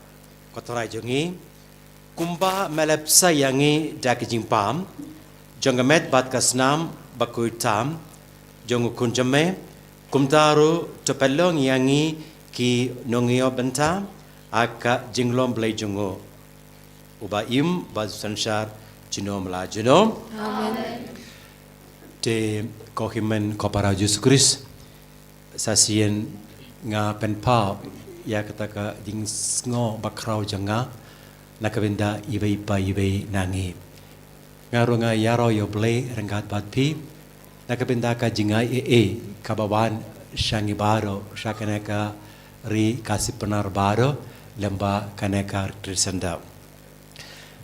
ko Trai jong ngi, kumba me la bsa ïa ngi da ki jingpam jong ka met bad ka snam bakhuid tam jong u Khun jong me, kumta ruh to pynlong ïa ngi ki nongïoh bynta ha ka jinglong Blei jong u. Uba im bad synshar junom la junom. Amen. Te ko hynmen ko para Jisu Khrist, sa shisien nga pynpaw ïa kata ka jingsngew bakhraw jong nga na ka bynta iwei pa iwei na ngi. Nga ruh nga ïaroh ïa U Blei ryngkat bad phi na ka bynta ka jingai ei ei kaba wan sha ngi baroh, sha kane ka ri Khasi Pnar baroh, lem bad kane ka ri Khristan.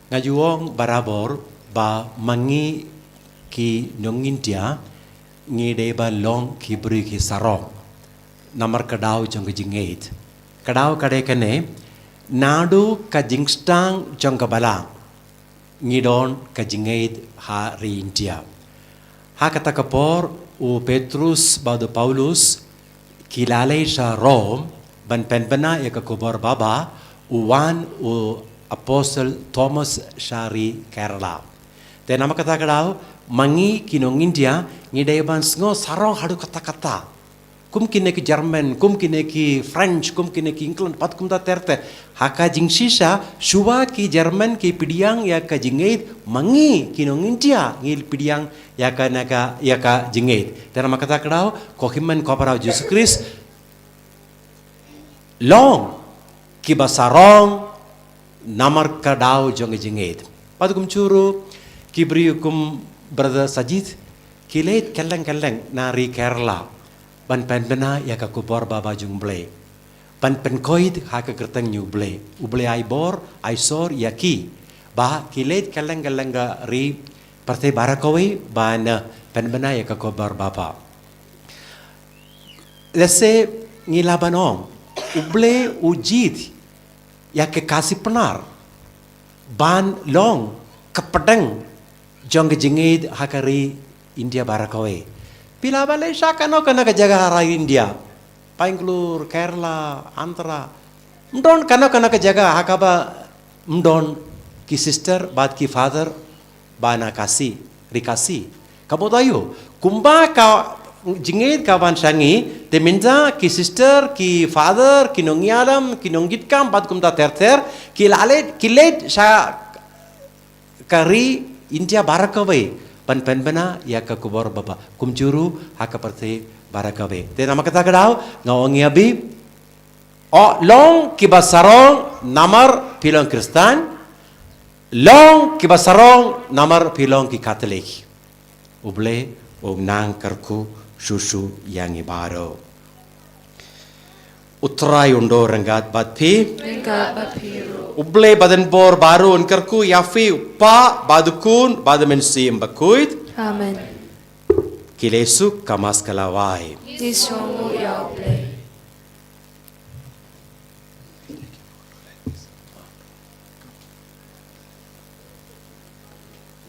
Nga ju ong barabor ba ma ngi ki nong India ngi dei ban long ki briew ki sarong namar ka daw jong ka jingngeit. Ka daw ka dei kane, naduh ka jingsdang jong ka balang ngi don ka jingngeit ha ri India. Ha kata ka por u Petrus bad u Paulus ki la leit sha Rom ban pynbna ïa ka khubor baba, u wan u Apostle Thomas sha ri Kerala. Te namar kata ka daw ma ngi ki nong India ngi dei ban sngew sarong haduh katta katta. Kum kine ki German, kum kine ki French, kum kine ki England, bad kumta ter ter. Ha ka jingshisha, shuwa ki German ki pdiang ïa ka jingngeit, ma ngi ki nong India ngi pdiang ïa kane ka, ïa ka jingngeit. Te namar kata ka daw, ko hynmen ko para Jisu Khrist, long kiba sarong namar ka daw jong ka jingngeit. Bad kumjuh ruh ki briew kum Brother Sajid ki leit kylleng kylleng na ri Kerala ban pynbna ïa ka khubor baba jong U Blei, ban pynkoit ha ka kyrteng jong U Blei. U Blei ai bor, ai sor ïa ki ba ki leit kylleng kylleng ka ri pyrthei baroh kawei ban, eh, pynbna ïa ka khubor baba. Lehse ngi lah ban ong U Blei u jied ïa ka Khasi Pnar ban long ka pdeng jong ka jingngeit ha ka ri India baroh kawei. Phi lah ban leit sha kano kano ka jaka ha ri India, Bangalore, Kerala, Andhra, ym don kano kano ka jaka ha kaba ym don ki sister bad ki father ba na Khasi, ri Khasi. Ka mut aïu? Kumba ka jingngeit ka wan sha ngi, te mynta ki sister, ki father, ki nongïalam, ki nongkitkam bad kumta ter ter ki la leit, ki leit sha ka ri India baroh kawei ban pynbna ïa ka khubor baba, kumjuh ruh ha ka pyrthei baroh kawei. Te namar kata ka daw nga ong ïa phi, oh, long kiba sarong namar phi long Khristan, long kiba sarong namar phi long ki Katholik. U Blei un nang kyrkhu shuh shuh ïa ngi baroh. U Trai un don ryngkat bad phi. Ryngkat bad phi ruh. U Blei badonbor baroh un kyrkhu ïa phi, u Kpa bad u Khun bad u Mynsiem Bakhuid. Amen. Ki leit suk, ka Mass ka la wai. Ngi sngewnguh ïa U Blei.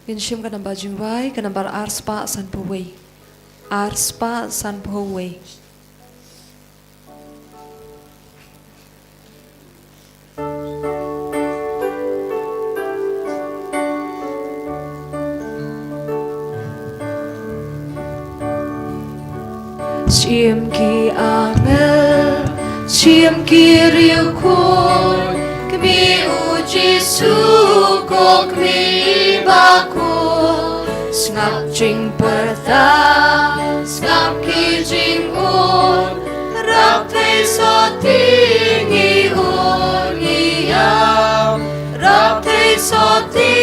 Ngin shim ka nambar jingwai, ka nambar ar spah sanphew wei. Ar spah sanphew wei. Shim ki angel, shim ki riewkhuid, kmie u Jisu ko kmie bakhuid. Sngap jingpyrta, sngap ki jingud, rap thei sotti ngi ud ngi ïam. Rap thei sotti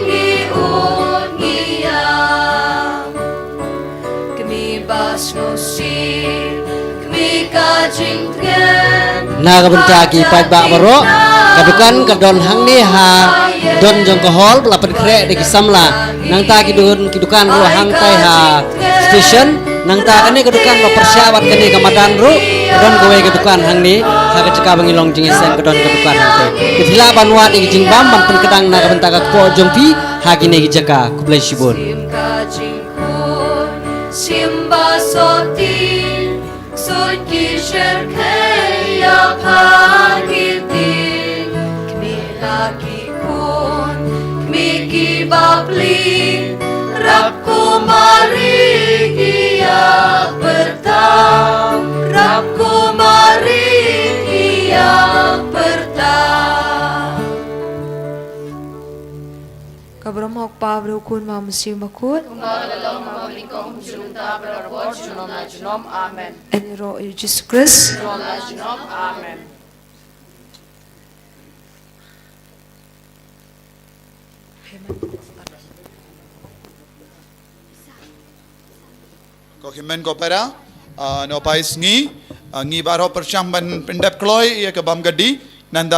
ngi ud ngi ïam. Kmie ba sngewsih, kmie ka jingtngen. Na ka bynta ki paidbah baroh, ka dukan ka don hangne ha don jong ka hall, ba la pynkhreh da ki samla. Nangta ki don ki dukan ruh hangtai ha station. Nangta kane ka dukan ba pyrshah bad kane ka madan ruh, ka don kawei ka dukan hangne, ha ka jaka ba ngi long jingïaseng ka don ka dukan hangtai. Te phi lah ban wad ïa ki jingbam ban pynkdang na ka bynta ka kpoh jong phi ha kine ki jaka. Khublei shibun. Shim ka jingkhun, shim ba sotti, ksuid ki syrkhei Ngi tieng, khmih la ki khun, khmih ki bapli, rap kum Mari ki ïa pyrta, rap kum Mari ki ïa pyrta. Ka burom ha u Kpa bad u Khun bad u Mynsiem Bakhuid. Kumba ka la long ha kaba nyngkong, mynta bad barabor, junom la junom. Amen. Yn ïaroh ïa u Jisu Khrist. Junom la junom. Amen. Ko hynmen ko para, ah, no pais ngi, ah, ngi baroh pyrshang ban pyndep kloi ïa ka bam gadi, nanda